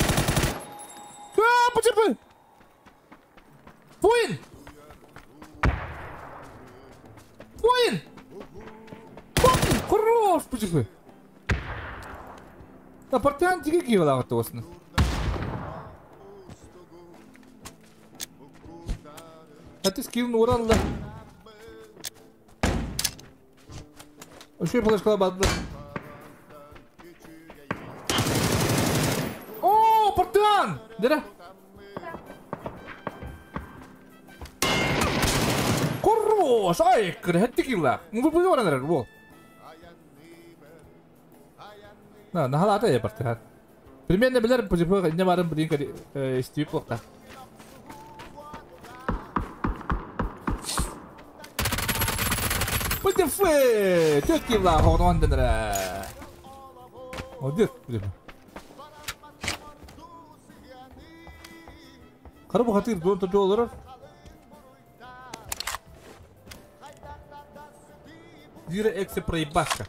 Бұчырбы! Воин! Воин! Воин! Хорош бұчырбы! Да партиан тиге кейбіл ағытты осыны. Әтіс кейлін оралды. Үшей флешкала барды. О, партиан! Дері. Хорош! Ай, кірхетті килла. Мұны бұны барандар, бол. На, нахалата я партиан. Примерно білер, бұжипы, не барын білін кәді істейіп болықта. ПДФ! Тетки вла, хорон-дендра. Молодец, ПДФ. Қарабы қатыр, дон түрде олар. Зира эксе проебашка.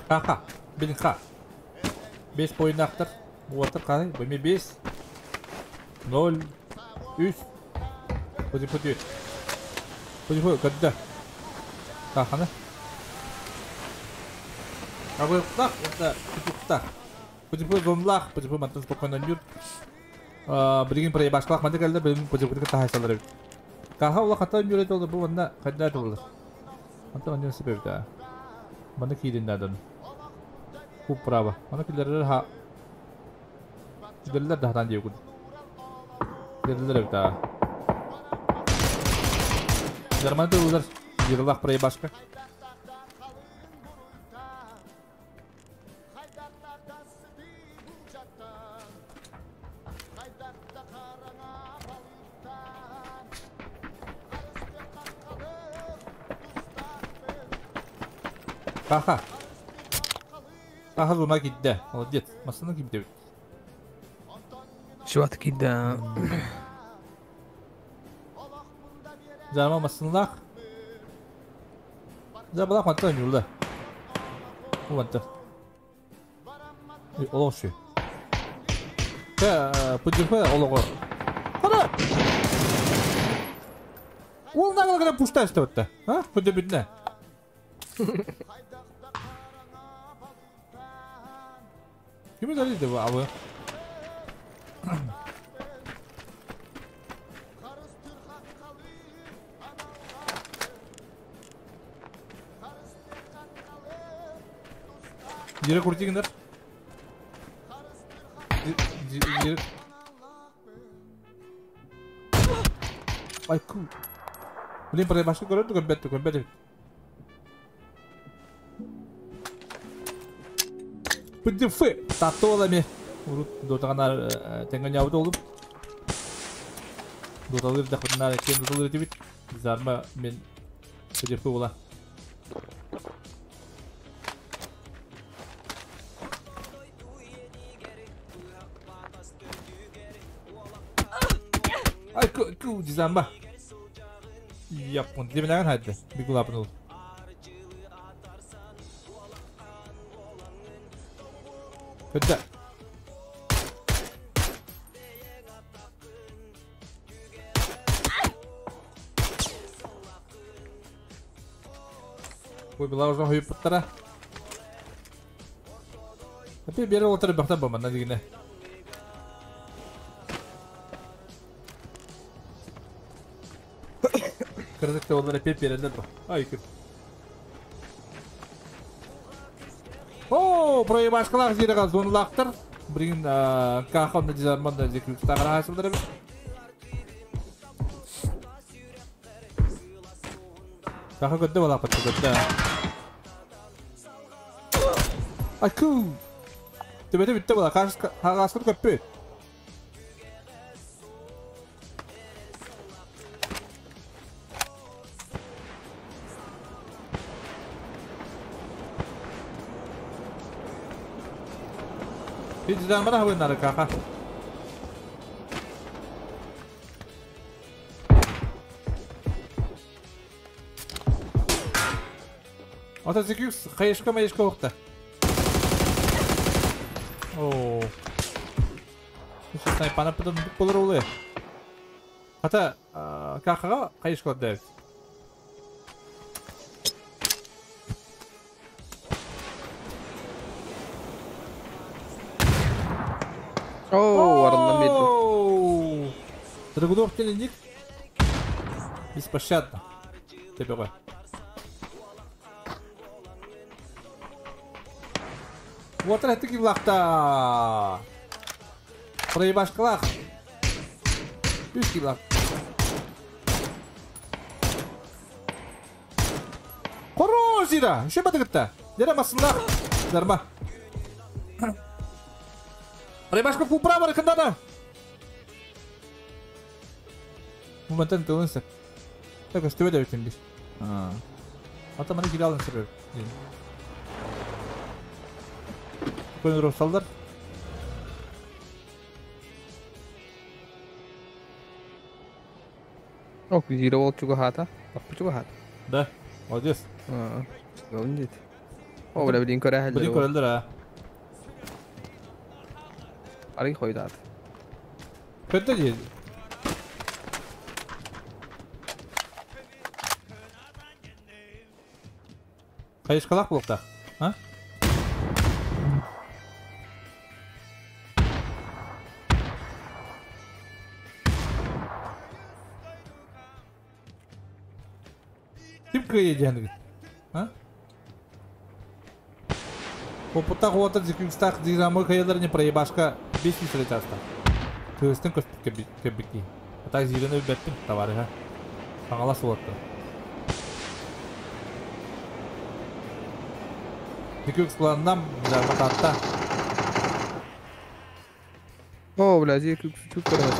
Ха-ха, блин, ха. 5 бойынақтыр. Уатыр қай? Бөме 5. 0. 3. Пути-пути. Пути-пути, когда? Хаханы. Абы-птах, это пути-птах. Пути-пути зонлах, пути-пути мантын спокойно нюр. Білген проебашқалақ манды кәлді, білген пути-пути тахайсалар. Каха ола қата нюр еді олды, бұл онда қайда олды. Антон онда себеп да. Маны кейден дадын. Хуп право. Маны килдерлер ха. Килдерлер дахтан дейгүн. Килдерлер да. Жарманды улар жырлах проебашка. Аха. Аха зона кидде. Молодец. Масына кидде. Шуат кидде. Жарма масынлах. Жабалах манта юлда. Бу манта. Олошу. Та пуджифа олого. Хара. Ол нагала пушта истебетте. А? Пуджибитне. Кими залезли вы, а вы? Жері крутигіндер. Жері. Ай, ку. Блин, башка көреді, көрбетті, көрбетті. ПДФ татолами. Урут дотағанар тәңген яуды олып. Доталыр дақытынар кен доталыр етебет. Зарма мен ПДФ ола. Ай, ку, дизамба. Япон, дебенаган хайды. Бигулапын ол. Көттө. Ой, была уже хуйпуттара. Опять бере отыры бақта бамана дегене. Кырдыкта олар опять берелер ба. Ай, кыр. О, проебашкалар жері зоналақтыр. Бірген кахонда дизарманда зекрюкстағыр асылдыр. Каха көтті бала патты көтті. Аку! Төбеті бітті бала, қағасқыр көппі. Дизармана хабыннары каха. Ата зекюкс хайышка майышка оқта. О. Снайпана потом болар олы. Ата кахаға хайышка дәвит. О, арылдан берді. Драгунов келендик. Беспощадно. Тебе ғой. Отыр әтті килақта. Проебашкалақ. Үш килақ. Қоро зира. Үше бады кітті. Дера масынлақ. Дарма. Проебашка фу право рекандана. Моментально тылынсы. Так, что это ведь бис. Атаманы кире алын себеп. Көңір салдар. Ок, зира ол чуга хата. Бак чуга хата. Да, молодец. О, О, бля, блин, көрә Блин, көрәлдер, а. Арый хойдат. Көттө же. Кайышкалак болукта, а? Ким кыйы а? Опыта қуаты зекюкстақ дизамы кайылар не проебашка 5 литр часта. Төгістен көспік кебікки. Ата зирені өбәттім, товарыға. Саңала суатты. Зекюкс планынан жармататта. О, бля, зекюкс түк көрмес.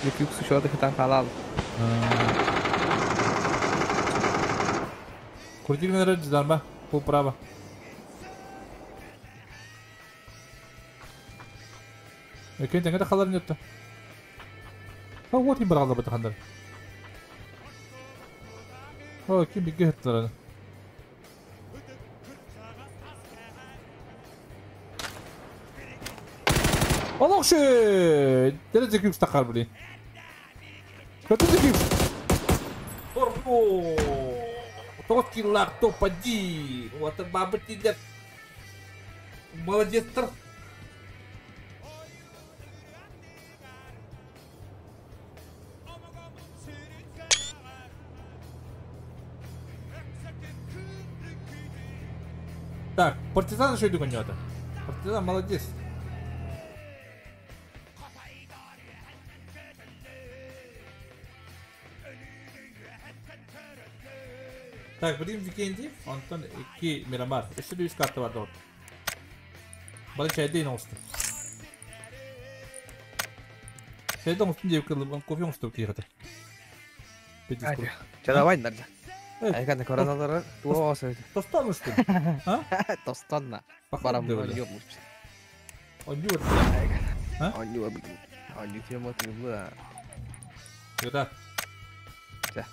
Зекюкс ушуаты хитан халал. Крутигнер дждарма, пол право. Екен теңге халар нетті. А вот им брала бит хандар. О, ким бигге хеттер. Олох ши! Дere зекюкс тақар блин. Көтү зекюкс. Орбо! Тоғыз киллар топ-1. Вот бабы тидер. Молодец. Так, партизан еще иду конёта. Партизан молодец. Так, будем викенди, Антон 2 Мирамар. Еще 100 карта бар doğru. Bana çayda yine olsun. Çayda olsun diye kırılım. Кофе olsun ki hadi. Чада вайн нарда. Айкан короналары туох сөйт. Тостон устун. А? Тостонна. Барам ёбмуш. Онньур. А? Онньур. Онньур тема тымла. Да. Да.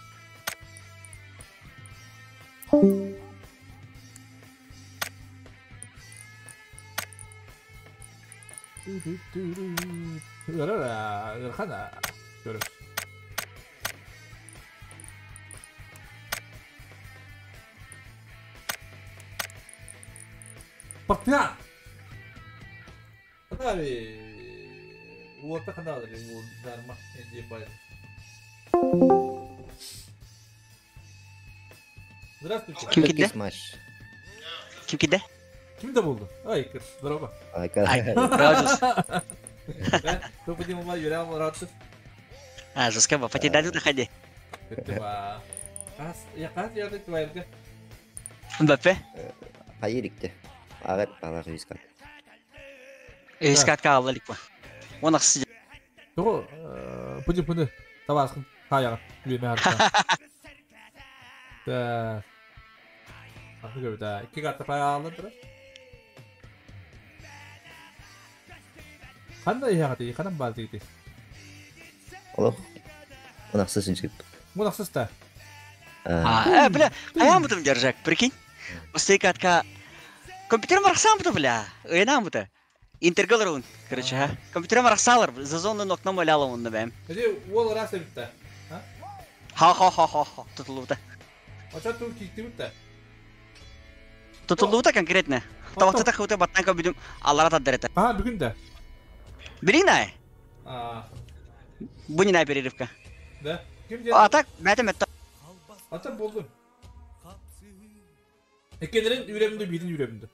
Партия! Ханали! Уота ханали, дарма, ебать. Здравствуйте. Ким кидде? Ким кидде? Ким де buldu? Ay kız, здорово. Ay, Кто поднимал Юрия Муратов? А, жестко, пати дадут находи. Я как я так твоя? Мбаппе? Хайырикте. Агат алар искат. Искат каалла ликпа. Он ахсы. Того, пути пуны. Табасхын. Хаяга. Үйеме харта. Да. Ахы да. Ики катта паялы Ханда иһаҕати, ханан баар диити? Олох. Унахсы синчип. Мунахсыз та. А, бля, а я мутум держак, прикинь. Устейкатка компьютер марахсам буту, бля. Ыйнам буту. Интергалрун, короче, ха. Компьютер марахсалар, за зону окном аляла он набэм. Эди уол раса битта. Ха-ха-ха-ха-ха, тутулута. Ача ту кикти битта. Тутулута конкретно. Таватта хута баттан бүдүм аллара таддарета. А, бүгүн да. Бери на. А. Бу не на перерывка. Да. А так, бәтем это. А так болду. Экенерин үрөмдү, бирин үрөмдү.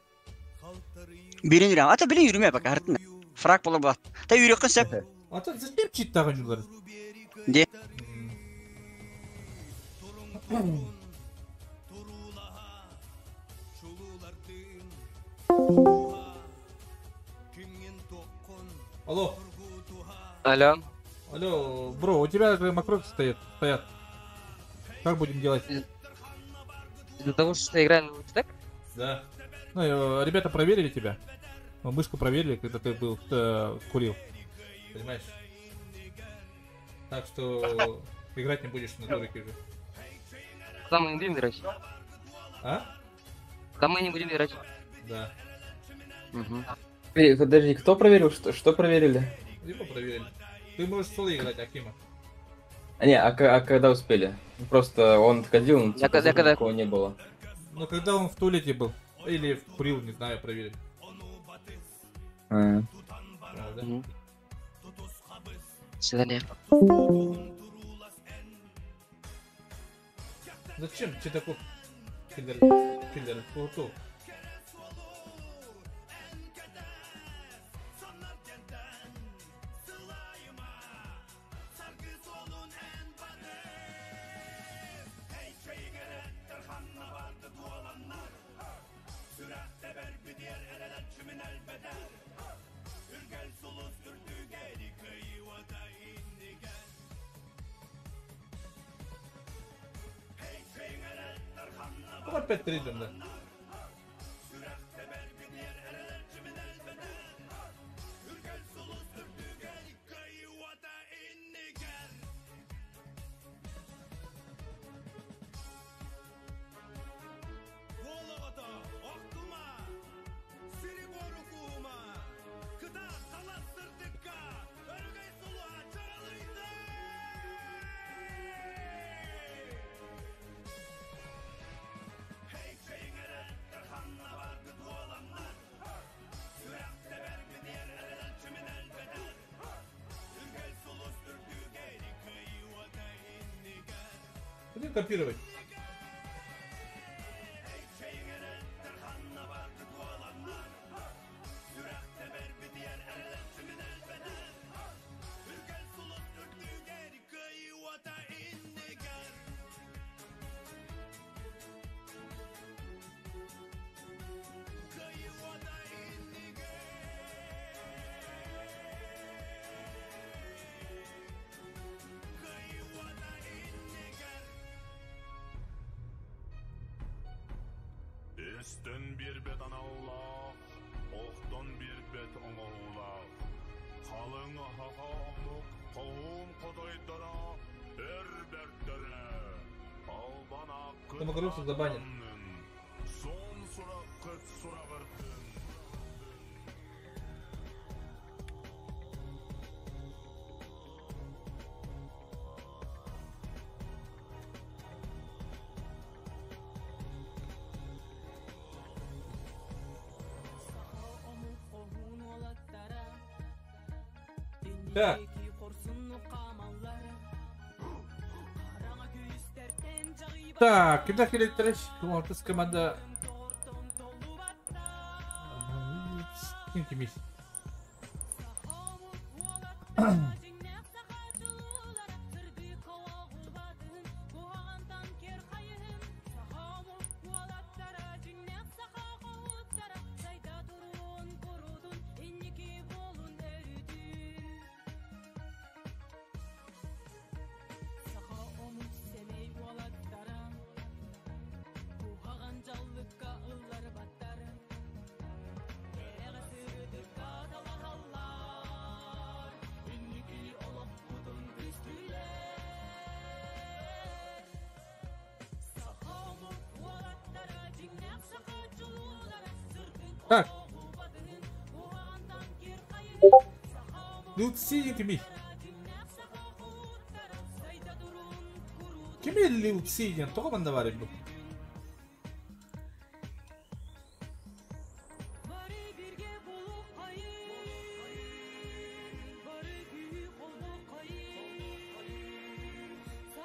Бирин үрөм. Ата билин үрүмө пока хартын. Фрак болор булат. Та үрөккөн сөп. Ата зачем чит тагын жулары? Де. Алло. Алло. Алло, бро, у тебя же макросы стоят. Как будем делать? Из-за того, что играем на так? Да. Ну, ребята проверили тебя. Ну, мышку проверили, когда ты был курил. Понимаешь? Так что играть не будешь на дурике уже. Там мы не будем играть. А? Там мы не будем играть. Да. Угу. Подожди, кто проверил? Что проверили? Его проверили. Ты можешь соло играть, Акима. А, не, а когда успели? Просто он отходил, но типа, когда такого не было. Ну, когда он в туалете был. Или курил, не знаю, проверили. А. Да? Угу. До свидания. Зачем читаков? Киллер, киллер, курту. Опять три да. Копировать. Самогрузку забанят. Так. Так, куда келеттереш? Кумалтыс команда. Ким кимис? Так. Лилтси кими? Кими Лилтси диэн тоҕо манна баар бу?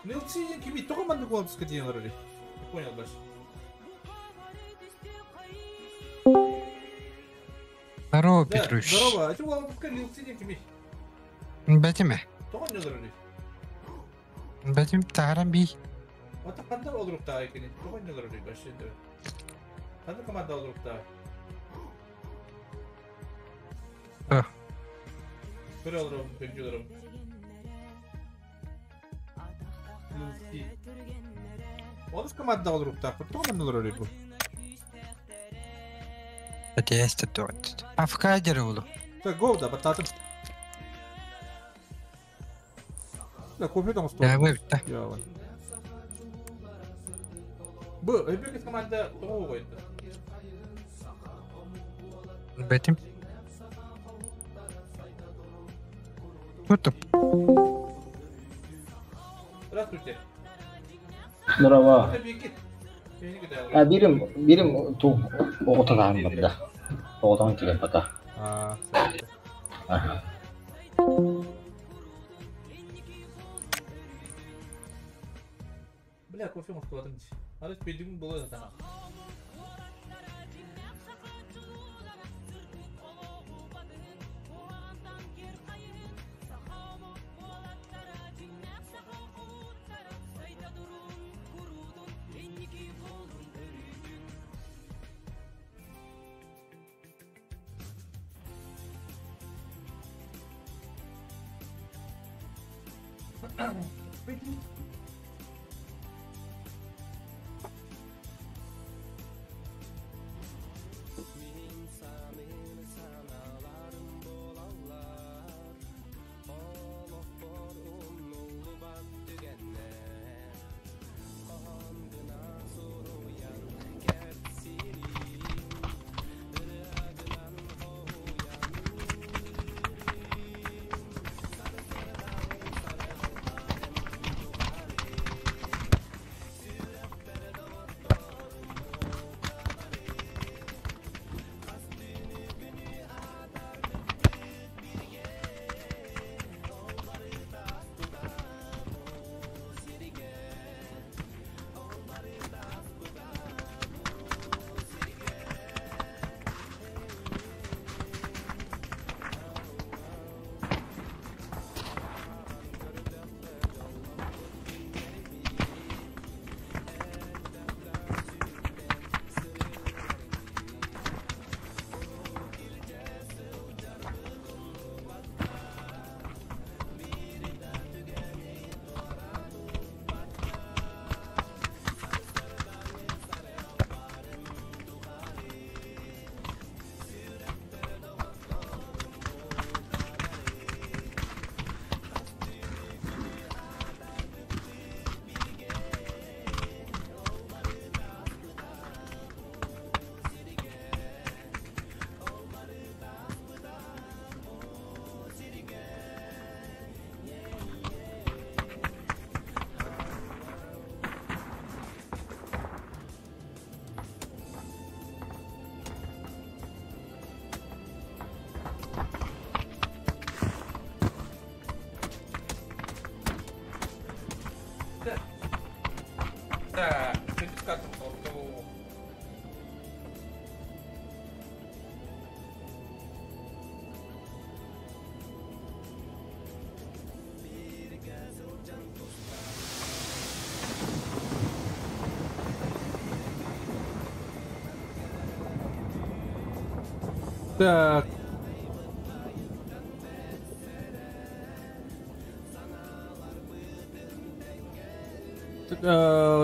Лилтси диэн кими тоҕо манна куоласка диэн олорор? Не понял больше. Здорово, Да, Петруш. здорово. А ты уолбуска Лилтси диэн кими? Бэтиме. Тоҕо не олорор? Бэтим тааран бий. Ота ханна олоруктаа кини? Тоҕо не олорор вообще? Ханна команда олоруктаа? Ах. Көрө олором, көрү олором. Лилтси. Олус команда олоруктаа. Тоҕо манна олорор бу? Бэтиэсте туот. Афкадер улу. Так, гоу да, баттатым. Да, кофе там Я выпта. Я Бу, өбүк команда тоҕо койду? Бэтим. Тутуп. Здравствуйте. Здорово. Это Бекит. А бирим бирим ту оҕотон барда. Оҕотон килен пока. А, Ага. Бля, кофе может кладым. Арыс педигин было это. Так.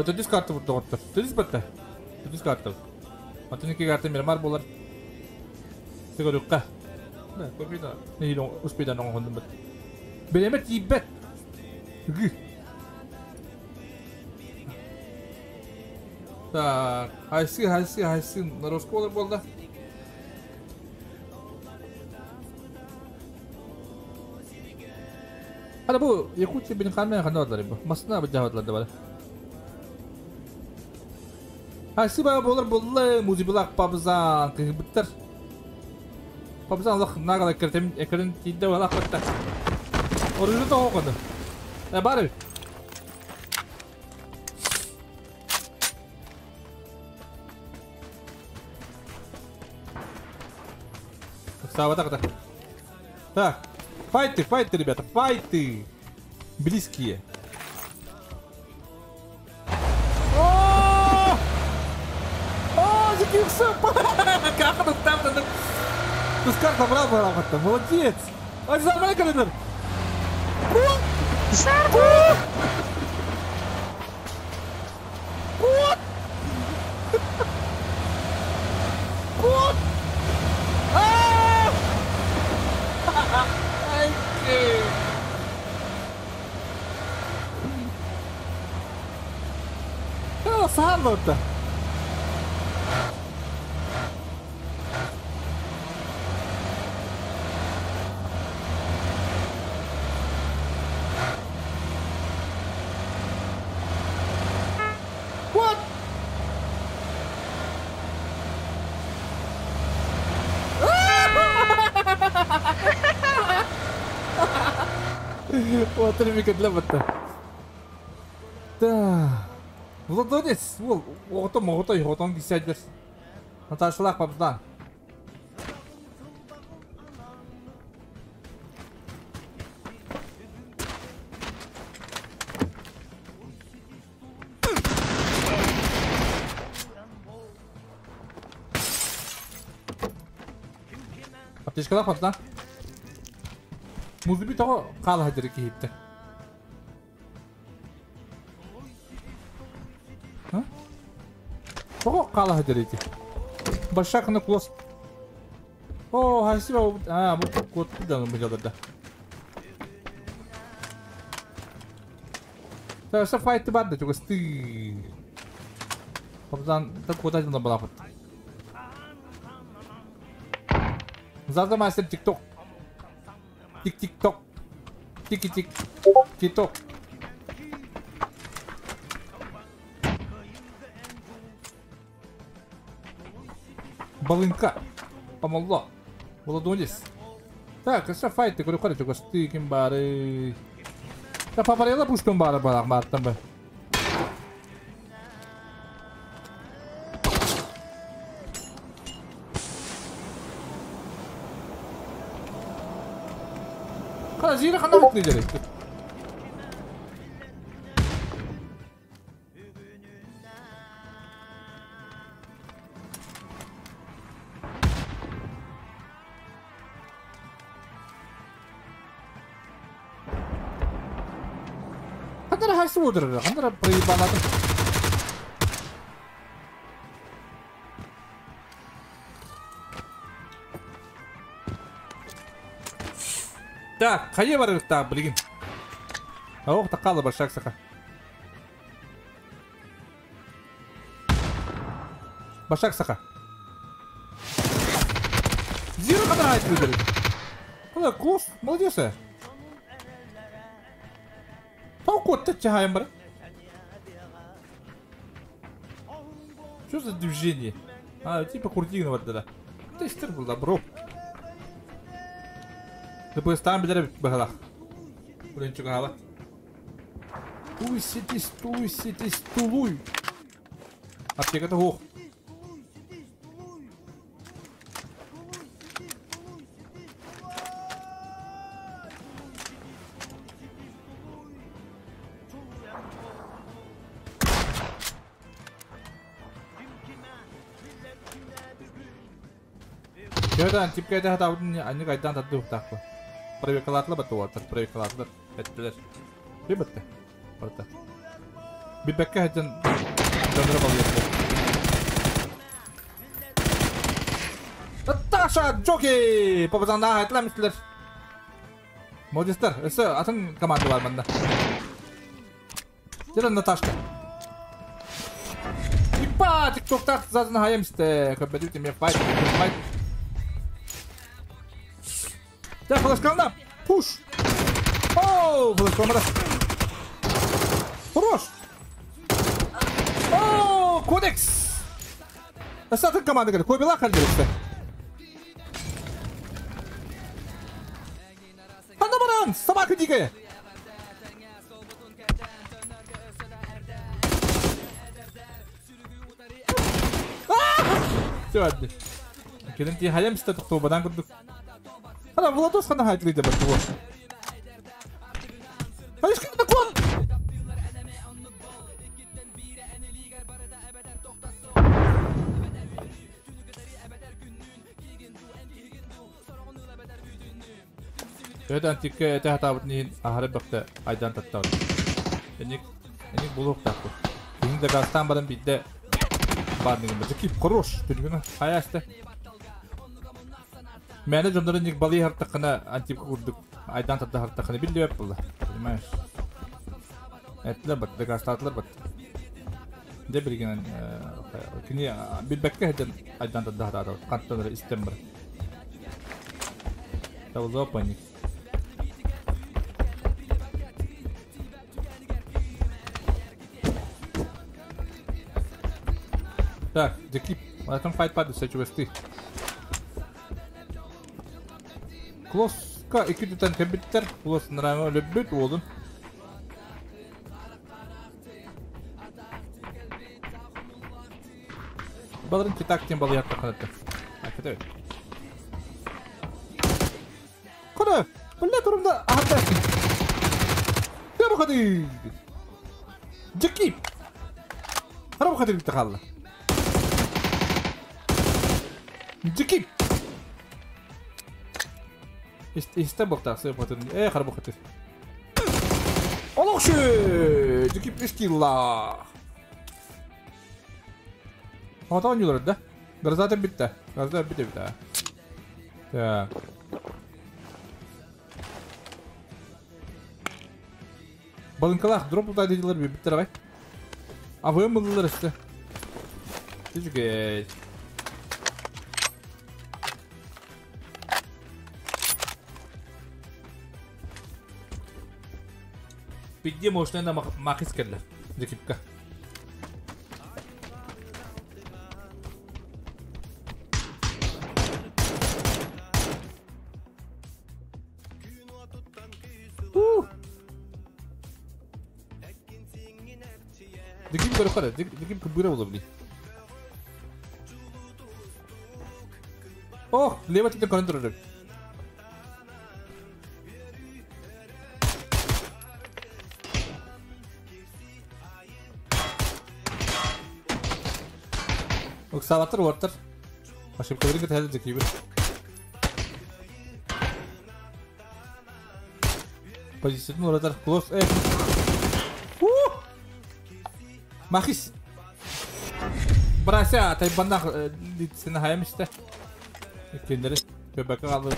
Төрдүс карта доҕоттор. Төрдүс батта. Төрдүс карта. Атын икки карта Мирамар буолар. Сыгырыкка. Да, көпүйда. Нехиле успейдан оңондум бат. Береме тиийбэт. Үгү. Так, хайсы, хайсы, хайсы, Норосколар болды. Hadi bu Yakutya benim kalmaya kanı bu. Masına bir cevaplar da var. Хайсы ба болар болла музибилак пабзан кыгыбыттар. Пабзан лох нагала кертем экран тидде вала хатта. Оружие то окоду. Бар. Так, так. Файты, файты, ребята, файты. Близкие. О! О, закинулся! Как он там? Тускар забрал, брал, молодец! А забрал, календер! Кот! Кот! Кот! Саалота. What? Вот ребята для вот. Да. Владонец, ол оғыты моғыты отон кисәдер. Наташалақ папздан. Аптечкалақ папздан. Музыби того қала хадыр кейіпті. Тоҕо хаалаһа дэрити. Башакны кулас. О, хайсыба а, бу кот да бу да. Та са файт бар да чугасты. Папзан та кода жына балапыт. Заза мастер тикток. Тик тик-ток. Тики-тик. Тик-ток. Балынка. Помогло. Молодец. Так, это файт, говорю, короче, гостыким бары. Да попарела пушком бары барах маттам бы. Хазира хана хатны. Хандара проебалады. Так, хайе бар та, блин. Ох, такала башак саха. Башак саха. Зиро хандара айт. Куда кус, молодец. Что за движение? А, типа куртигна вот да. Тестер был добро. Да там бедер бахалах. Блин, что гала. Туй ситись, туй ситись, тулуй. Аптека-то ох. Төһө антипка этэ хатаабытын анньык айдаан тардыы ухтаахпы. Проверкалаатылар батта уолаттар, проверкалаатылар, эттилэр. Ти батта. Барта. Билбэккэ сылдьан дьонноро балыйаттар. Наташа Джоки! Папазаннаа айтылар мистилер. Молодецтар, өссө атын команда бар манна. Дьэ Наташка. Ипа, тиктоктаах задын хайам истэ. Көрбөтүбүт эмиэ файт, файт. Дьэ, флешкална. Пуш. Оу, флешкална. Хорош. Оу, кодекс. Өссө атын команда кэлэ. Кобила халдырысты. Ханна баран, собака дикая. Все, отди. Кэлин ти хайам истэ тохтуобадан курдук. Хана Владос хана хайтлыйда бар туго. Хайышкин такон! Төһө антикка этэ хатаабытын иһин аһары бөхтө айдан таттабыт. Эник эник булуохтаахпыт. Киһин да газтаан баран биирдэ баардыгын Кип хорош түнүгүнэ хайаста. Мээнэ дьоннорун ник балыы хартаххына антипка курдук айдан тарда хартаххына биллибэт буолла. Понимаешь? Эттилэр бат, дакаастаатылар бат. Дьэ билигин кини билбэккэ сылдьан айдан тарда хатаата. Хантан эрэ истэн баран. Табыллыбат Так, Дикип, атын файт пады сечугасты. Клосска икки түтэн кэбиттэр, Клос нрама өлөбүт уолун. Баларын титак тем балыятта канатты. Айфете. Куда? Бля, турумда ахта. Я бахады. Дикип. Харам хатыр тахалла. Дикип. Исте бохта, сэ бохтын. Э, хар бохтыр. Олохшы! Дикип искилла. Хата ойнуулар да. Гроза битте. Гроза битте битте. Так. Балынкалах дроп туда дедилер биттер агай. А вы мылдылар исте. Тижге. Бидде мощный на махис келлер. Дикипка. Дикип көрө дикип күбүрө боло били. Ох, лево типтен көрөн турар. Уксалатыр уортар. Ошибка берин кетели дикиби. Позициятын уратар. Клос. Э. Махис. Брася, тайбаннах литсini хайам исте. Иккендери көбөккө калды.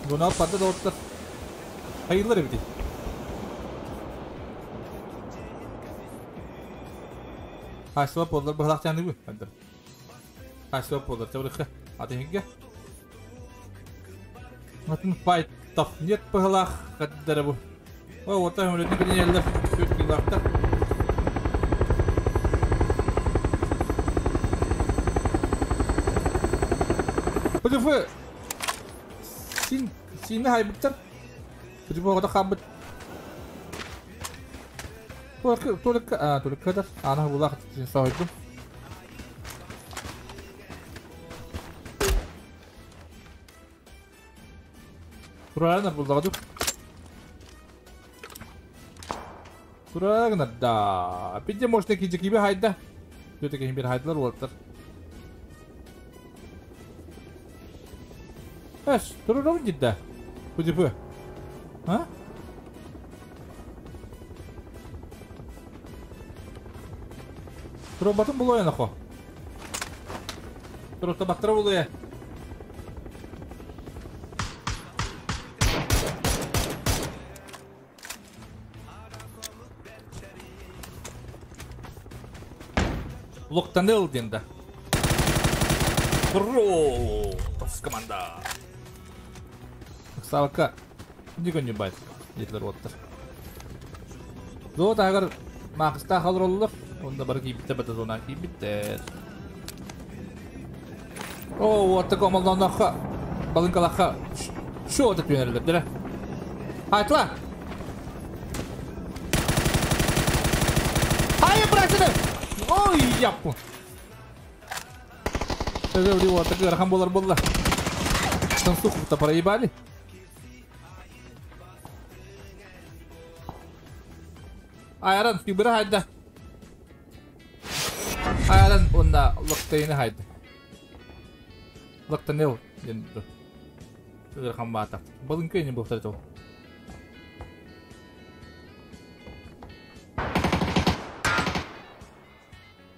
Буну алып барды да оттар. Хайылар эбити. Хайсылап болдар, быһалах тяны бу. Хадыр. Хайсылап болдар, тебрихе. Атыһынге. Атын файт таф нет быһалах хаддара бу. О, вот там люди приняли все-таки лахта. Подожди. Син, син хайбыттар. Подожди, вот хабыт. Только, только, а, только это, она была син сойду. Правильно был даду. Турагна да. Пидде может таки дикиби хайда. Все-таки бир хайдылар уолаттар. Эс, турурабын дидда. ПДП. А? Турбатын булуя нахо. Турта баттыра булуя. Локтанел денда. Бро! Команда. Савка. Дигон не бать. Детлер оттыр. Зо тагыр мақыста халыр олар. Онда бар кейбітті бәті зона кейбітті. О, отты комалданаққа. Балынкалаққа. Шо отып жөнелдір, дірі. Айтла! Ай, братины! Ой, яппу! Отты болар болла. Штансуху-то проебали. Айран фибра хайда. Айран онда локтейни хайда. Локтанел енді. Ырхан бата. Балын көйне бұл тарту.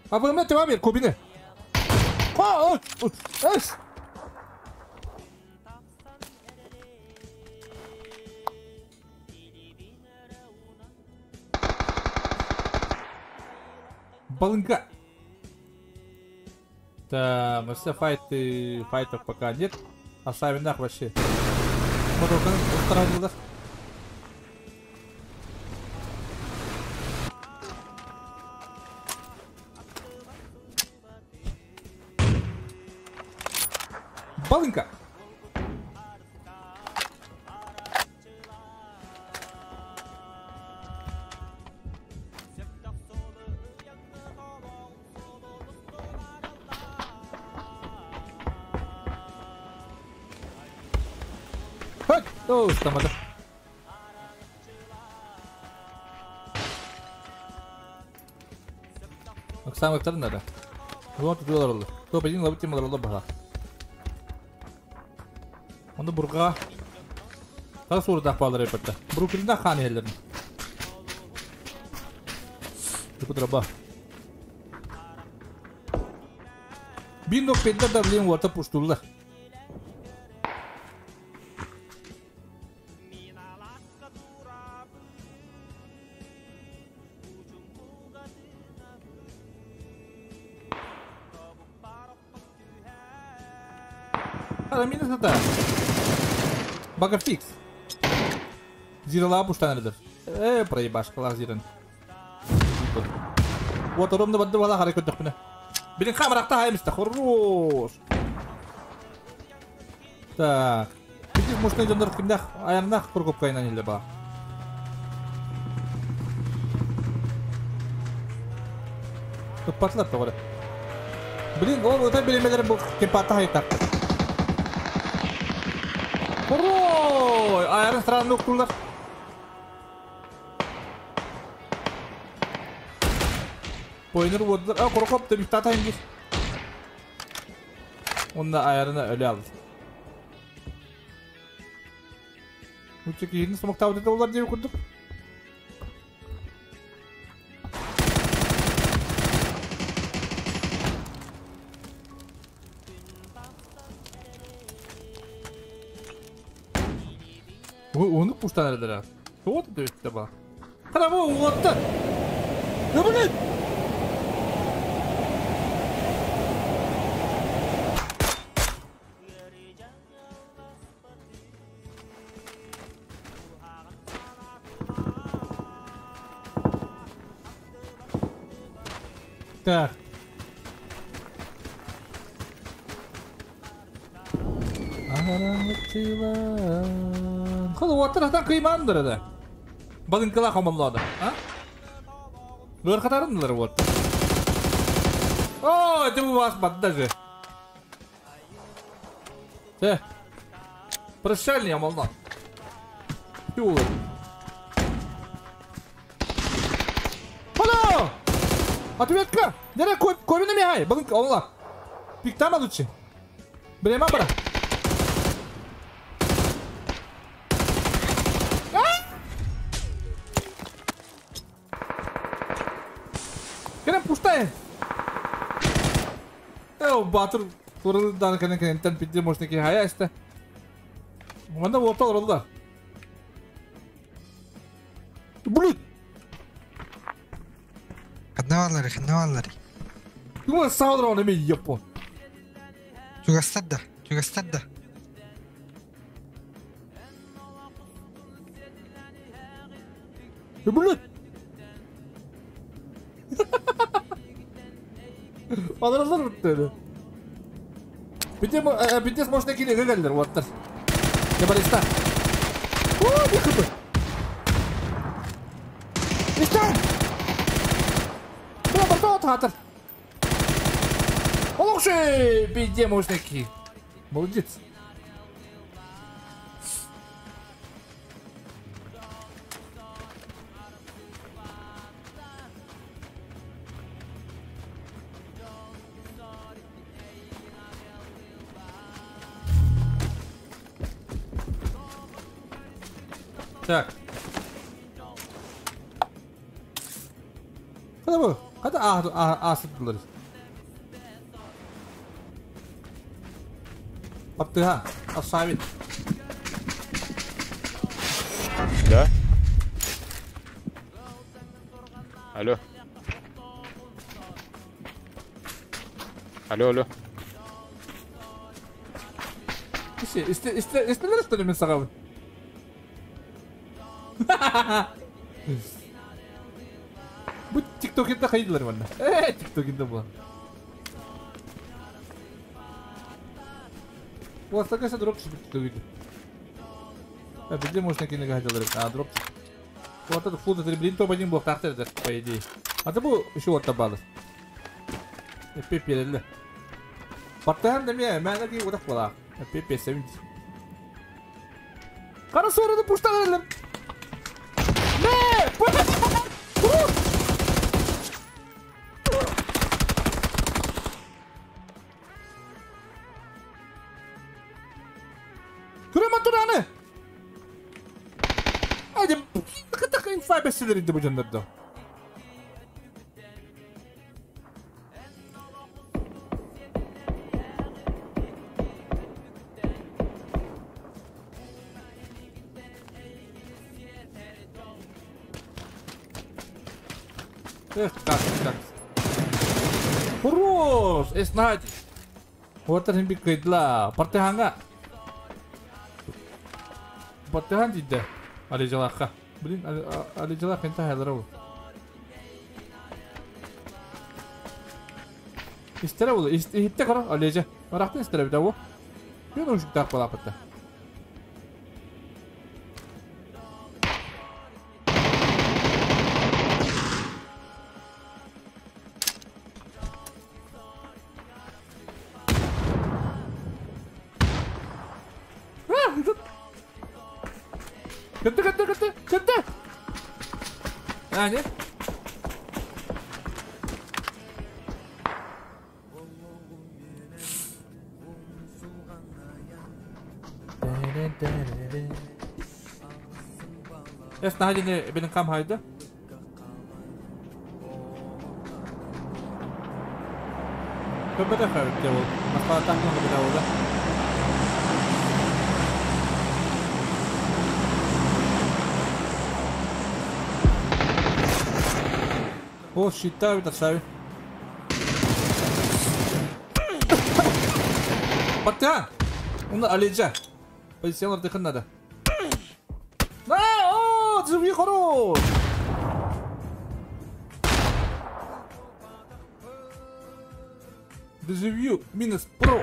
А вы мне тебе кубины. О, эс. Балынка. Так, все файты, файтов пока нет. А сами нах вообще. Балынка. О, там это. Самый второй надо. Вот тут доллар. Топ-1 ловите малоролла бага. Онда бурга. Та сурда палар репетта. Бруклинда хан хеллерин. Драба. Биндо пенда да блин варта пуштулла. Минус это. Багафикс. Зирала пуштанырдыр. Проебашкалар зирен. Вот ромны бадды бала харай көттік піне. Білін қамырақта хаймысты. Хорош. Так. Видишь, мужской жондар кимдах аяннах кургуп кайнан елі ба. Туппатлар тоғыры. Блин, ол өте білемелер бұл кемпатта хайттақ. Ой, айрын странно уктулар. Бойныр водlar. А, korkup da bir tane gir. Onu da ayarını öyle aldı. Uçak yerini smoke tavda olar diye kurduk. Onu пуштан эрдер. Вот это өттө ба. Кара бу отты. Ne bu ne? Так. Хол оттар кыймандыр да. Балынкала хамаллады, а? Бөр катарындылар вот. О, это у вас даже. Э. Прощальный амалдан. Тюлы. Алло! Ответка! Дere koy beni mi hay? Balın Allah. Piktama лучше. Билема бара. Батыр турылдан кэнэн кэнэнтэн пидде можно ки хая эсте. Манда орта олороллар. Блин! Ханна баллары. Ким саалар оны мен япон. Чугастар да. Блин! Аларалар бітті. Бітес можно келеге келдер, оттар. Жабариста. О, не хп. Истан! Бля, бартау татыр. Олықшы, бейде можно ки. Молодец. Так. Қада бұл? Қада асып бұлар? Аптыға, асабит. Да? Алло. Алло, алло. Истелер что ли мен сағабын? Bu TikTok'ta kaydılar bana. TikTok'ta bu. Bu aslında drop çıktı TikTok'ta. А где можно кинуть гадалар? А дроп. Вот это флот это блин топ один был тахтер по идее. А то был еще вот табалыс. Пепе Партан да мне, мен ки вот так Пепе 70. Қара сорыды пуштан Не! Күрәмә тураны! Айди, кытак инфа беселер инде бу жандарда. Эх, как, как. Хорош! Эснати! Вот это бикайдла. Партыханга. Партыхан дейді. Алижалаха. Блин, алижалах инта хайлар Истere oldu. İhitte kara Alija. Maraqtan istere bir de bu. Bir de uşuk daq bala patta. Kötü. Yani. Esna hadi benim kam haydi. Köpete xarıp devul. Masala takmadı bir davulda. О, щита это шави. Батя! Он алиджа. Позиционер дыхын надо. На, о, живи хорош! Дежавю минус про.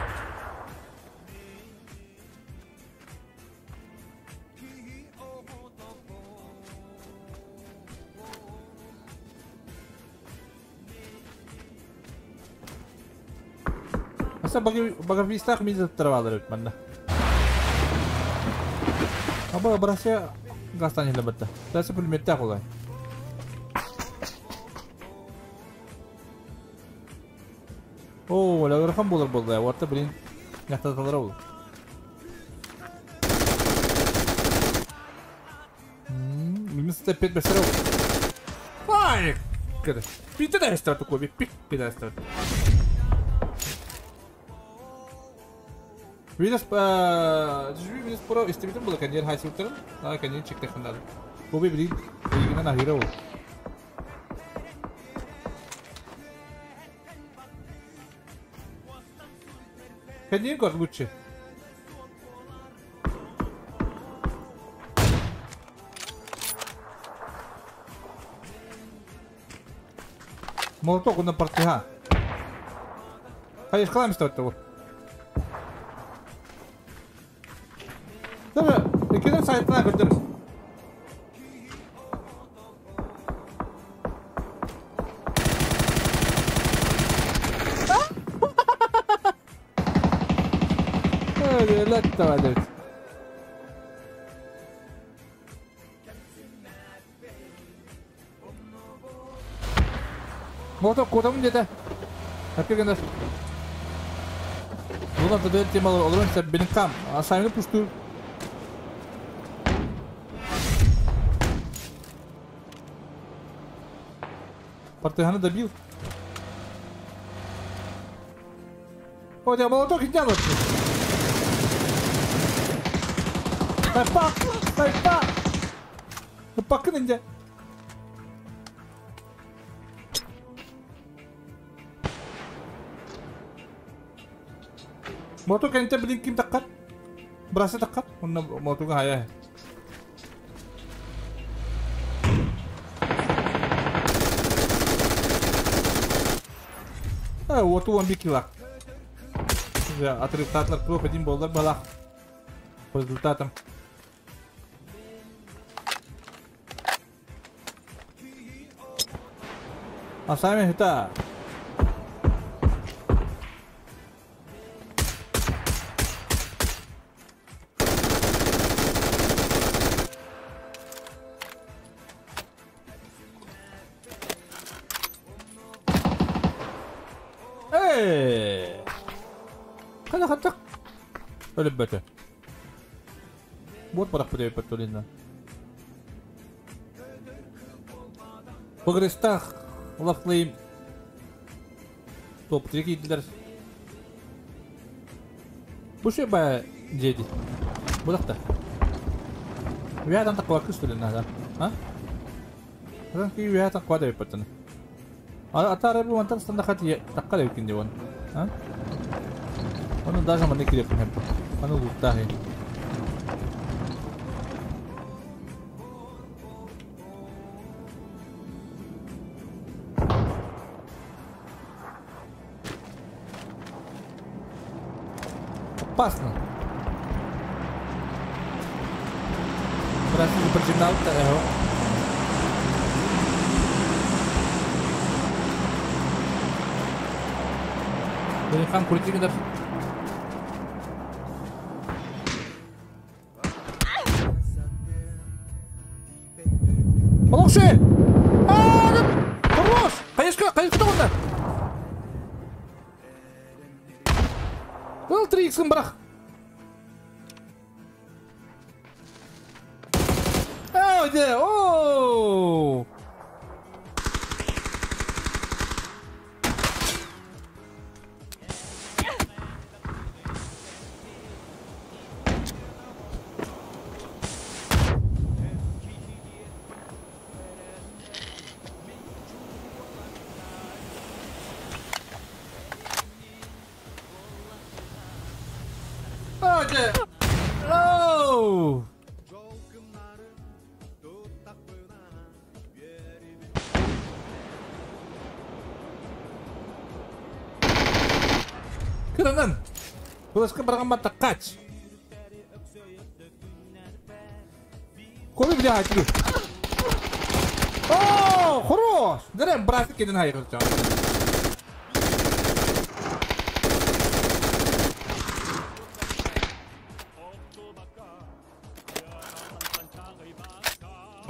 Бага вистах мизер травалар манна. Аба брася гастани лабатта. Тасы пулеметта кулай. О, ла рахам болар болды. Орта блин. Яқтаталар ол. Минус 5 бесеров. Ай! Кede. Пите да естра такой, пик пида естра. Винес Винес Про истибитим була кэнниэр хайсыбыттарын, аа кэнниин чектэхпин наада. Бу билигин билигинэн аһыыра ол. Кэнниин көр лучше. Молоток уна партиха. Хайышкалам истебетте бу. Tabii, ikiden сайтына көрдөрүс. Öyle Молоток кодамын деді. Әпкегенер. Бұдан да темалар олорон сәп benim кам. Асаймны пушту. Партыганы добил. О, я молоток идет вообще. Сайпак! Сайпак! Пакын инде. Молоток энте билин ким таккар? Брасы таккар. Онна молоток хая. А, вот он бикила. Отрыв татлар плохо один болдар балах. По результатам. А сами это Эй! Қана қаттық? Өліп бәті. Вот барақ бұдай бәті Погрестах лафлейм топ-3 кийдилер. Бу шөй бая деді. Бұдақта. Уятан таққуа күс төлін ада. А? Адан ки уятан қуа деп бәтіні. Атары бу мантан станда хати таққа деп кин деп А? Оны даже маны керек хеп. Аны луттахи. Опасно. Здравствуйте, прочитал, Хан крутик даже. Олохши! Хорош! Конечно, конечно, онда! Ол 3 бірақ. О, де, о! О, Кыранан! Булашка барган батта кач! Коли бля хатыр. О, хорош! Дәрем брат кеден хайыр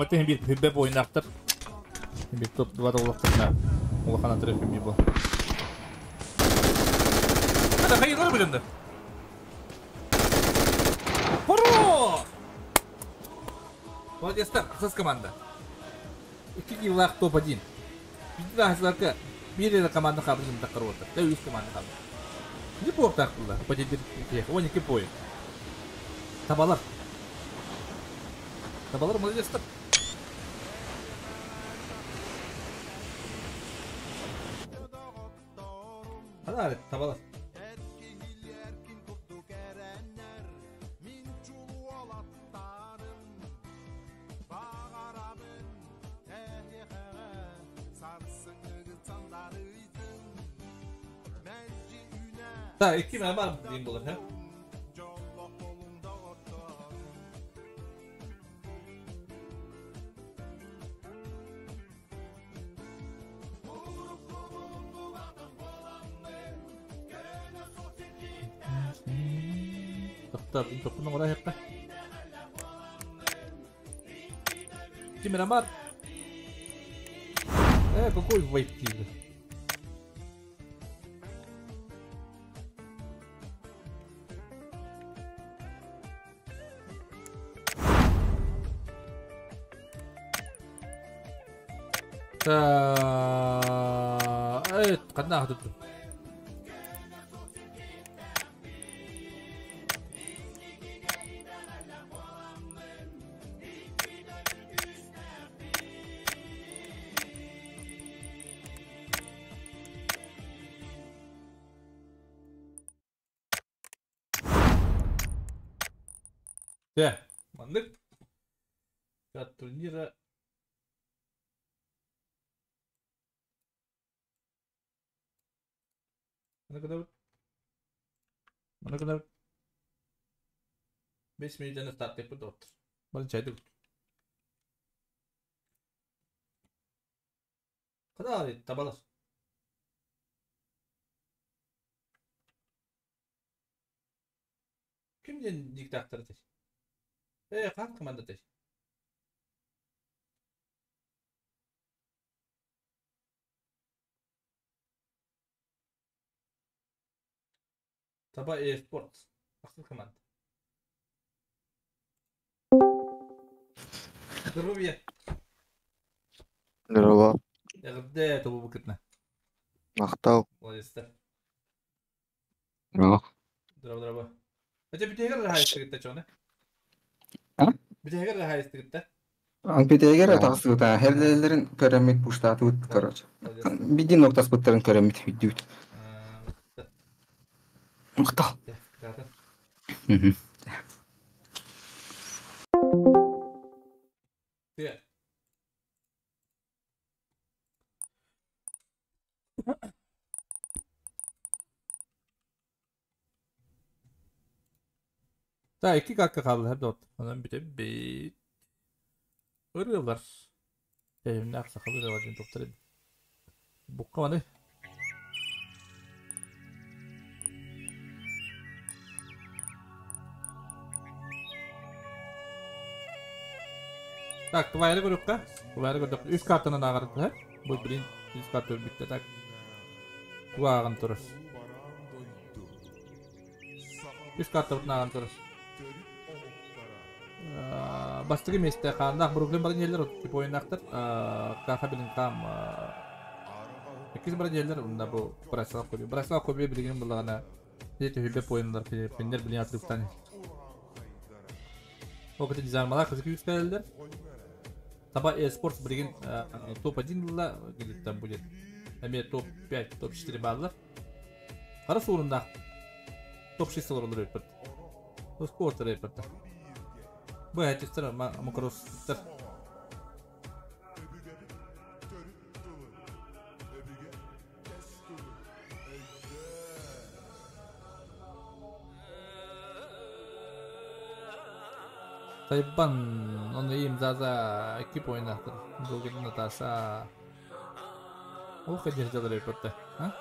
Вот и бит хибе бойнактыр. Бит топ 2 доллар Улахан атры хими бу. Это хайыр билинде. Хорош! Молодец, сыз команда. Икки киллах топ-1. Биттен хасыларка bir команда кабызын такыр отыр. Да үс команда кабыз. Не буолтаахтылар, потедир 12 поинт. Табалар. Табалар молодецтар. Хана табалар. Так, икки мэ бар диэн буолар, һэ? Тоқтар, тоқтың оңыра хеппе. Тимирамар. Какой войти? Та, қанна ағды. Те, маннык. Турнира. Маны кадar 5 минутаны старт деп отыр. Бары чайды. Када табалар. Кимден диктатор дей? Қан команда дей? Таба e-sport. Ақсыз команда. Здоровье. Здорово. Эҕэрдэ тобу букытна. Махтал. Молодецтар. Здорово. Здорово, здорово. Хотя битегер рахайстыгытта чоны. А? Битегер рахайстыгытта. Битегер тахсыта херлелерин көрөммит пуштатыбыт, короче. Бидин ноктаспыттарын көрөммит виддүүт. Махтал. Мгм. Те. Та, икки какка қалды, хәп дот. Онан бите бит. Ырылар. Тәйімні ақсақал ырылар ден тоқтар еді. Бұққа маны. Так, твайры көрөккә. Твайры көрдök. Үс картаны ағарды, хә? Бу блин, үс карта битте. Так. Туагын турur. Үс карта бутын турur. Бастыгы месте қандақ Бруклин бар нелер тип ойнақтыр. Каха билин кам. Иккис бар нелер унда бу Браслав көбе. Браслав көбе билген булгана. Дете хүбе ойындар финнер билин атыптан. Окыты дизармалар кызык юскалдер. Таба e-спорт билген топ-1 была, где там будет. Эме топ-5, топ-4 баллар. Кара сурында топ-6 олар репорт. Скорт репорт. Бу әтистер макростар. Тайбан, он им за экип ойнақтыр. Жолгин Наташа. Ох, одежда репорта, а?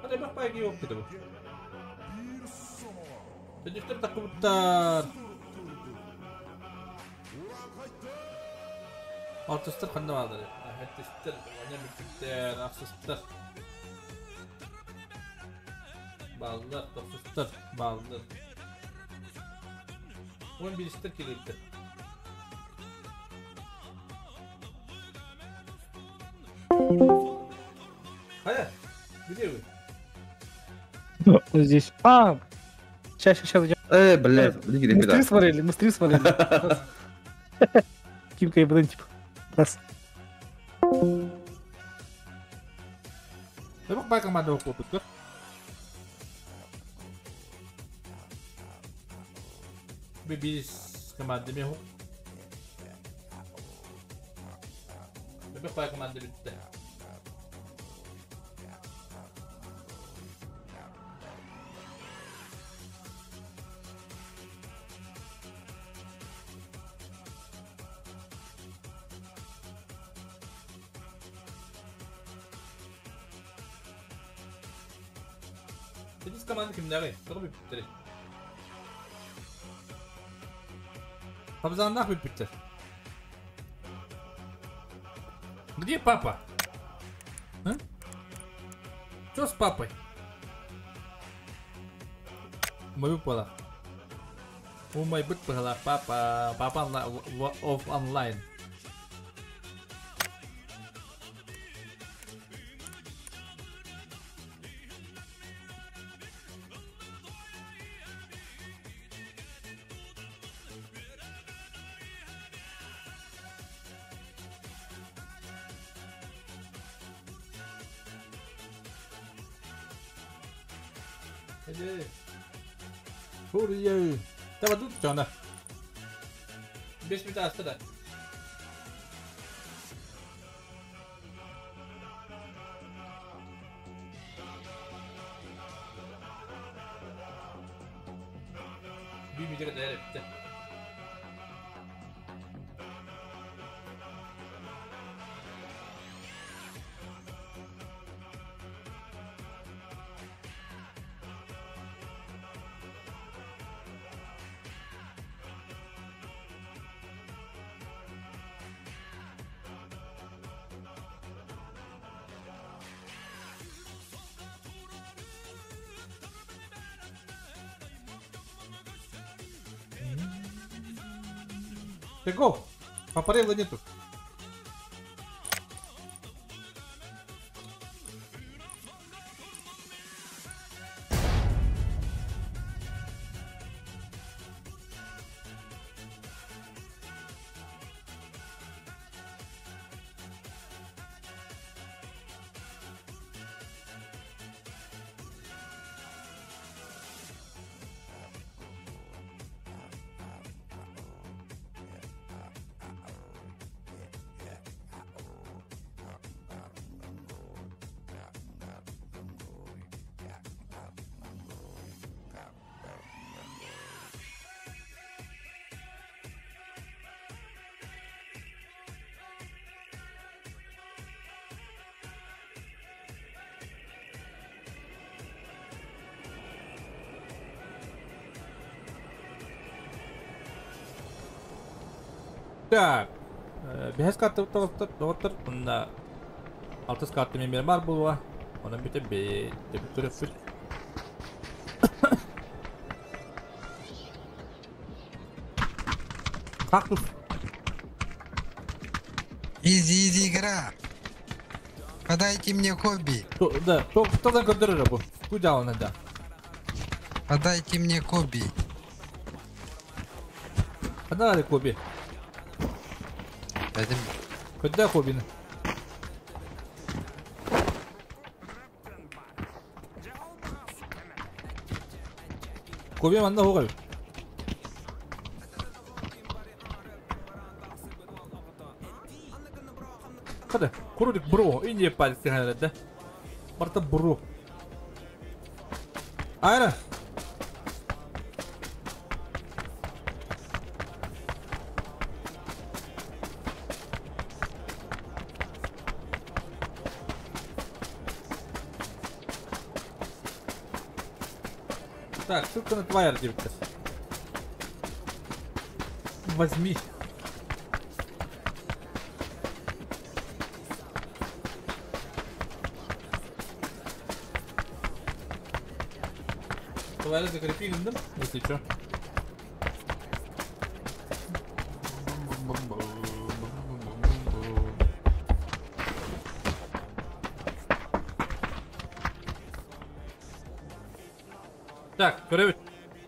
Hadi bak bagi yok dedi bu. Çocuklar takımlar. Artistler qanday vardır? Artistler, oynamışlar, artistler. Ballar, toksuzlar, ballar. 11 işler kelipti. Где вы? Вот здесь. А! Сейчас, сейчас, сейчас. Блядь, Мы стрим смотрели, мы стрим смотрели. Кимка и Брэн, типа. Раз. Давай бай команду опыт, Бибис команды меху. Давай бай команды битте. Biz команда kimleri? Doğru bitti. Хабзаннах bitti. Где папа? А? Что с папой? Мою пала. У мой быт пала папа, папа оф онлайн. Давай тут, Без метра сюда. Bir metre değer bitti. Ты го! Папарелла нету. Так, бәһәс карты доктор, мында алтыс карты мен бар булуа. Оны бите бе, деп көрөппүт. Кактус. Изи, изи игра. Подайте мне хобби. Да, то көрдөрөр бу. Куда он да? Подайте мне хобби. Подали хобби. Куда хобби? Хобби манда хогай. Када, курдик бро, инде пальцы да? Барта бро. Айра. Так, ссылка на твоя девка. Возьми. Твоя закрепили, да? Если что. Так, көрөбүт.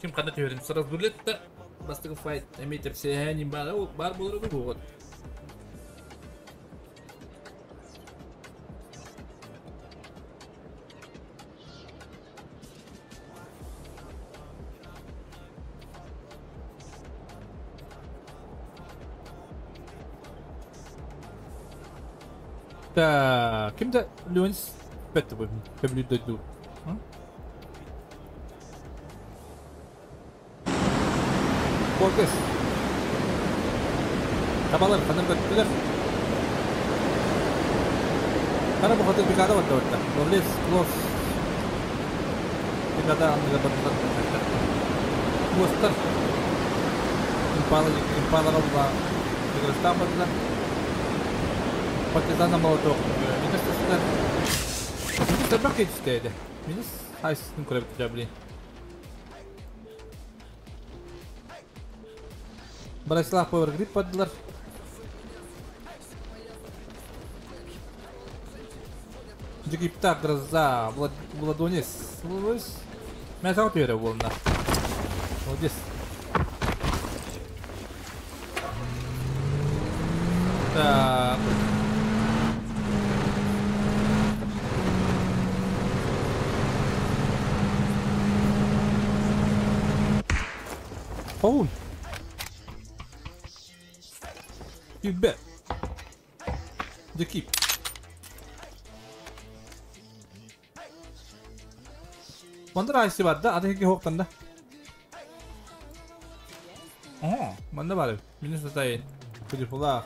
Ким ханна түһэрин сразу билет да. Бастакы файт эмиэ тэпсээһин баар баар буолар буолуот. Так, ким да Леонис бетті бұл, көбілі дойду. Фокус. Табалар, қаныр көттілер. Қара бұқаты бикада бар да. Ловлес, клосс. Бикада андыға бар да. Костар. Импала, импала қалба. Биграстан бардылар. Партизана молоток. Министр Министр бак етістеді. Министр хайсысын көріп жабли. Браслав Power Grip паддылар. Дикипта гроза Владонис. Владонис. Мен сау түйері болына. Молодец. Так. Оу. You bet. The keep. Мандар айсы бар да, ады хеке хоқтан да. О, манда бар. Минус сатайын. Телефола.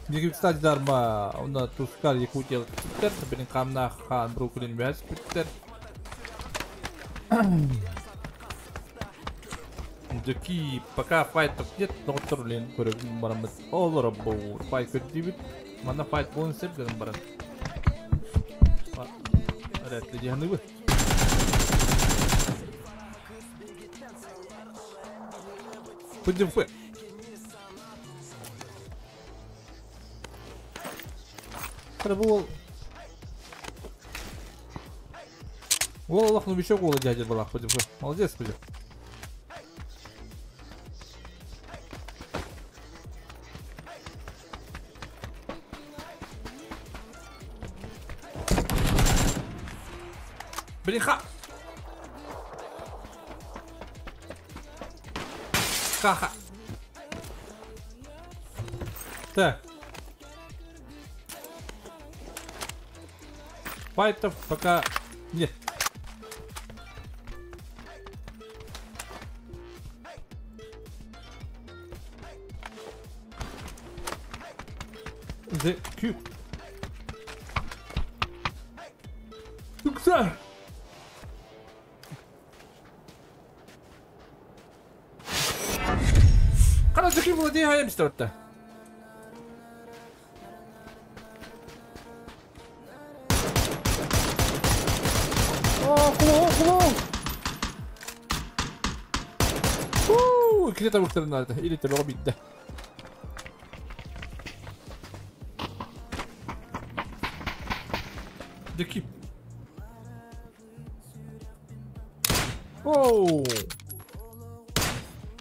Дикип стать дарма, онда Тускар Якутия питтер, бирин камна хан Бруклин бәс питтер. Дики, пока файтов нет, но турлин көрөбүн барамыз. Олар бу файт көтүбүт. Мана файт болун сеп гынан баран. Рәтле дигәне бу. Пойдем фэ. Ол Аллах, ну еще гола дядя была, пойдем фэ. Молодец, пойдем. Блин, ха! Ха-ха. Так. Файтов пока нет. The Cube. Тукса! Қара жүкі владея хаямстыртты. О, құлау, құлау! Ууу, кілета бұқтырын Или төліға бітті. Дикип. Оу!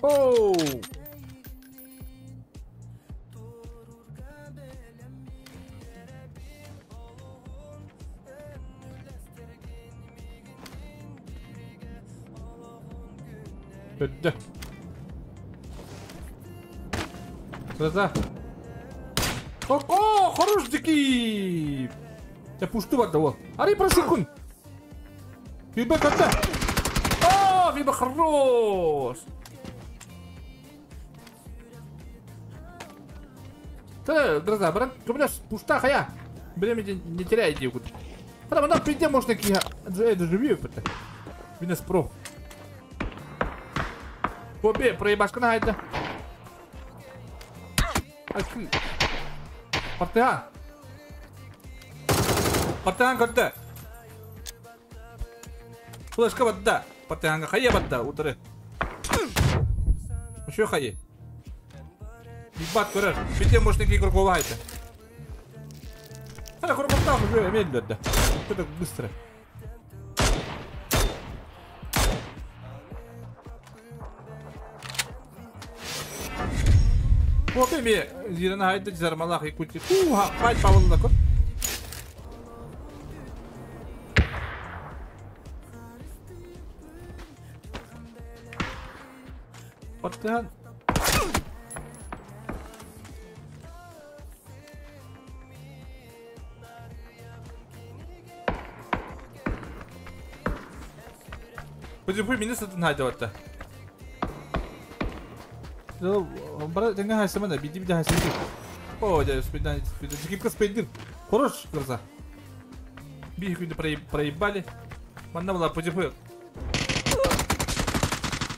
Оу! Бітті. Сраза. О, хорош дикий! Я пушту бар да ол. Ари просекун. Фиба катта. О, Фиба хорош. Та, гроза, брат, көмілес, пушта хая. Время не теряй идею. Потому что прийти можно киха. Это живи, это. Винес про. Копи, проебашка на это. Партиан. Партиан көрді. Флешка бадда. Партианға хайа бадда, утыры. Еще хайы. Бат көрер. Бите мощный игрокова хайта. Хана коркоттаах уже эмиэллэрдэ. Что так быстро? Копи ми зирана хайда зармалах и кути. Куха, хайд павылла кот. Партыхан. Бу мине сытын хайда батта. Бара теңге хайсама да, биди биди хайсама. О, дядя, спидан, спидан. Кипка спидин. Хорош, гроза. Биху проебали. Манна была ПДП.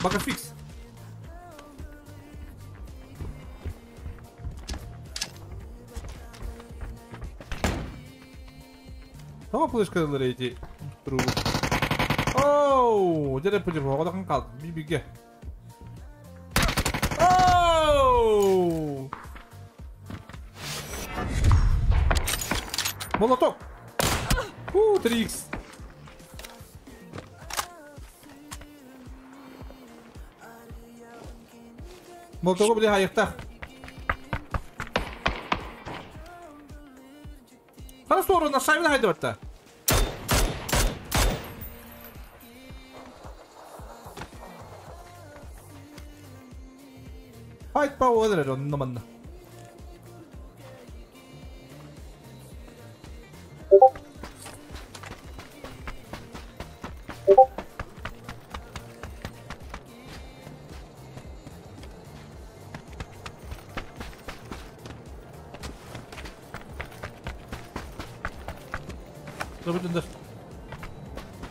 Бакафикс. Tamam флешкалары эти трубы. Оу, дядя ПДП, одан қалды. Бибиге. Оу! Молоток! У, 3х. Молоток, бля, аяқтақ. Хорошо, на шайбын хайды батта. Хайт пауэлэр онно манна.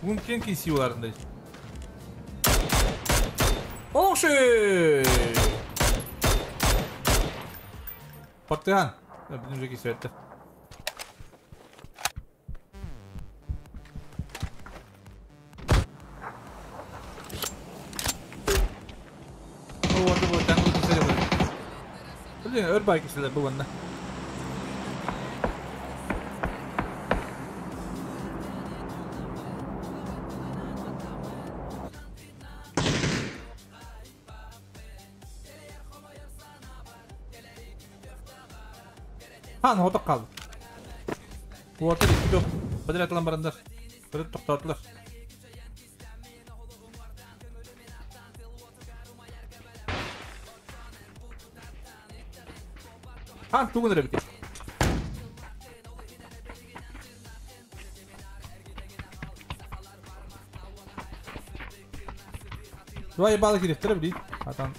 Мумкин кисиуларында. Олши! Партыхан. Бүгін же кисіп өтті. Блин, өрбай киселер бұл онна. Хан hotak kaldı. Bu ortada iki top. Badil atılan barındır. Böyle toktatılır. Хан тугун ребити. Давай балык иректire били. Атан.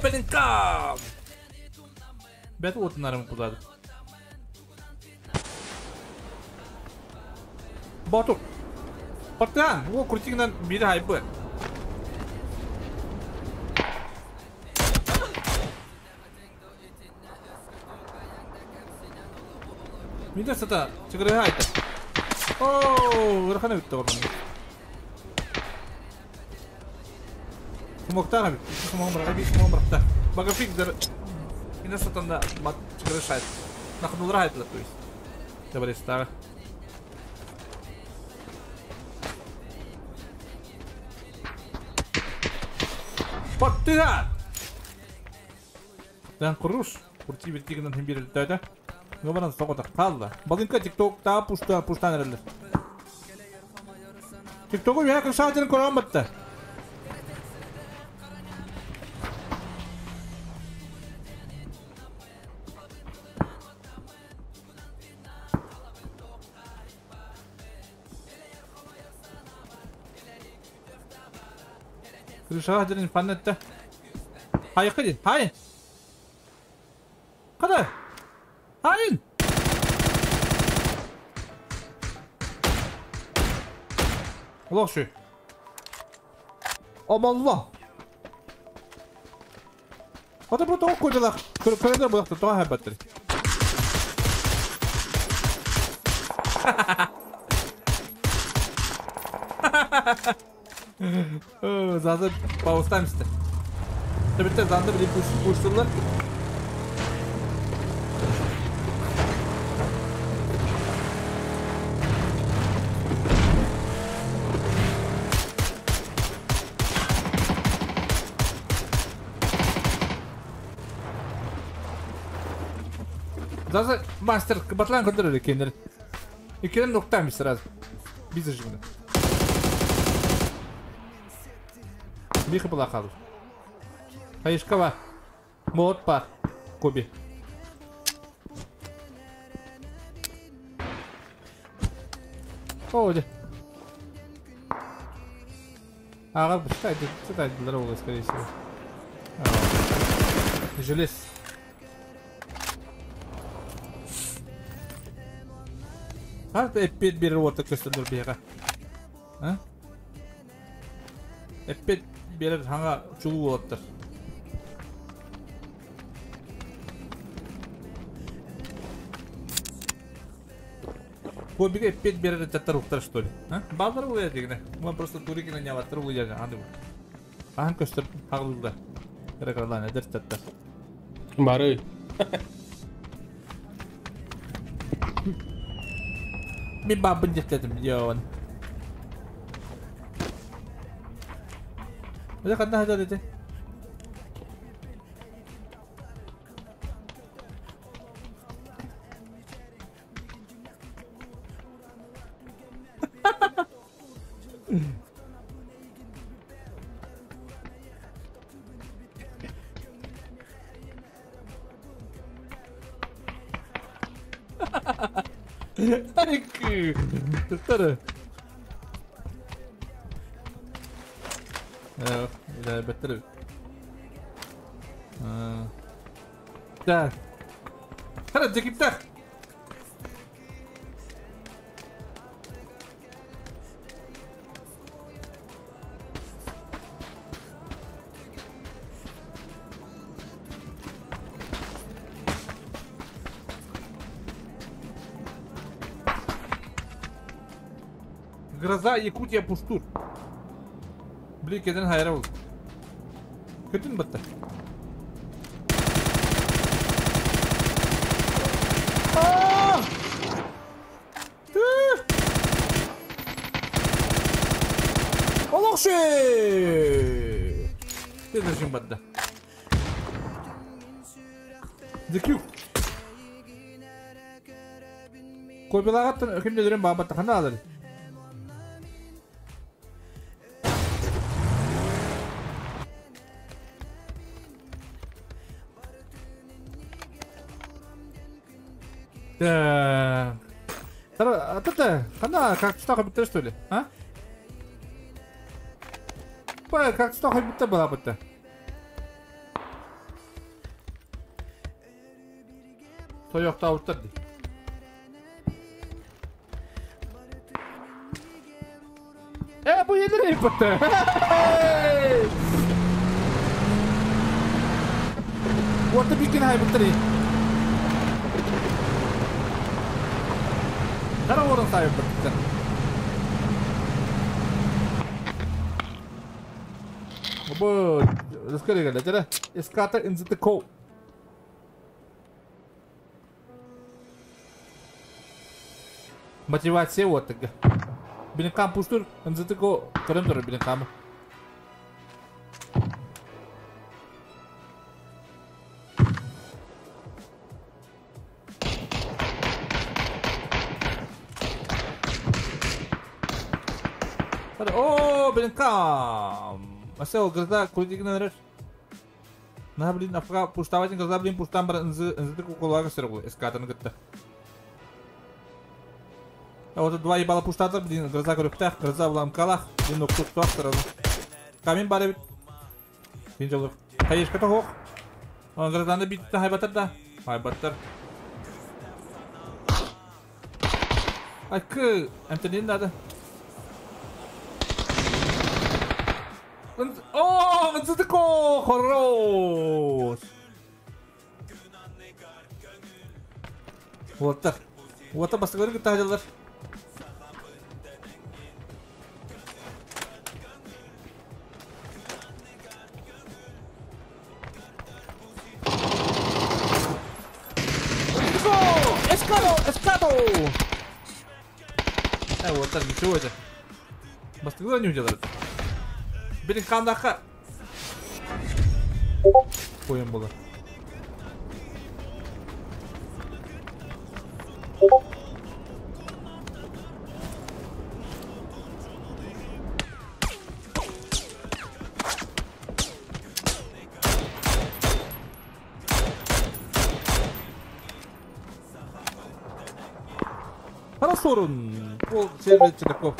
Блин, Бәт отынарым кудады. Батур. Партан, о, крутигнан бири хайбы. Мидер сата, чыгыры хайты. О, ырхана битти орнын. Смоктар, смог брак, смог бракта. Багафик дер Мине сатанда мат чыгыры шайт. Нахнулар хайтлар, то есть. Добре, стара. Партизан! Дан куруш. Курти биртигинен хим бирилди да. Нобаран соғыда қалды. Балынка тикток та пушта пуштан эрелди. Тиктогу я кышаатын көрөн бітті. Крышаға жерин фаннетте. Хайы қыдин, хайы! Қыды! Хайын! Улақ шу. Амалла! Қады бұл тоғы көділақ. Көреді бұл тоға хайбаттыр. Зазы пауыстан істі. Bitte bitte zandı bile pushturlar. Zaza master батлан көндөрөр экеннер. Икенен ноктаймыз сразу. Биз жигини. Бихи была халу. Хаишкова. Молот пар. Коби. О, де. Ага, считай, здоровый, скорее всего. Желез. Харта эппет берер ота көстөндөр бега. А? Эппет берер хаңа чулуу болоттар. Кобиге эппет берер жаттар уктар что ли? А? Балдар булая дегене. Мына просто турикина няваттар булая анды бу. Ахан көстөр хагылда. Рекарлан эдер жаттар. Бары. Мен бабын деттедим, йоон. Öyle kadın hadi dedi. Tuttare. Ja, det är bättre ut. Där. Här är det där. Гроза Якутия Пуштур. Блин, кеден хайра ол. Көтін бітті. Олықшы! Тезіршін бітті. Зекю. Көбілағаттын үкімдедірін бабатты қанда алыр? Так. Это, она как что хоть что ли, а? Па, как что хоть будто была бы-то. Тоёкта ауттар ди. Бу едер бутты. What the beacon high бутты. Қара орын сайып біттір. Бұ, рыскары келі, жәрі. Эската инзіті коу. Мотивация оттыгы. Білін қам пұштыр, инзіті коу, көрім тұрыр білін қамы. О, блин, кам. Асел, гроза, кудигна реш. На, блин, афка пуштаватын гроза, блин, пуштам бар нзы кукулага сергу, эскатан гытта. А вот два ебала пуштатыр, блин, гроза көрүктах, гроза буламкалах, блин, октук сразу. Камин бары бит. Блин, жолук. Хаешка тохок. Он грозаны битті хайбатыр да. Хайбатыр. Айкы, әмтенен надо. О, Нзытыко, хорош! Вот так. Вот так, басты көріп тағдылар. Вот так, ничего это. Бастыгыла не уделают. Блин, хандаха. Поем было. Сорун. Ол сервер таков.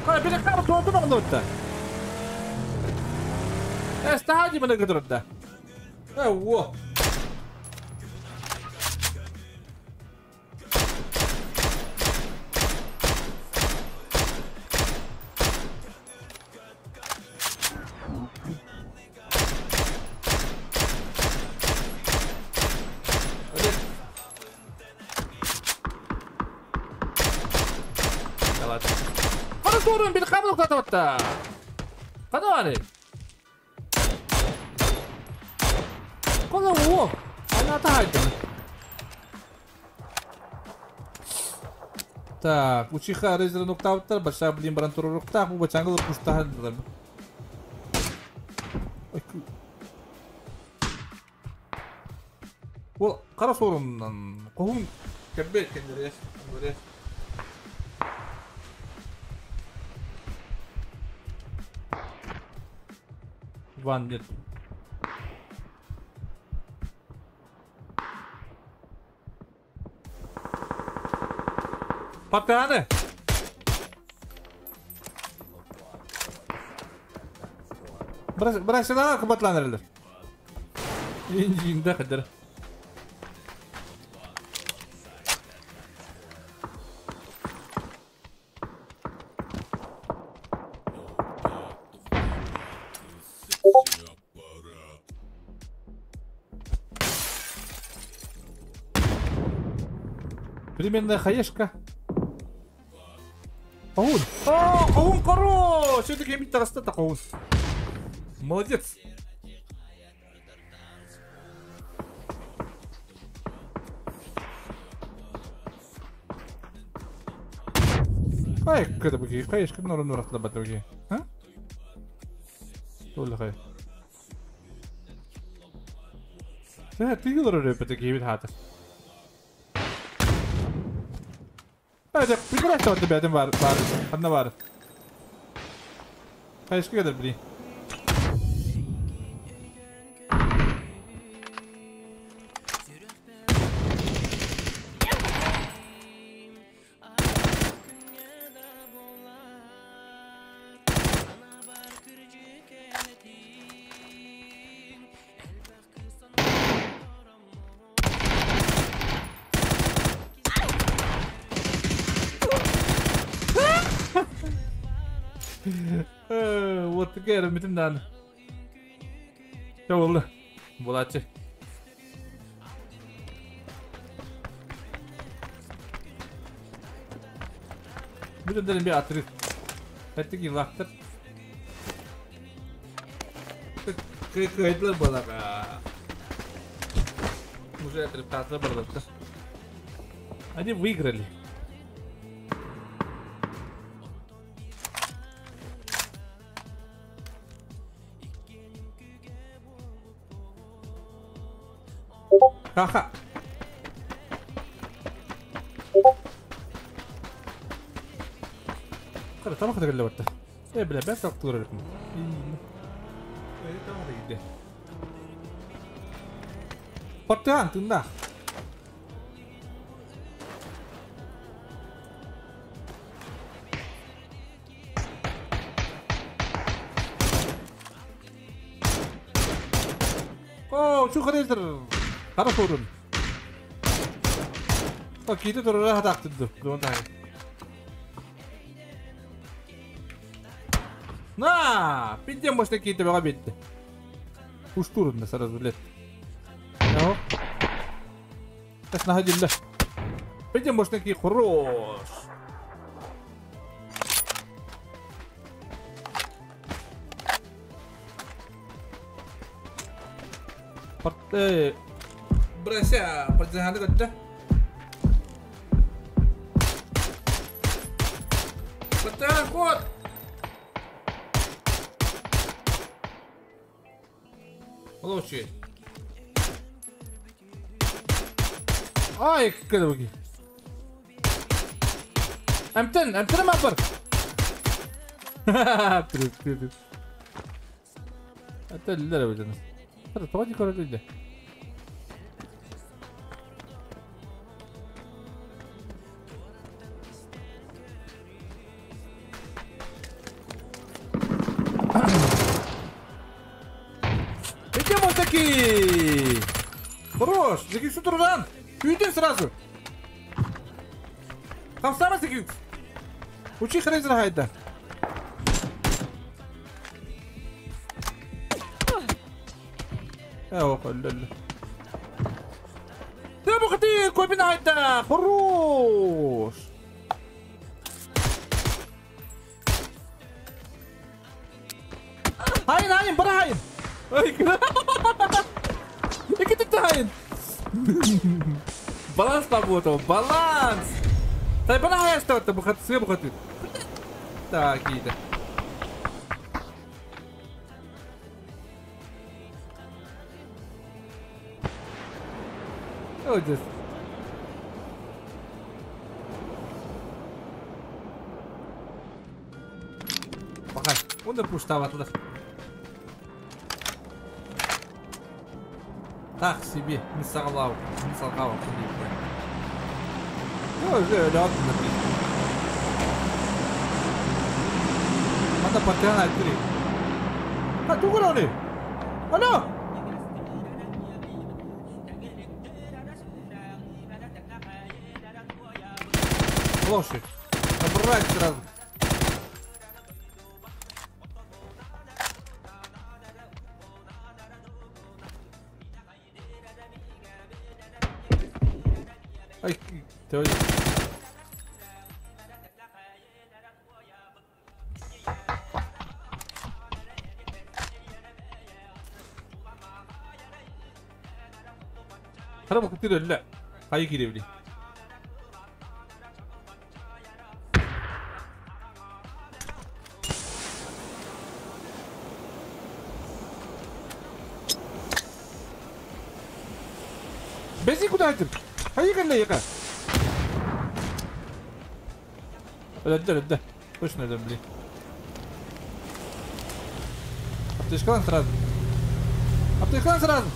Хай, били хам туоту маңнотта. Эстади мана гыдырда. Во. Канали. Кола во. Она тайда. Так, учиха резер ноктаутар, баша блин барантуруктах, бу бачангыл пуштахан. Ол қара соруннан қоғын кәбет кендерес, Ван нет. Патаны! Брасина кыбатланырылыр. Инжинде кыдыр. Временная хаешка. Қауын. О, қауын хорош! Все-таки мид тараста қауын. Молодец. Хай, кыда буки, хаешка нору нуратла батуги. А? Толла хай. Та ты лору репетики бит хата. Это прекрасно у тебя один бар, одна бар. Хаешка кадр, блин. Вот такая метимдан. Все болды. Булачы. Бүтүндөрүн bir атыры. Әттеги лактыр. Кыйдылар балага. Уже отрыв татыр. Они выиграли. Ха-ха. Қара, тамақ та келе батты. Бля, бәр тамақ көрер едім. Тамақ та келді. Паттан, тыңда. О, чу қарайсыр. Қара сорын. Кейде тұрыра хатақтыды. На! Пиздем больше какие-то бега битті. Уштурын сразу лет. Сейчас находили. Пиздем больше такие хорош. Брася, партизаны көттө. Партизан, кот! Лучше. Ай, кыдыбыги. Эмтен, эмтен мапыр. Привет, привет. Это лера выдано. Это то не короче. Идем вот такие. Хорош, закинь туран. Уйди сразу. Там сам закинь. Учи хрен хайда. Ох, ля-ля. Да, бухты, копин хайда. Хорош. Хайн, хайн, бара хайн. Ай, Баланс работал, баланс! Тай бана что-то, бухаты, бухаты. Так, какие-то. Ой, здесь. Пока. Он допустал оттуда. Так себе, не сорвал, не сорвал. Надо потянуть три. А ты куда они? Алло! Лошадь. Обрать сразу. Ай, ты خرب كتير لا هاي كده بلي بزي كنت هاتب هاي قال لي يقع لا لا لا точно это блин. Аптечка сразу. Аптечка сразу.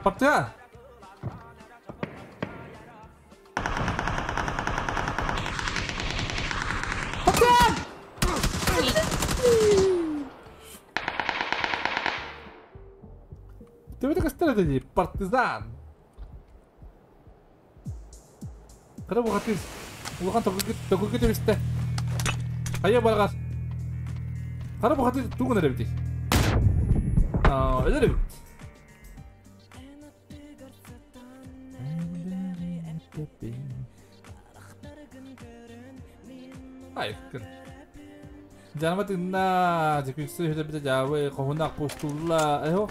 Партия! Партия! Ты вот такой стратегии, партизан! Когда вы улахан такой кетебисте. Хайа баргас. Кара бухаты тугун эребити. Аа, элеребит. Ай, кыр. Жанаматынна, зекүксө хөдөбүтэ жабы, кохунак пустулла. Эхо.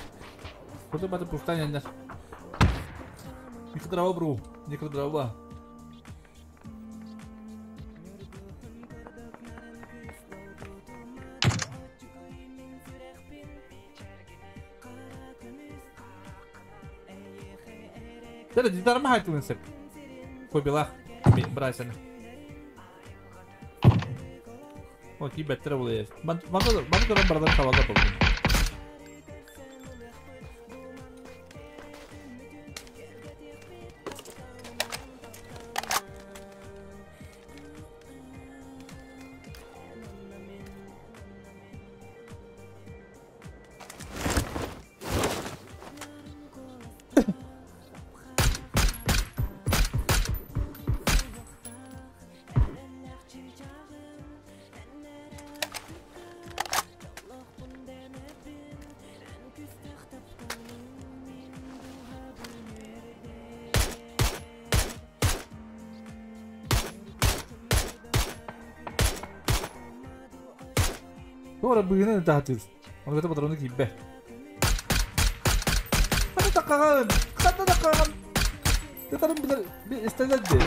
Кото бата пустаня. Никодрава бру, никодрава. Да, дидарма хайтуынсып. Кобилах, брасен. О, кибеттер булы. Ман бардан хавада булды. Туора быһыынан ытаатыр. Оны кытта патроны киирбэ. Хата такаҕын! Хата такаҕын! Ытарын билэр истэлэр дии.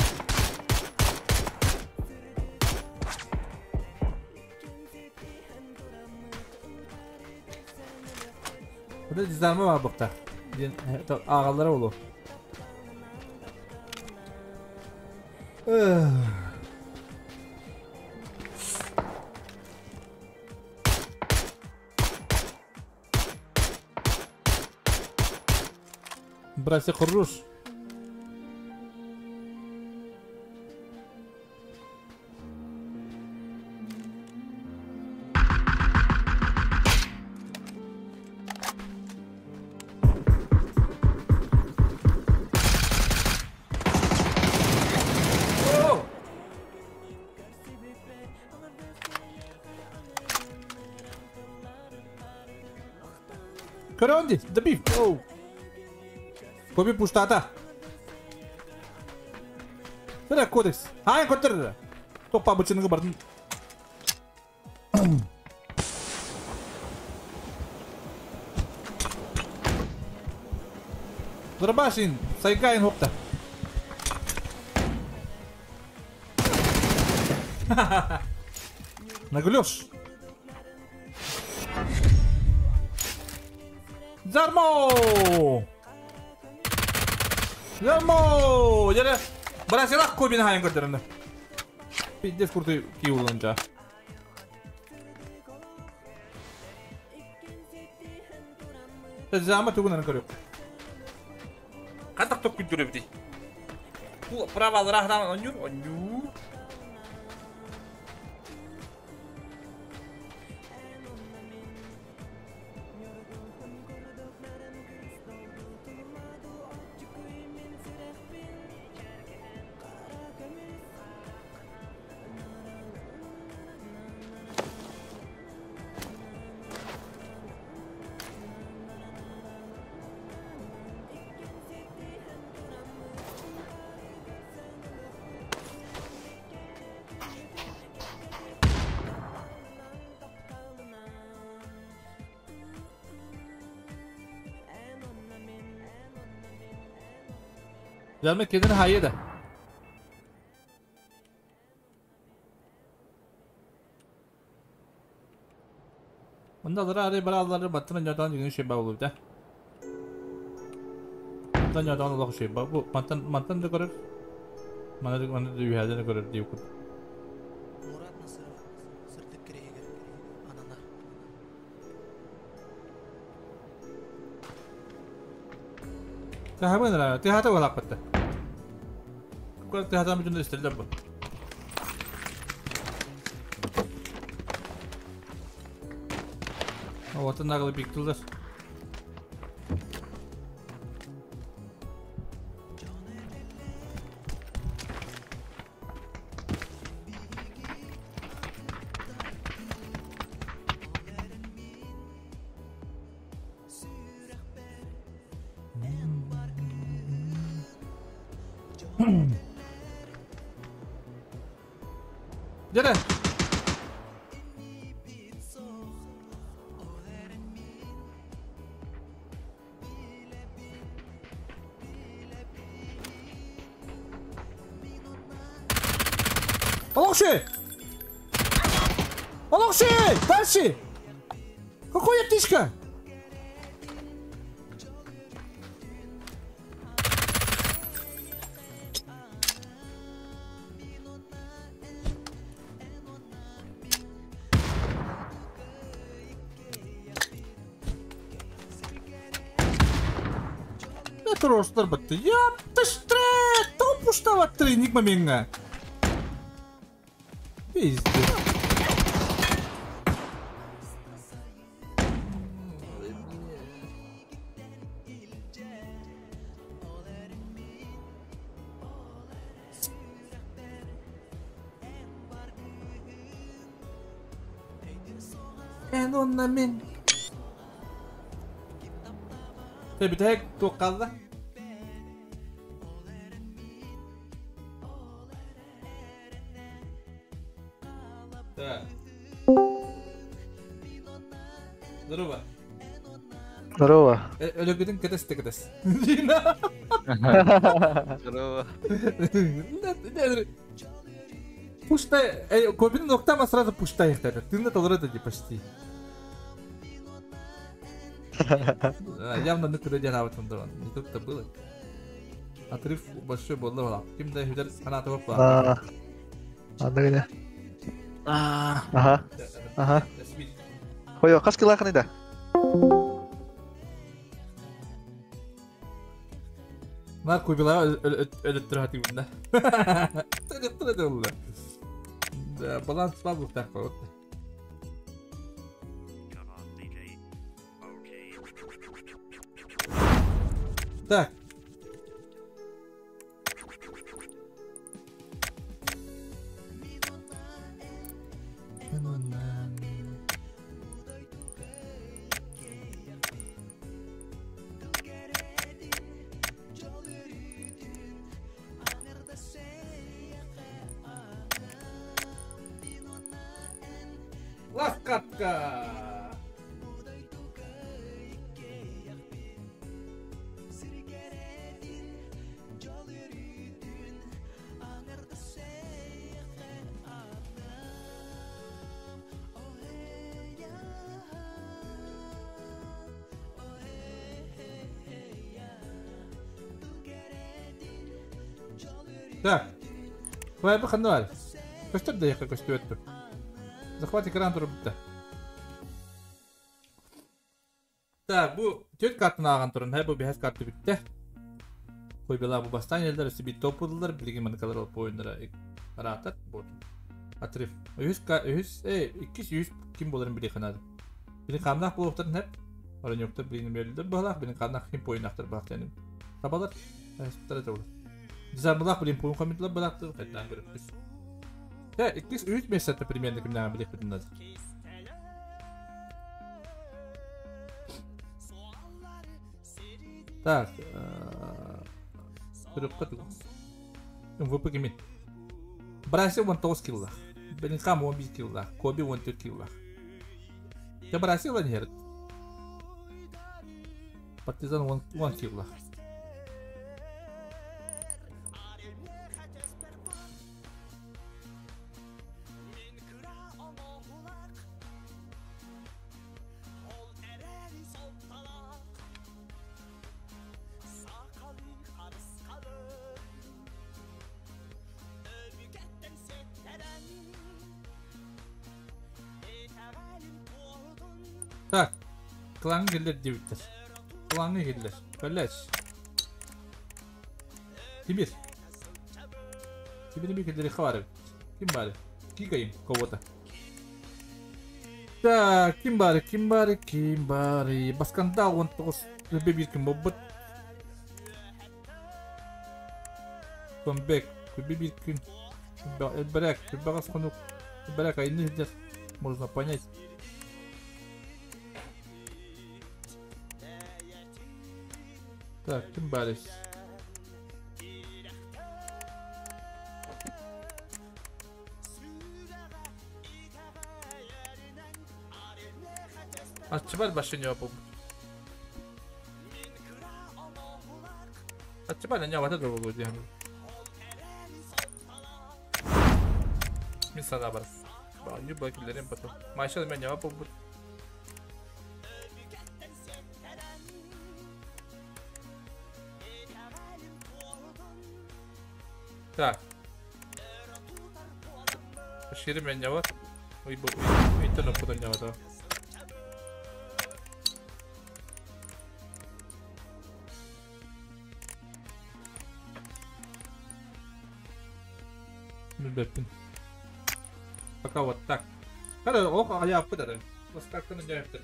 Бу дизайма бар букта. Диэн ааҕаллара болу. Братья Хорош. Көрөөн дии, добив. Оу. Коби пуштата. Бля, кодекс. Ай, көтөр. Топпа бычыныгы бардын. Дробашин, сайгайын хопта. Наглёш. Зармо! Зармо! Дere, Брасилах кобин хайын көрдөрөнө. Пиздец курты киулунча. Зама тугунан көрөк. Катак топ күндүрө бити. Бу правалар ахран онюр, онюр. Gelmek kendini hayye de. Bunda da araya baraları battın yadan gün şey bağlı da. Manttan yadan Allah şey bu manttan manttan da görür. Mana da mana da üyeden görür diye okudum. تهابنا تهاتا ولا قطة. كل تهاتا مجنون استلبه. Вот наглый пиктулдер. Dere. Алокши! Алокши! Дальше! Какой птичка? Ростер бытты. Яптыштыры! Топуштаваттыр Энигма меңге. Пиздец. En онна мен. Тэбитек туққалла. Так. Здорово. Здорово. Өлөгүтүн кэтес те кэтес. Здорово. Пуштай, кобин ноктама сразу пуштай их тогда. Ты на толры почти. Явно ну куда дела в этом Не тут-то было. Отрыв большой был, да, Ким да хүдер канаты бар. Анда гына. Ага. Ага. Хойо, кас кылахны да. Нар кубила өлөттөр хатыбында. Өлөттөр да. Да, баланс бар бу так вот. Так. Ласкатка! Так. Твоя бахануаль. Көстөр да яка көстүөттү. Захват экран турбутта. Так, бу төт картын аған турун, бу бихас карты битте. Кой бела бу бастан елдер сиби топудулар, билген маныкалар алып ойындара аратат бу. Отрыв. 100 100 200 ким боларын биле ханады. Билин камнах болуптар хеп. Орын жоктор билин берилдер балах, билин камнах ким ойнактар бах теним. Табалар, эстер это болот. Дизармалах билин пойын комитлар балактыр, кайдан көрүп. Да, 200 месяц примерно кимнән билек битен. Так, МВП кимин? Бразил 19 килла, Беллингхам 11 килла, Коби 14 килла. Я Бразил не Партизан 1 килла. Так, клан келер дебиттер. Кланга келер. Блять. Тимир. Тимир не келер хабары. Ким бар? Кикаем кого-то. Так, ким бар? Ким бар? Ким бар? Басканда 19 бир ким болбут. Комбек, бир ким. Элберек, багас конук. Элберек айны можно понять. Так, ким барыс? Ачыбар башын жауап. Ачыбар не жауап атады ол деген. Мен сана бар. Ба, юба киллерим потом. Машал мен жауап болду. Так. Шири мен жауап. Ой, бу, интернет потом жауап. Пока вот так. Ох, а я пытаю. Вот как-то на нем это.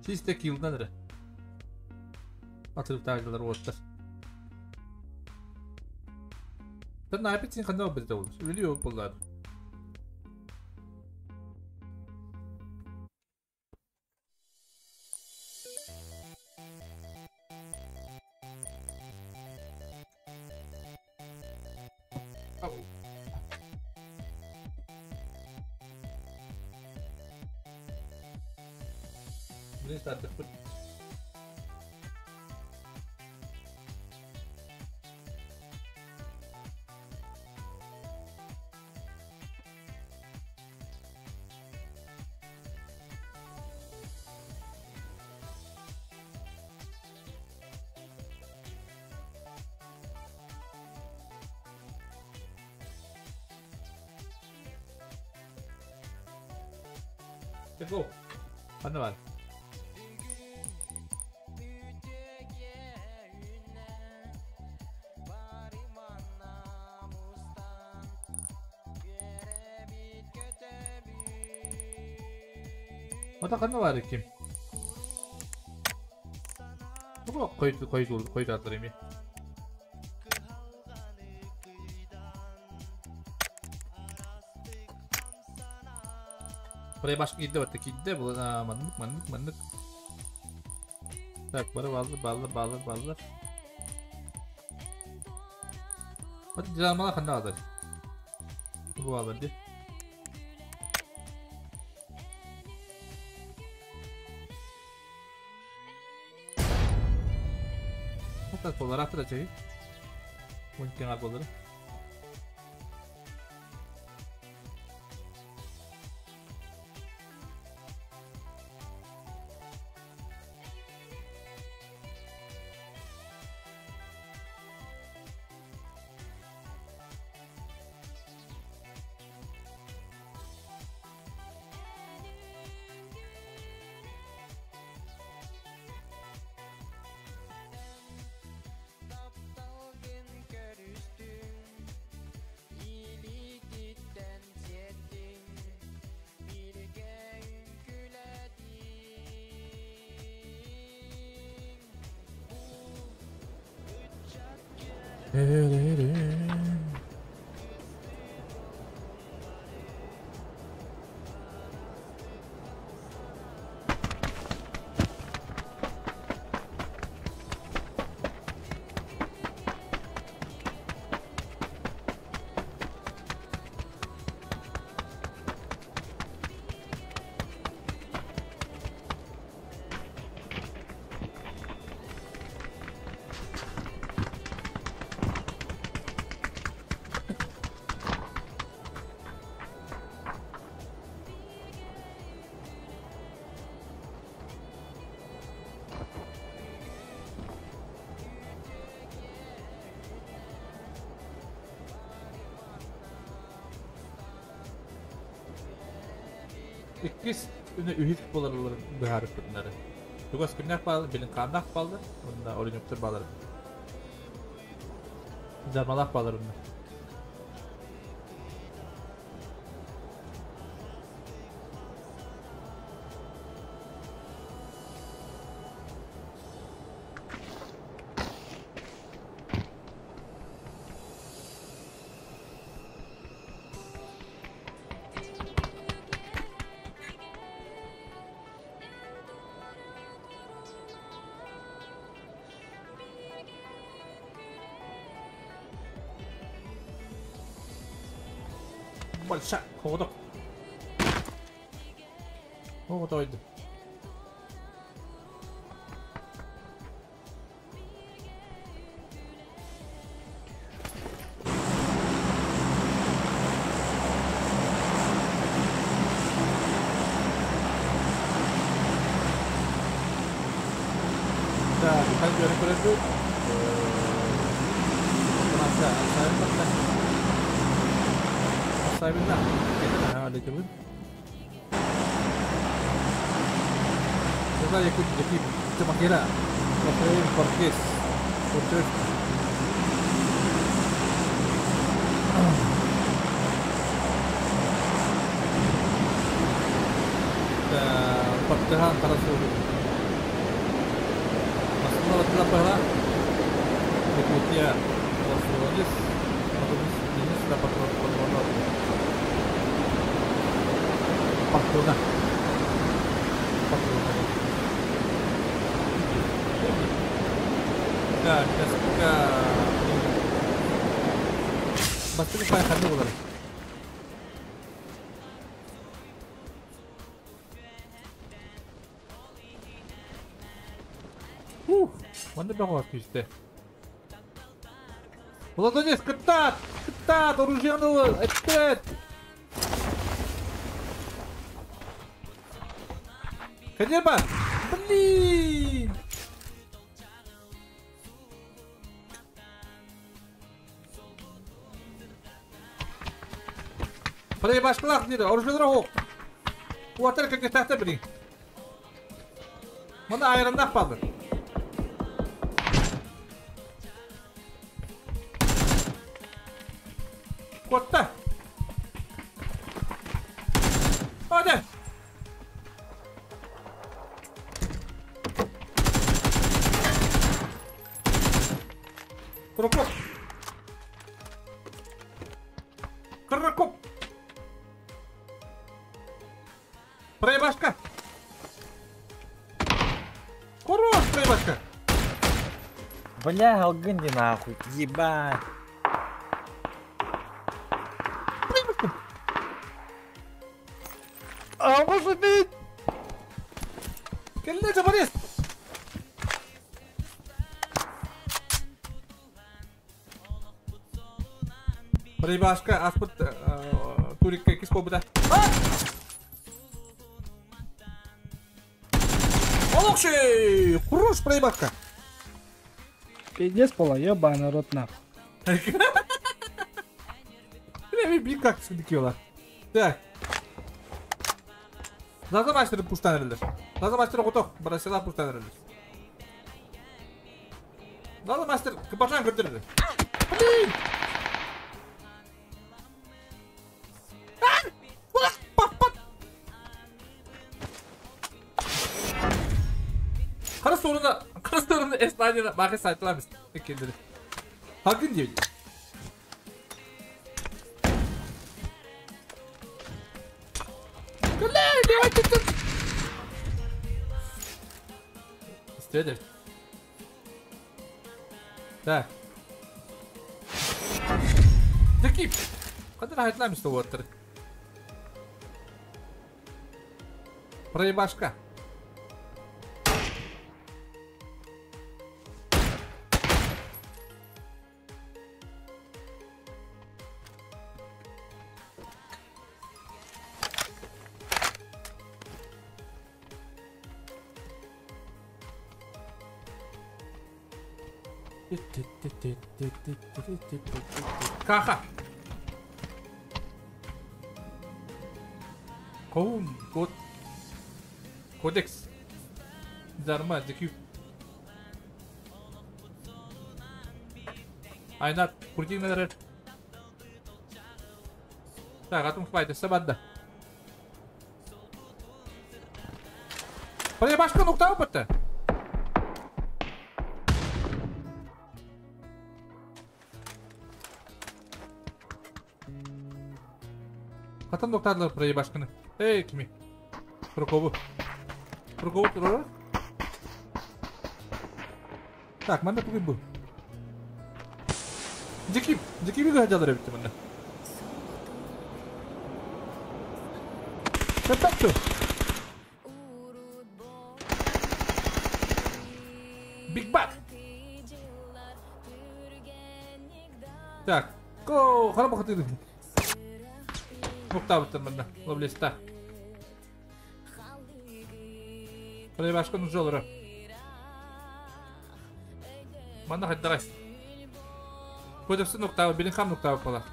Чисто килдан эрэ. Атырыктаах уоттар. Тэн айпит син ханна барбыт ол. Үлү yok буллар. Блин, стартер. Let's go. Ханна бар? Ота ханна бар ким? Бу койду койду койду атлар эми. Buraya başka girdi var. Girdi. Bu mandık mandık mandık. Так, бары баллы баллы баллы баллы. Hadi dizarmalar ханна алар. Бу алар ди. Hatta kolları attı da çekip. Mümkün kolları. Иккис үне үһүт боларлар быһаарып бутунары. Тугас күннэх баалы, билин хааннаах баалар, уонна орунньуктар баалар. Жармалаах баалар уонна. Большая хода. О, дойду. Так, как я рекомендую? Партыхан Тарасову. Лапала. Якутия. Лосонис. Денис да патрон патрона. Патрона. Патрона. Так, насколько... Бастыгы пай ханны болар. Ух, манна бөҕө түстэ. Владонец, кыттаат! Кыттаат, оружиены ыл, эттет! Кадеба! Блин! Проебашкалаах диир, оружиелара оһох. Уотар кэккэтэхтэ билин. Маны айраннаах бааллар. Куотта! Hadi! Прокоп! Прокоп! Проебашка! Хорош, проебашка! Бля, алгынди нахуй, ебать. А может быть? Кэллэ Борис! Проебашка, аспыт турикка кис буолбута. Олохши! Хорош, проебашка! Пиздец пола, ебаный рот нахуй. Бля, би как сыдыкела. Так. Заза мастер пуштан эрэллэр. Заза мастер оҕотох, Барасила пуштан эрэллэр. Заза мастер кыбаржан көрдөрөр. Блин! Қара soruna, қара sorunu esnadına bakı saytılar kendini. Hakkın diyor. İstedim. Так. Дикип. Қадыр айтыламыз отыр. Проебашка. Каха. Коун, код. Кодекс. Зарма, DQ. Айнат, крутин. Так, атом файт, сабанда. Проебашка нуктау бітті. Хатан доктарлар проебашканы. Эй, кими? Прокобу. Прокобу турар. Так, манда тугай бу. Дикип, дикип гадялар битти манда. Катакчу. Биг Бак. Так, го, харап хатыды. Нуктабыттыр мында, лоблеста. Проебашканы жолыры. Манда хаддарай. Кодексы нуктабы, билин хам нуктабы пола.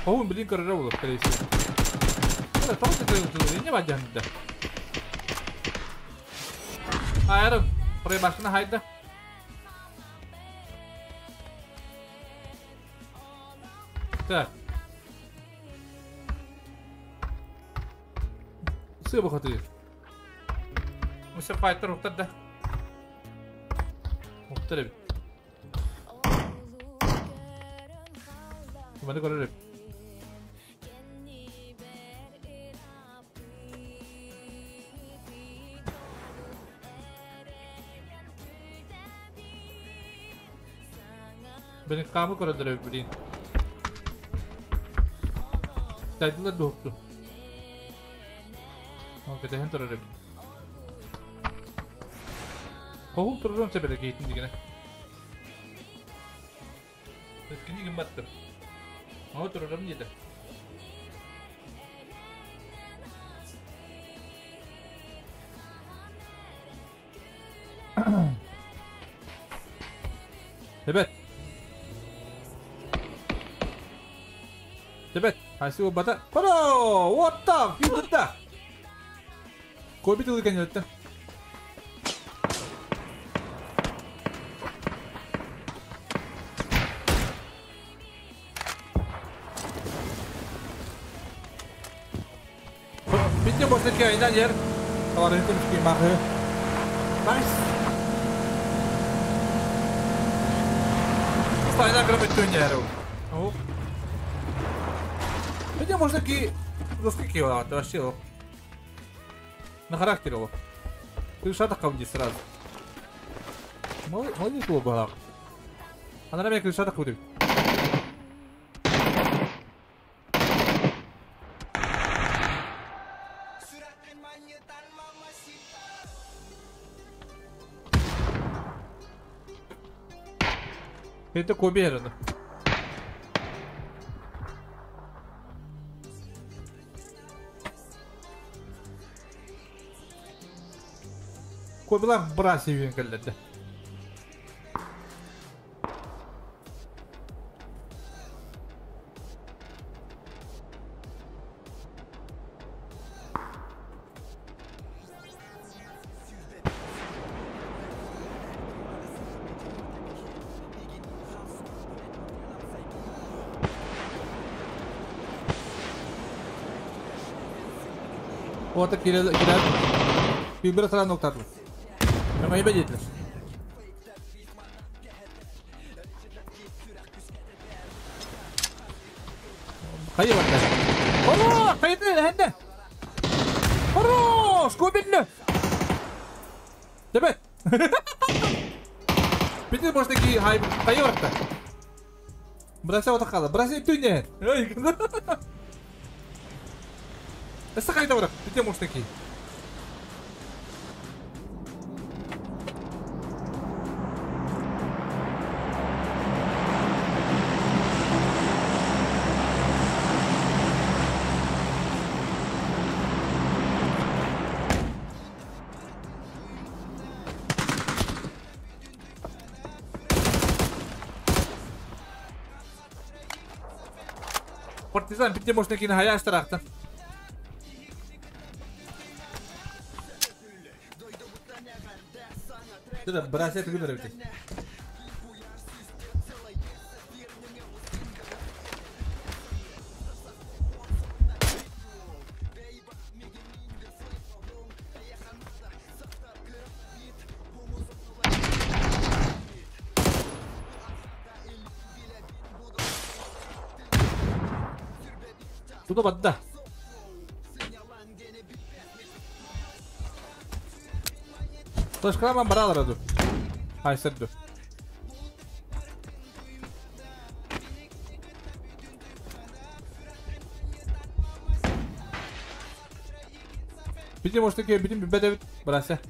Оун билин көрөрө болот, скорее всего. Это тоже ты не вадянды. Айрон, проебашканы хайда. Так. Сыа бухатыр. Муса файтер уктар да. Уктар эбит. Маны көрөр эбит. Бeni камы көрөдөр эбит, блин. Тайдылар дуохту. Ол кэтэһэн турар эбит. Хоһул турурун себере кейтин дигене. Өткүнү ким баттым. О турурум диде. Evet. Evet. Хайсы бата. Хоро! What the? Юдда. Коби тылы конётта. Bitte muss nicht gehen, hier. Aber hinten ist mache. Nice. Стайна грабит О. Хотя можно ки заскакивала, это вообще на характере его. Ты шата кавди сразу. Молодец был бы. Она на меня крышата кавди. Это куберно. Кобилар браси винкаллады. Вот так кирер bir sıra nokta atmış. Ama iyi becerdiler. Hayır bak. Horo! Hayır hende. Horo! Skobinle. Değil Bitti boştaki hay hayır bak. Брася вот такая. Брася tüne. Эссе кайда барак? Бите муштаки. Партизан бите муштаки на хаяш тарахта. Да, бросай, ты выбрал. Туда вода. Флешкрама брал раду. Ай, серду. Бити может такие, бити беде брася.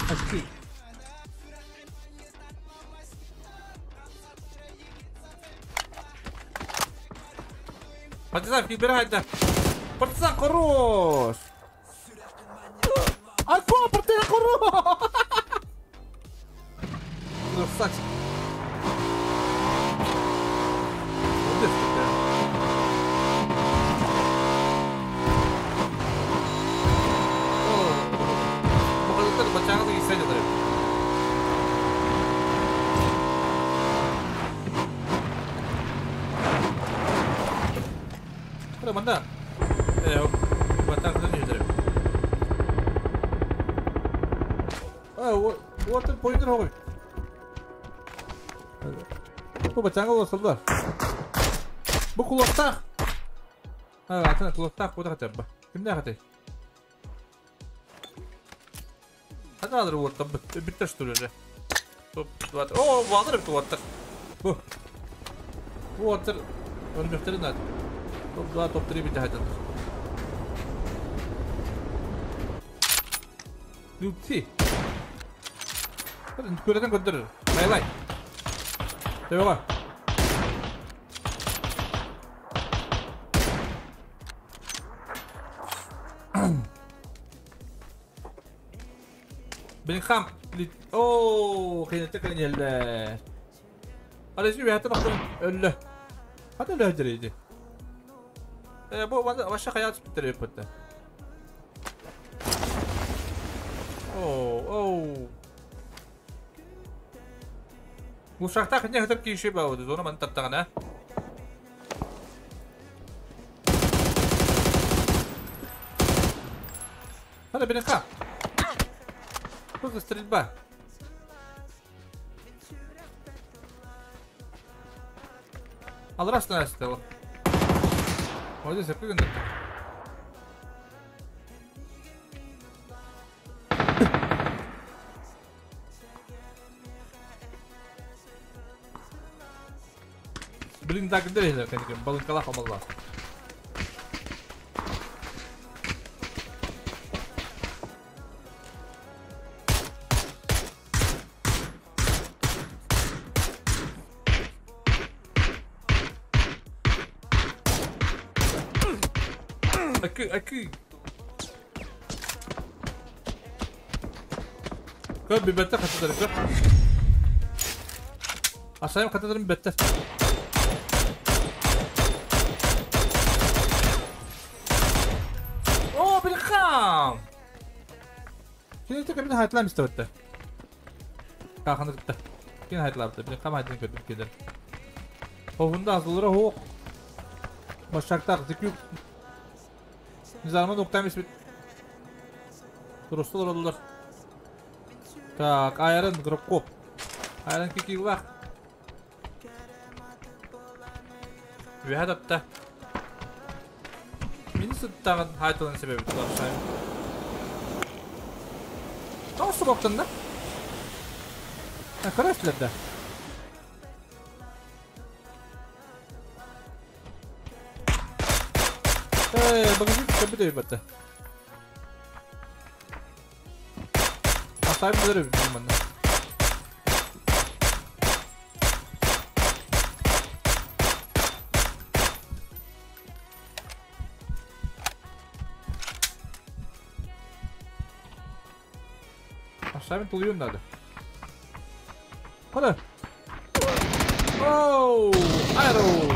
Очки. Партизан, выбирай, да. Партизан, хорош! Альфа, партизан, хорош! Красавчик. Молодец такая. Hadi manda. Батан кытын жүдөрүм. Уотын поинтер хоҕуй. Бу бачаңа олосоллар. Бу кулактаах. Атын кулактаах куда хатабба. Кимнээх этэй? Хата алыр уоттан бүттер что ли? Топ 2. О, валыр бит уоттар. Бу. Бу уоттар өрмөхтөрүн над. Топ 2, топ 3 бит хатан. Люти. Көрөтөн көрдөр. Байлай. Төбөҕө. Беллингхам. Оо, кыйнатта кэлин Арыжы бэйэтэ бахтан өллө. Хата өлө иди. Бу вообще хаят спиттер өппөттө. Оо, оу. Ушахта хне хатар киши бауды, зона ман таттагана. Хада Беллингхам. Что за стрельба? Алрас настал. Вот здесь я Блин, так дверь, конечно, балынкалах омалла. Акы. Көр бибетте катыдыр көр. Ашайым катыдырым бетте. О, Беллингхам! Кинете кабин хайтлам истебетте. Каханы тутта. Кин хайтлапты. Беллингхам хайтлан көрдүм кедер. Ховунда азылары хоқ. Башактар зикюк. Низарма доктам ismi. Durustlar oldular. Так, айрын гробкоп. Айрын кикилах. Вехадатта. Минсыттагын хайтылын себеби туларшайм. Тоғысы боқтын да? Көрөсүлөр да. Багажник köpü de bir Asabi böyle bir bilmem ne. Aşağı bir tuluyorum nerede? Hadi. Oh, Aero.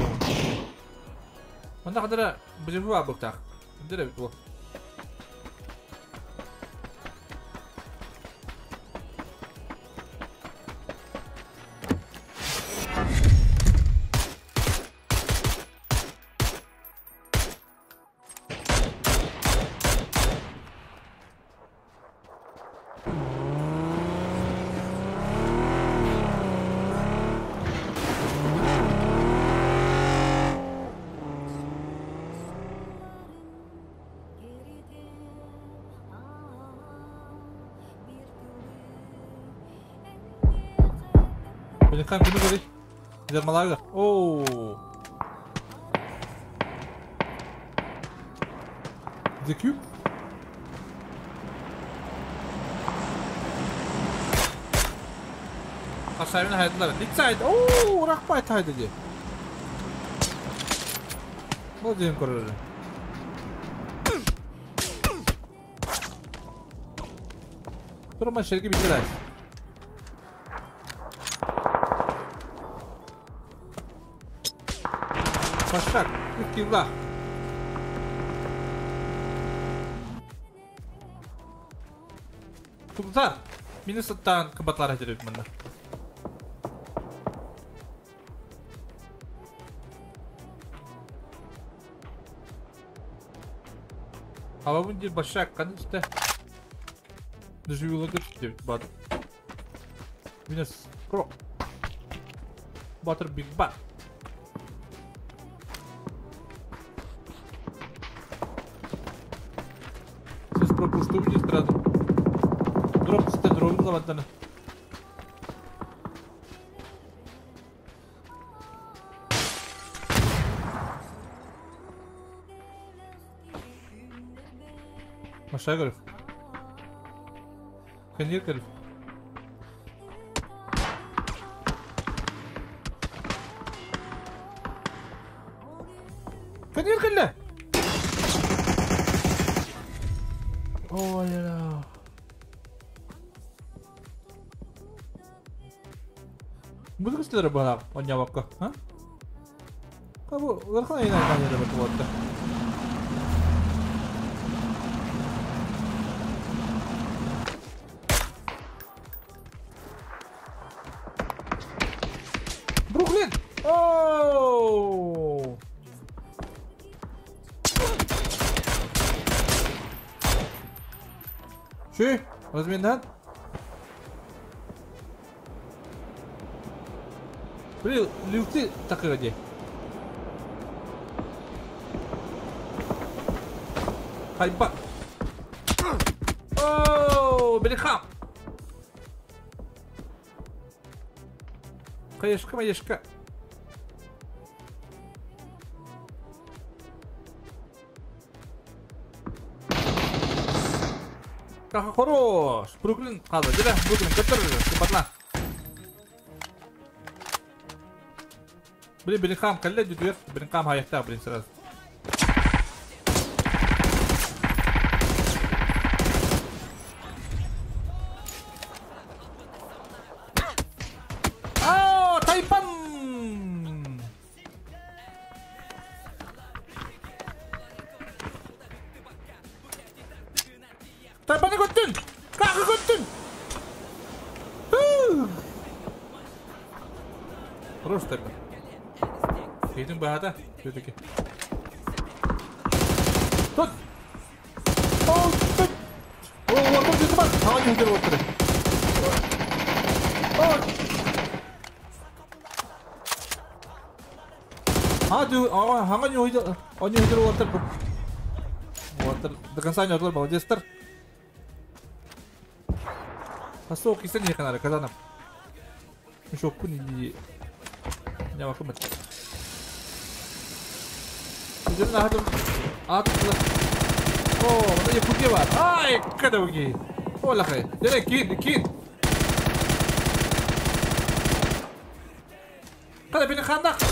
Онда қадыра бұжы бұқтақ. Дөрө бу. Беллингхам кими көрүй? Жармаларды. Ооо. The Cube. Aşağı hayatlar. Litside. Ooo, rakpay taydı diye. Bu diyeyim korur. Durma şergi bitirer. Başak, yıllar. Tugzar, Minnesota'dan kıbatlar hediye bunda. Хабабын дир башак каныста. Доживила деп бат. Минус крок. Батыр Биг Бат. Сейчас пропусту мне сразу. Дроп сте дробин лавантана. Машагров. Коньякаров. Коньякарла! Ой, ля. Буду кстати бана, онявакка, а? Кабу, лархана ина ина ина. Бруклин! Оу! Ши, разминат. Блин, люфты так и. Хайба. Оу, Белихам. Хаешка, маешка. Как хорош! Бруклин қалды. Деді, Бруклин, көтер, сыпатла. Блин, Белихам, калля дүдер. Белихам хаяқта, блин, сразу. О, Тайпан! Тайпаны көттін! Қақы көттін! Хорош Тайпан. Кейдің бағада, все-таки. Тут! О, тут! О, отыр жеті бар! Ағай өтер отыр. Ага, отыр. Отыр. До конца не отыр, молодец-тар. Посол кисен не канары, казанам. Еще куни не не вакуумет. О, мына куге бар. Ай, кадауги. О, лахай. Дере, кин, кин. Қада бені қандақ.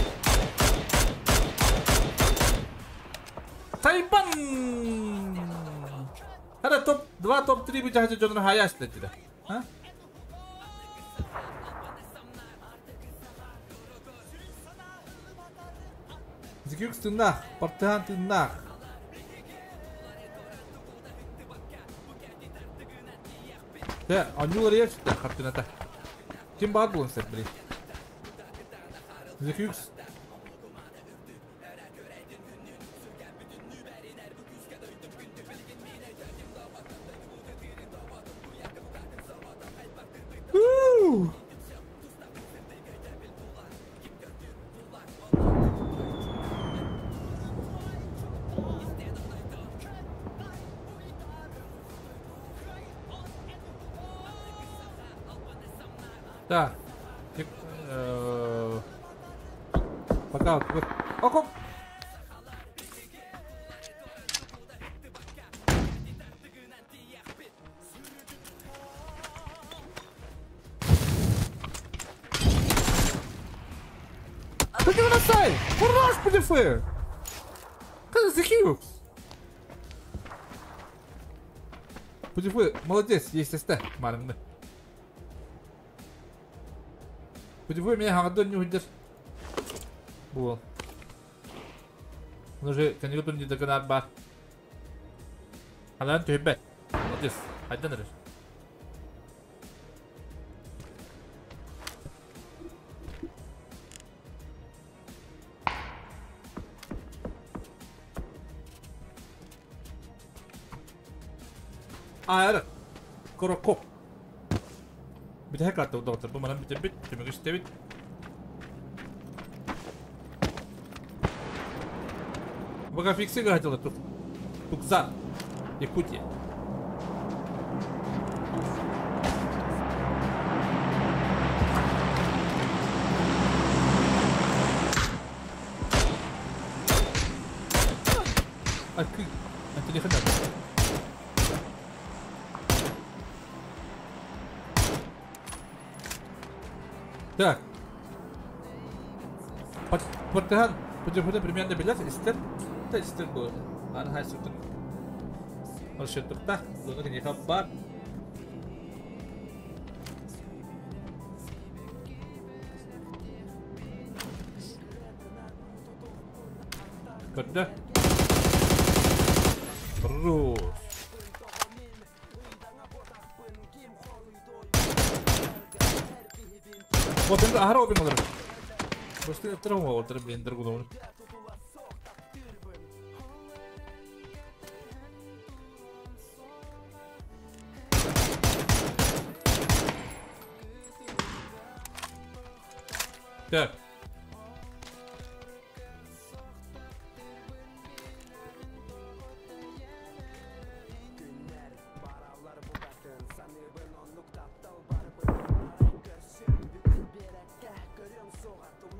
Тайпан. Қада топ 2, топ 3 бүті хачы жонын хаяш деді. А? Зикюкс тыннах, партыхан тыннах. Да, анюлар ешті қартыната. Ким бар болын сәт біле? Зикюкс. Так, пока вот. Оп. Ты бросай! Хорош, ПДФ! Как за ПДФ, молодец, есть СТ, марымды. ПДФ меня хагадон не уйдешь. Бол. Он уже конъюнктур не доконат бар. Алан төбе. Молодец. Айдан реш. Аэр. Корокоп. Битэ катта доктор. Бу манан битэ бит. Түмүк истэбит. Пока фиксы хотела тут. Тукзан. Якутия. Так. Партыхан, путепута примерно билет, истер, та истер было. Аны хай сүтін. Маршруттықта, зоны кенеха бар. Көрді. Рус. Опен, ахара опен олар. Просто травма олар, блин, другу. Так.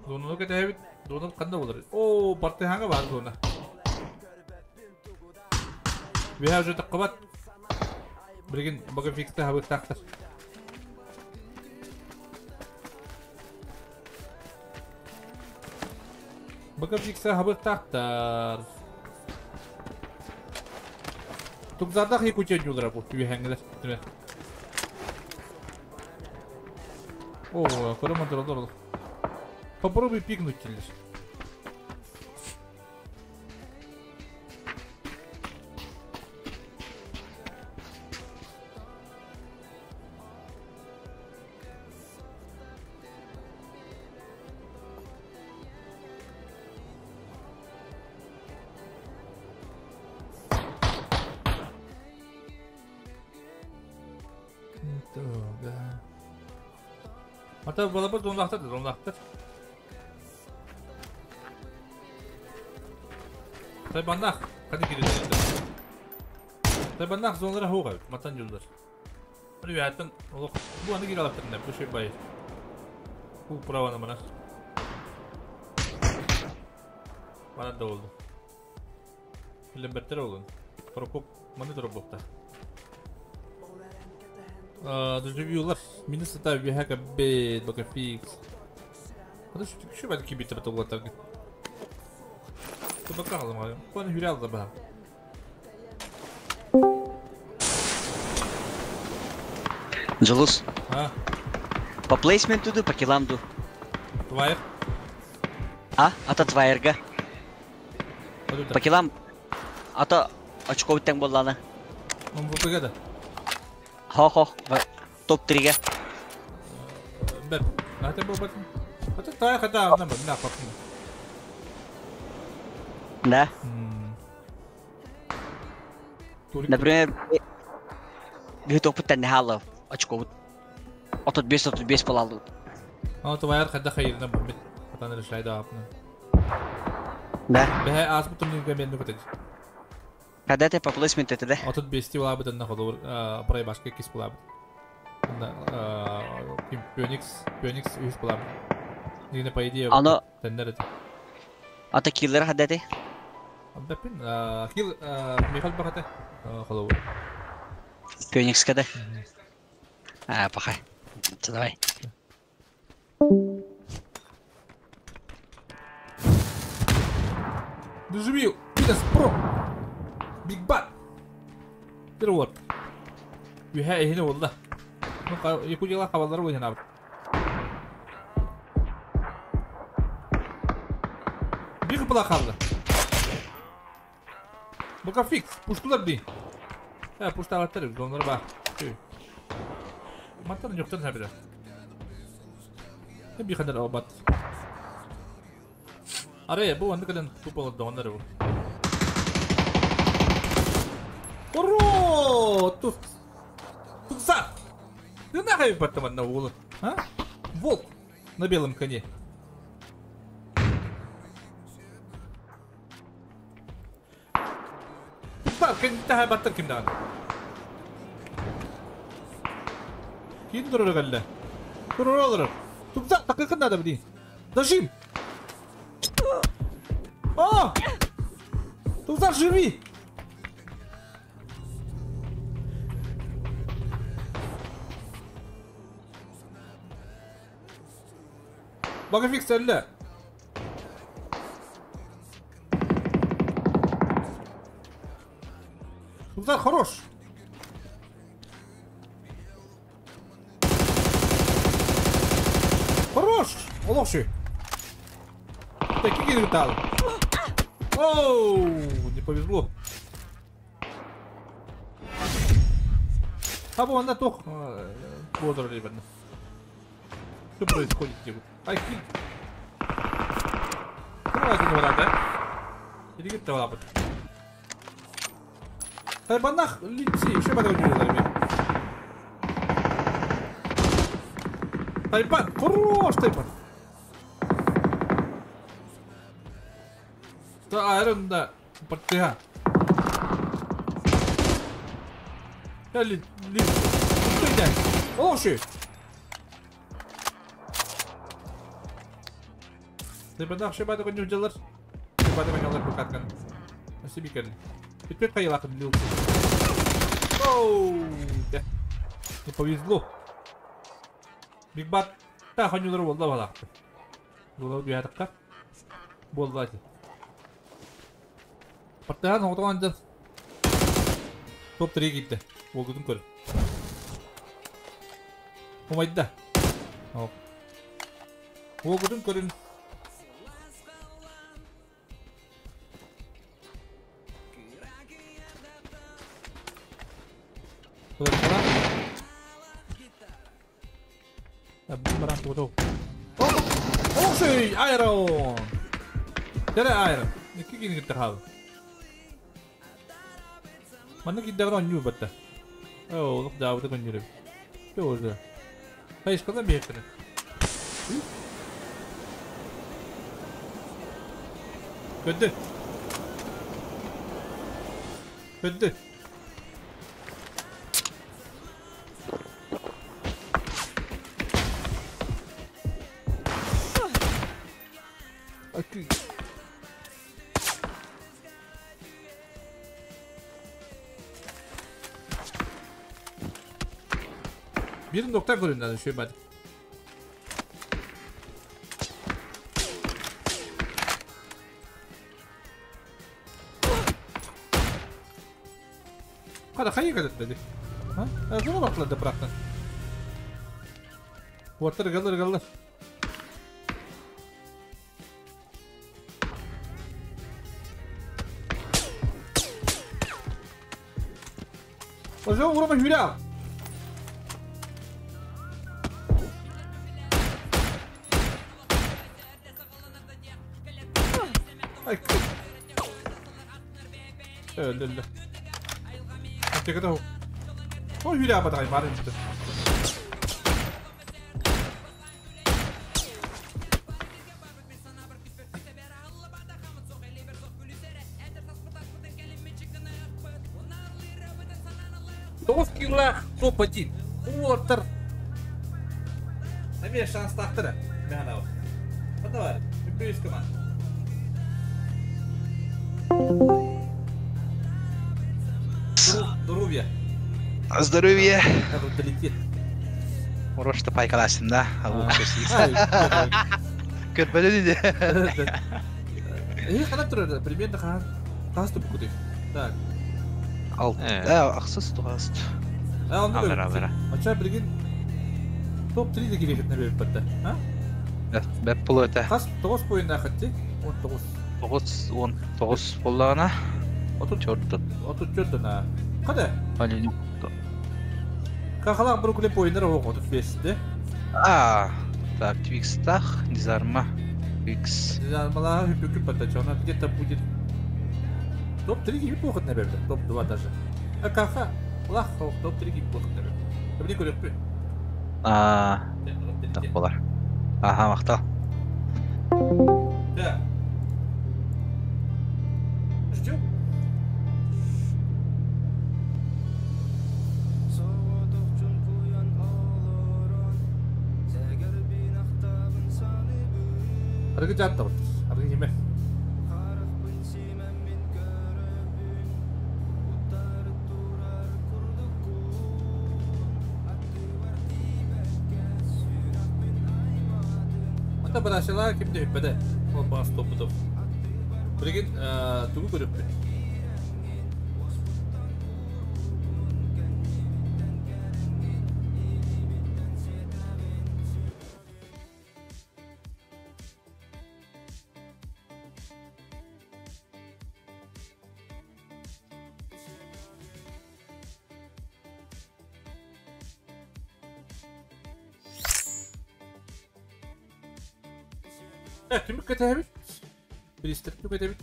Донunu кэтэһэбит, донун ханна болар? Оо, бартыһаҥа бар дона. Биһа уже таққабат. Билигин бага фиксте хабыттаахтар. Бага фиксте хабыттаахтар. Тукзардах якутия дьулара бу түһэҥҥилэр. О, көрө Попробуй пикнуть лишь. Hatta балабар донлахтар, донлахтар. Тайбаннах, хadi girelim. Тайбаннах зонлара хоға, матан юлдар. Приветтен, бу аны кире алып бу шей бай. Бу праваны мына. Бана да oldu. Билен беттер oldu. Прокоп, маны дробопта. Доживюлар, минус это вихака бед, бака фикс. Hadi şu şu belki bir tarafta bulatар. Bakalım abi. Bana hürel da bana. Джулус. А? По плейсменту ду, по килам ду. Твайр? А? Ата твайрга. По килам. Ата очко биттен болланы. Он ВПГ да? Хо-хо. Топ-3-ге. Бер. Ата бу бат. Ата твайр хата на на папны. Да. Например, бит опыт не хала очко. Отот бес палалу. А твайр хата хайрна бит. Хата на решайда апны. Да. Бе ас бутун не гмен нукатыч. Когда ты по плейсменту это да? Отот бести була бит на ходу брай башка кис була бит. Пёникс, Пёникс үс була бит. Не по идее. Ано. Тендер это. Ата киллер хадати? Бепин, килл Михаил бахате. Холову. Пёникс когда? А, пахай. Давай. Доживи, Пидас Про. Биг Бат. Тервор. Юха хина والله. يكون يلا خبر وين هنا. Биг бла халда. Бака фикс, пуштулар ди. Э, пушталар донор ба. Матан жоктан хабира. Би хандар обат. Аре, бу аны каден тупол донор бу. Ура! Тут Туксар! Ты нахуй потом одного а? Волк на белом коне. Туксар, ким баттар ким даҕаны. Ким турар кэллэ? Турар олорор. Туксар, такыкын надо блин. Зажим! А! Туксар, живи! Багафикс өллө. Туксар, хорош! Хорош! Олохший! Такие летал. Оу, не повезло. А вон на тох. Бодр ребята. Что происходит где? Ай, кил. Давай один враг, да? Или где-то лапот. Тайбанах лети, еще потом не Тайбан, хорош, Тайбан. Да, Айрон, да, портыга. Я ли, ли, Олши. Тайбанах шебады конюждалар. Шебады конюждалар букаткан. Спасибо, Теперь кайлакын лил. Оу, да. Не повезло. Биг Бат, та ханюлар болды бала. Болды биятыққа. Болды ати. Партаған отырған топ 3 кетті. Ол күтін көр. Болмайды да. Ол күтін көрін. Айрон! Тере Айрон. Екі кейін кетті қалды. Маны кейде ғана нью бітті. О, олық жабыды күн жүріп. Тоже. Қайышқадан бейектіні. Көдді. Көдді. Bir nokta göründen düşüyor ben. Kada hayır kadar dedi. Ha? Zor atladı bıraktın. Water kalır kalır. O zaman vurma Hülya. Ay. Öldü öldü. Hadi O Hülya batay var işte. Тоғыз килах топ-1. Уолтер. Эмиэ шанстаахтара. Мэханау. Давай, үппүйүс команда. Здоровья. Здоровья. Как долетит. Урошта пайкаласым да. Көрбөдө диди. Э, канап турар, примерно каас туп куды. Так. Алт. Аксыз тугаст. Алыр, алыр. Ача билген топ-3 де керек берип батта. А? Бәп бұл өтә. Кас 9 бойында хатты. 19. 9 10 9 боллағына. 34. 34 на. Када? Али. Кахалак бір күлеп ойындар оқ 35-те. А, так, Твикстах, Дизарма. Твикс. Дизармала хүпүкүп батта. Она где-то будет топ-3 неплохо, наверное. Топ-2 даже. А Каха, Лах, топ-3 неплохо, наверное. Билин көрөппүт. Аа, так болар. Аха, махтал. Да. Ждем. Арыгы жааттабыт. Арыгы иһимэ. Ата барашалаа ким да үппэтэ. Ол баас топпутов. Билигин тугу көрүппүт? Түмүк кэтэһэбит. Биристер түмүк этэбит.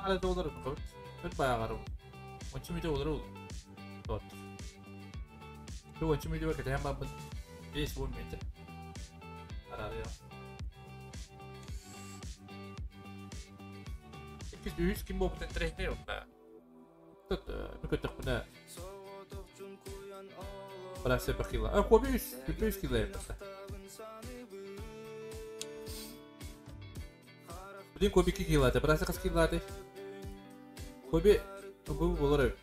Ана доллар көт. Көт баягары. Ончу миде олар ол. Тот. Бу ончу миде бар кетен бабын. 5 10 метр. Арар ya. 200 ким боп тентрехне yok да. Тот мүкөттөх бuna. Брасе бахила. А коби 3 кило yaptı. Блин, коби 2 кило, брасе кас кило. Коби бу болор эбит.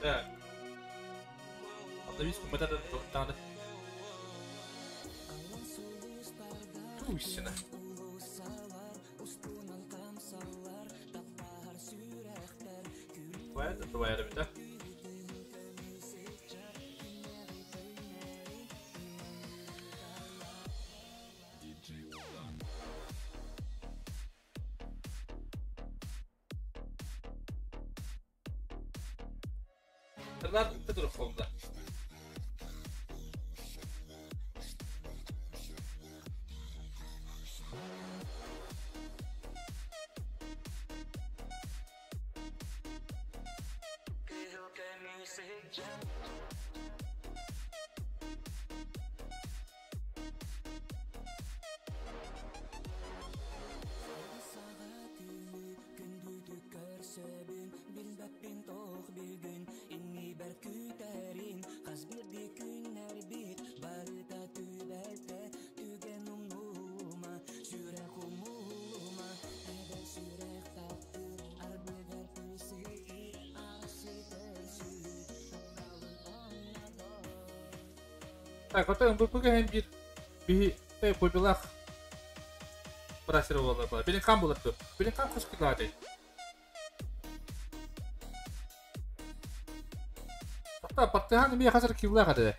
Так. Автомобильский вот этот надо. Тусина. Твоя, твоя, ребята. Kolda. Так, потом МВП bir bir koydular. Брасер oldular. Benim kan bulattu. Benim kan kuskuladı. Hatta patlıhan bir hasar kivla kadı.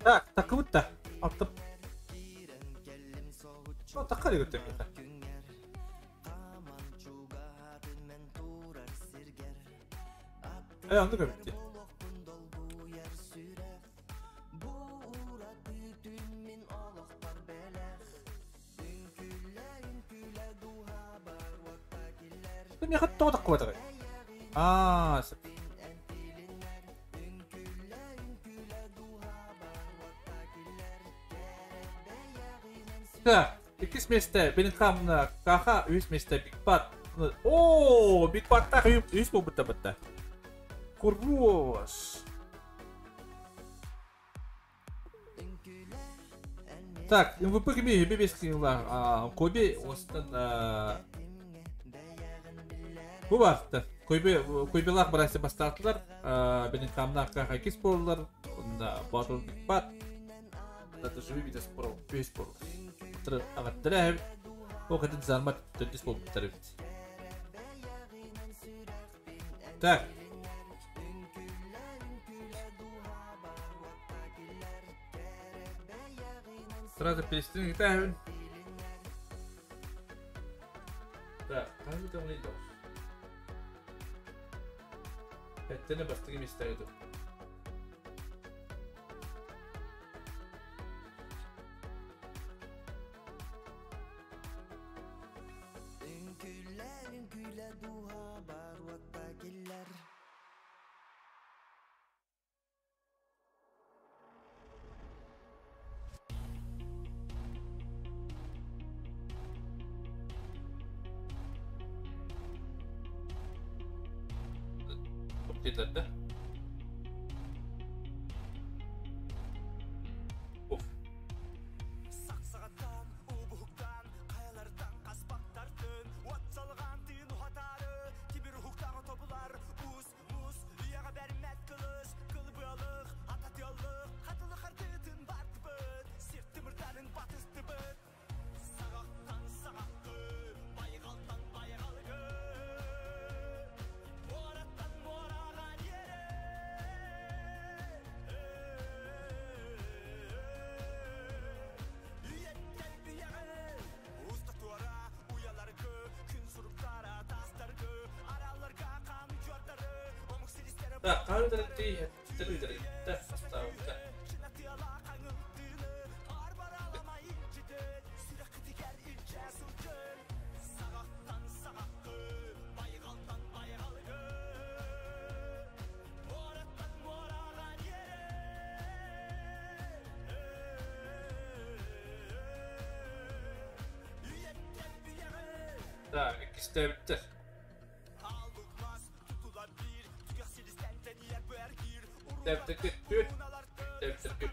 Так, такыбыт да. Аттып. Ну, такка дегет миха. Анды көбүтти. Миха тоҕо таккыбатагай. Аа, Так, иккис месте Беллингхамна Каха, үс месте Биг Пат. О, Биг Паттах үс буолбута бытта. Курбуос. Так, МВП кими бебес кыйла Коби остан бу барты. Койбе Койбелах барасы бастатылар. Беллингхамна Каха иккис болдулар. Онда Батл Биг Пат. Это живи виде спору, весь спору. Агаттара о катын зармат төттүс болуп бит. Так. Сразу перестрим гитару. Так, как там идешь? Это не бастыгы места иду. Да? Уф. Так, Так, иккистээбиттер. Тэптер түт. Тэптер кет.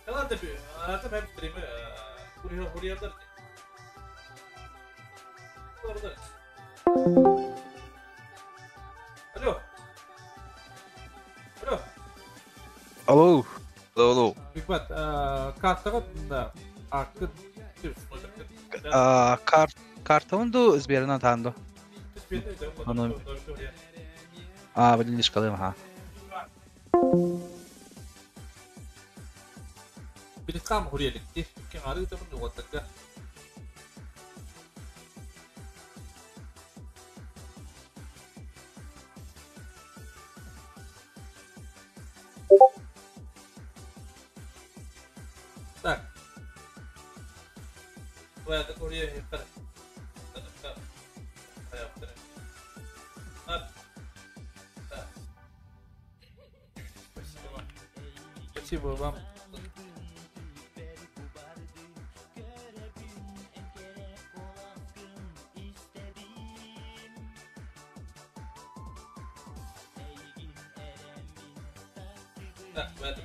Ладно, ата бэм стримы курьердар. Алло. Алло. Алло. Алло, алло. Бигбат, картаға да акты Карт картабын ду Сберынан таанду. Аны А, блин, лишкалым, ха. Биликам хуреликти, кен ары табын уаттакка. Так. Баяда курьер хеппер. Спасибо вам. Спасибо вам. Так, это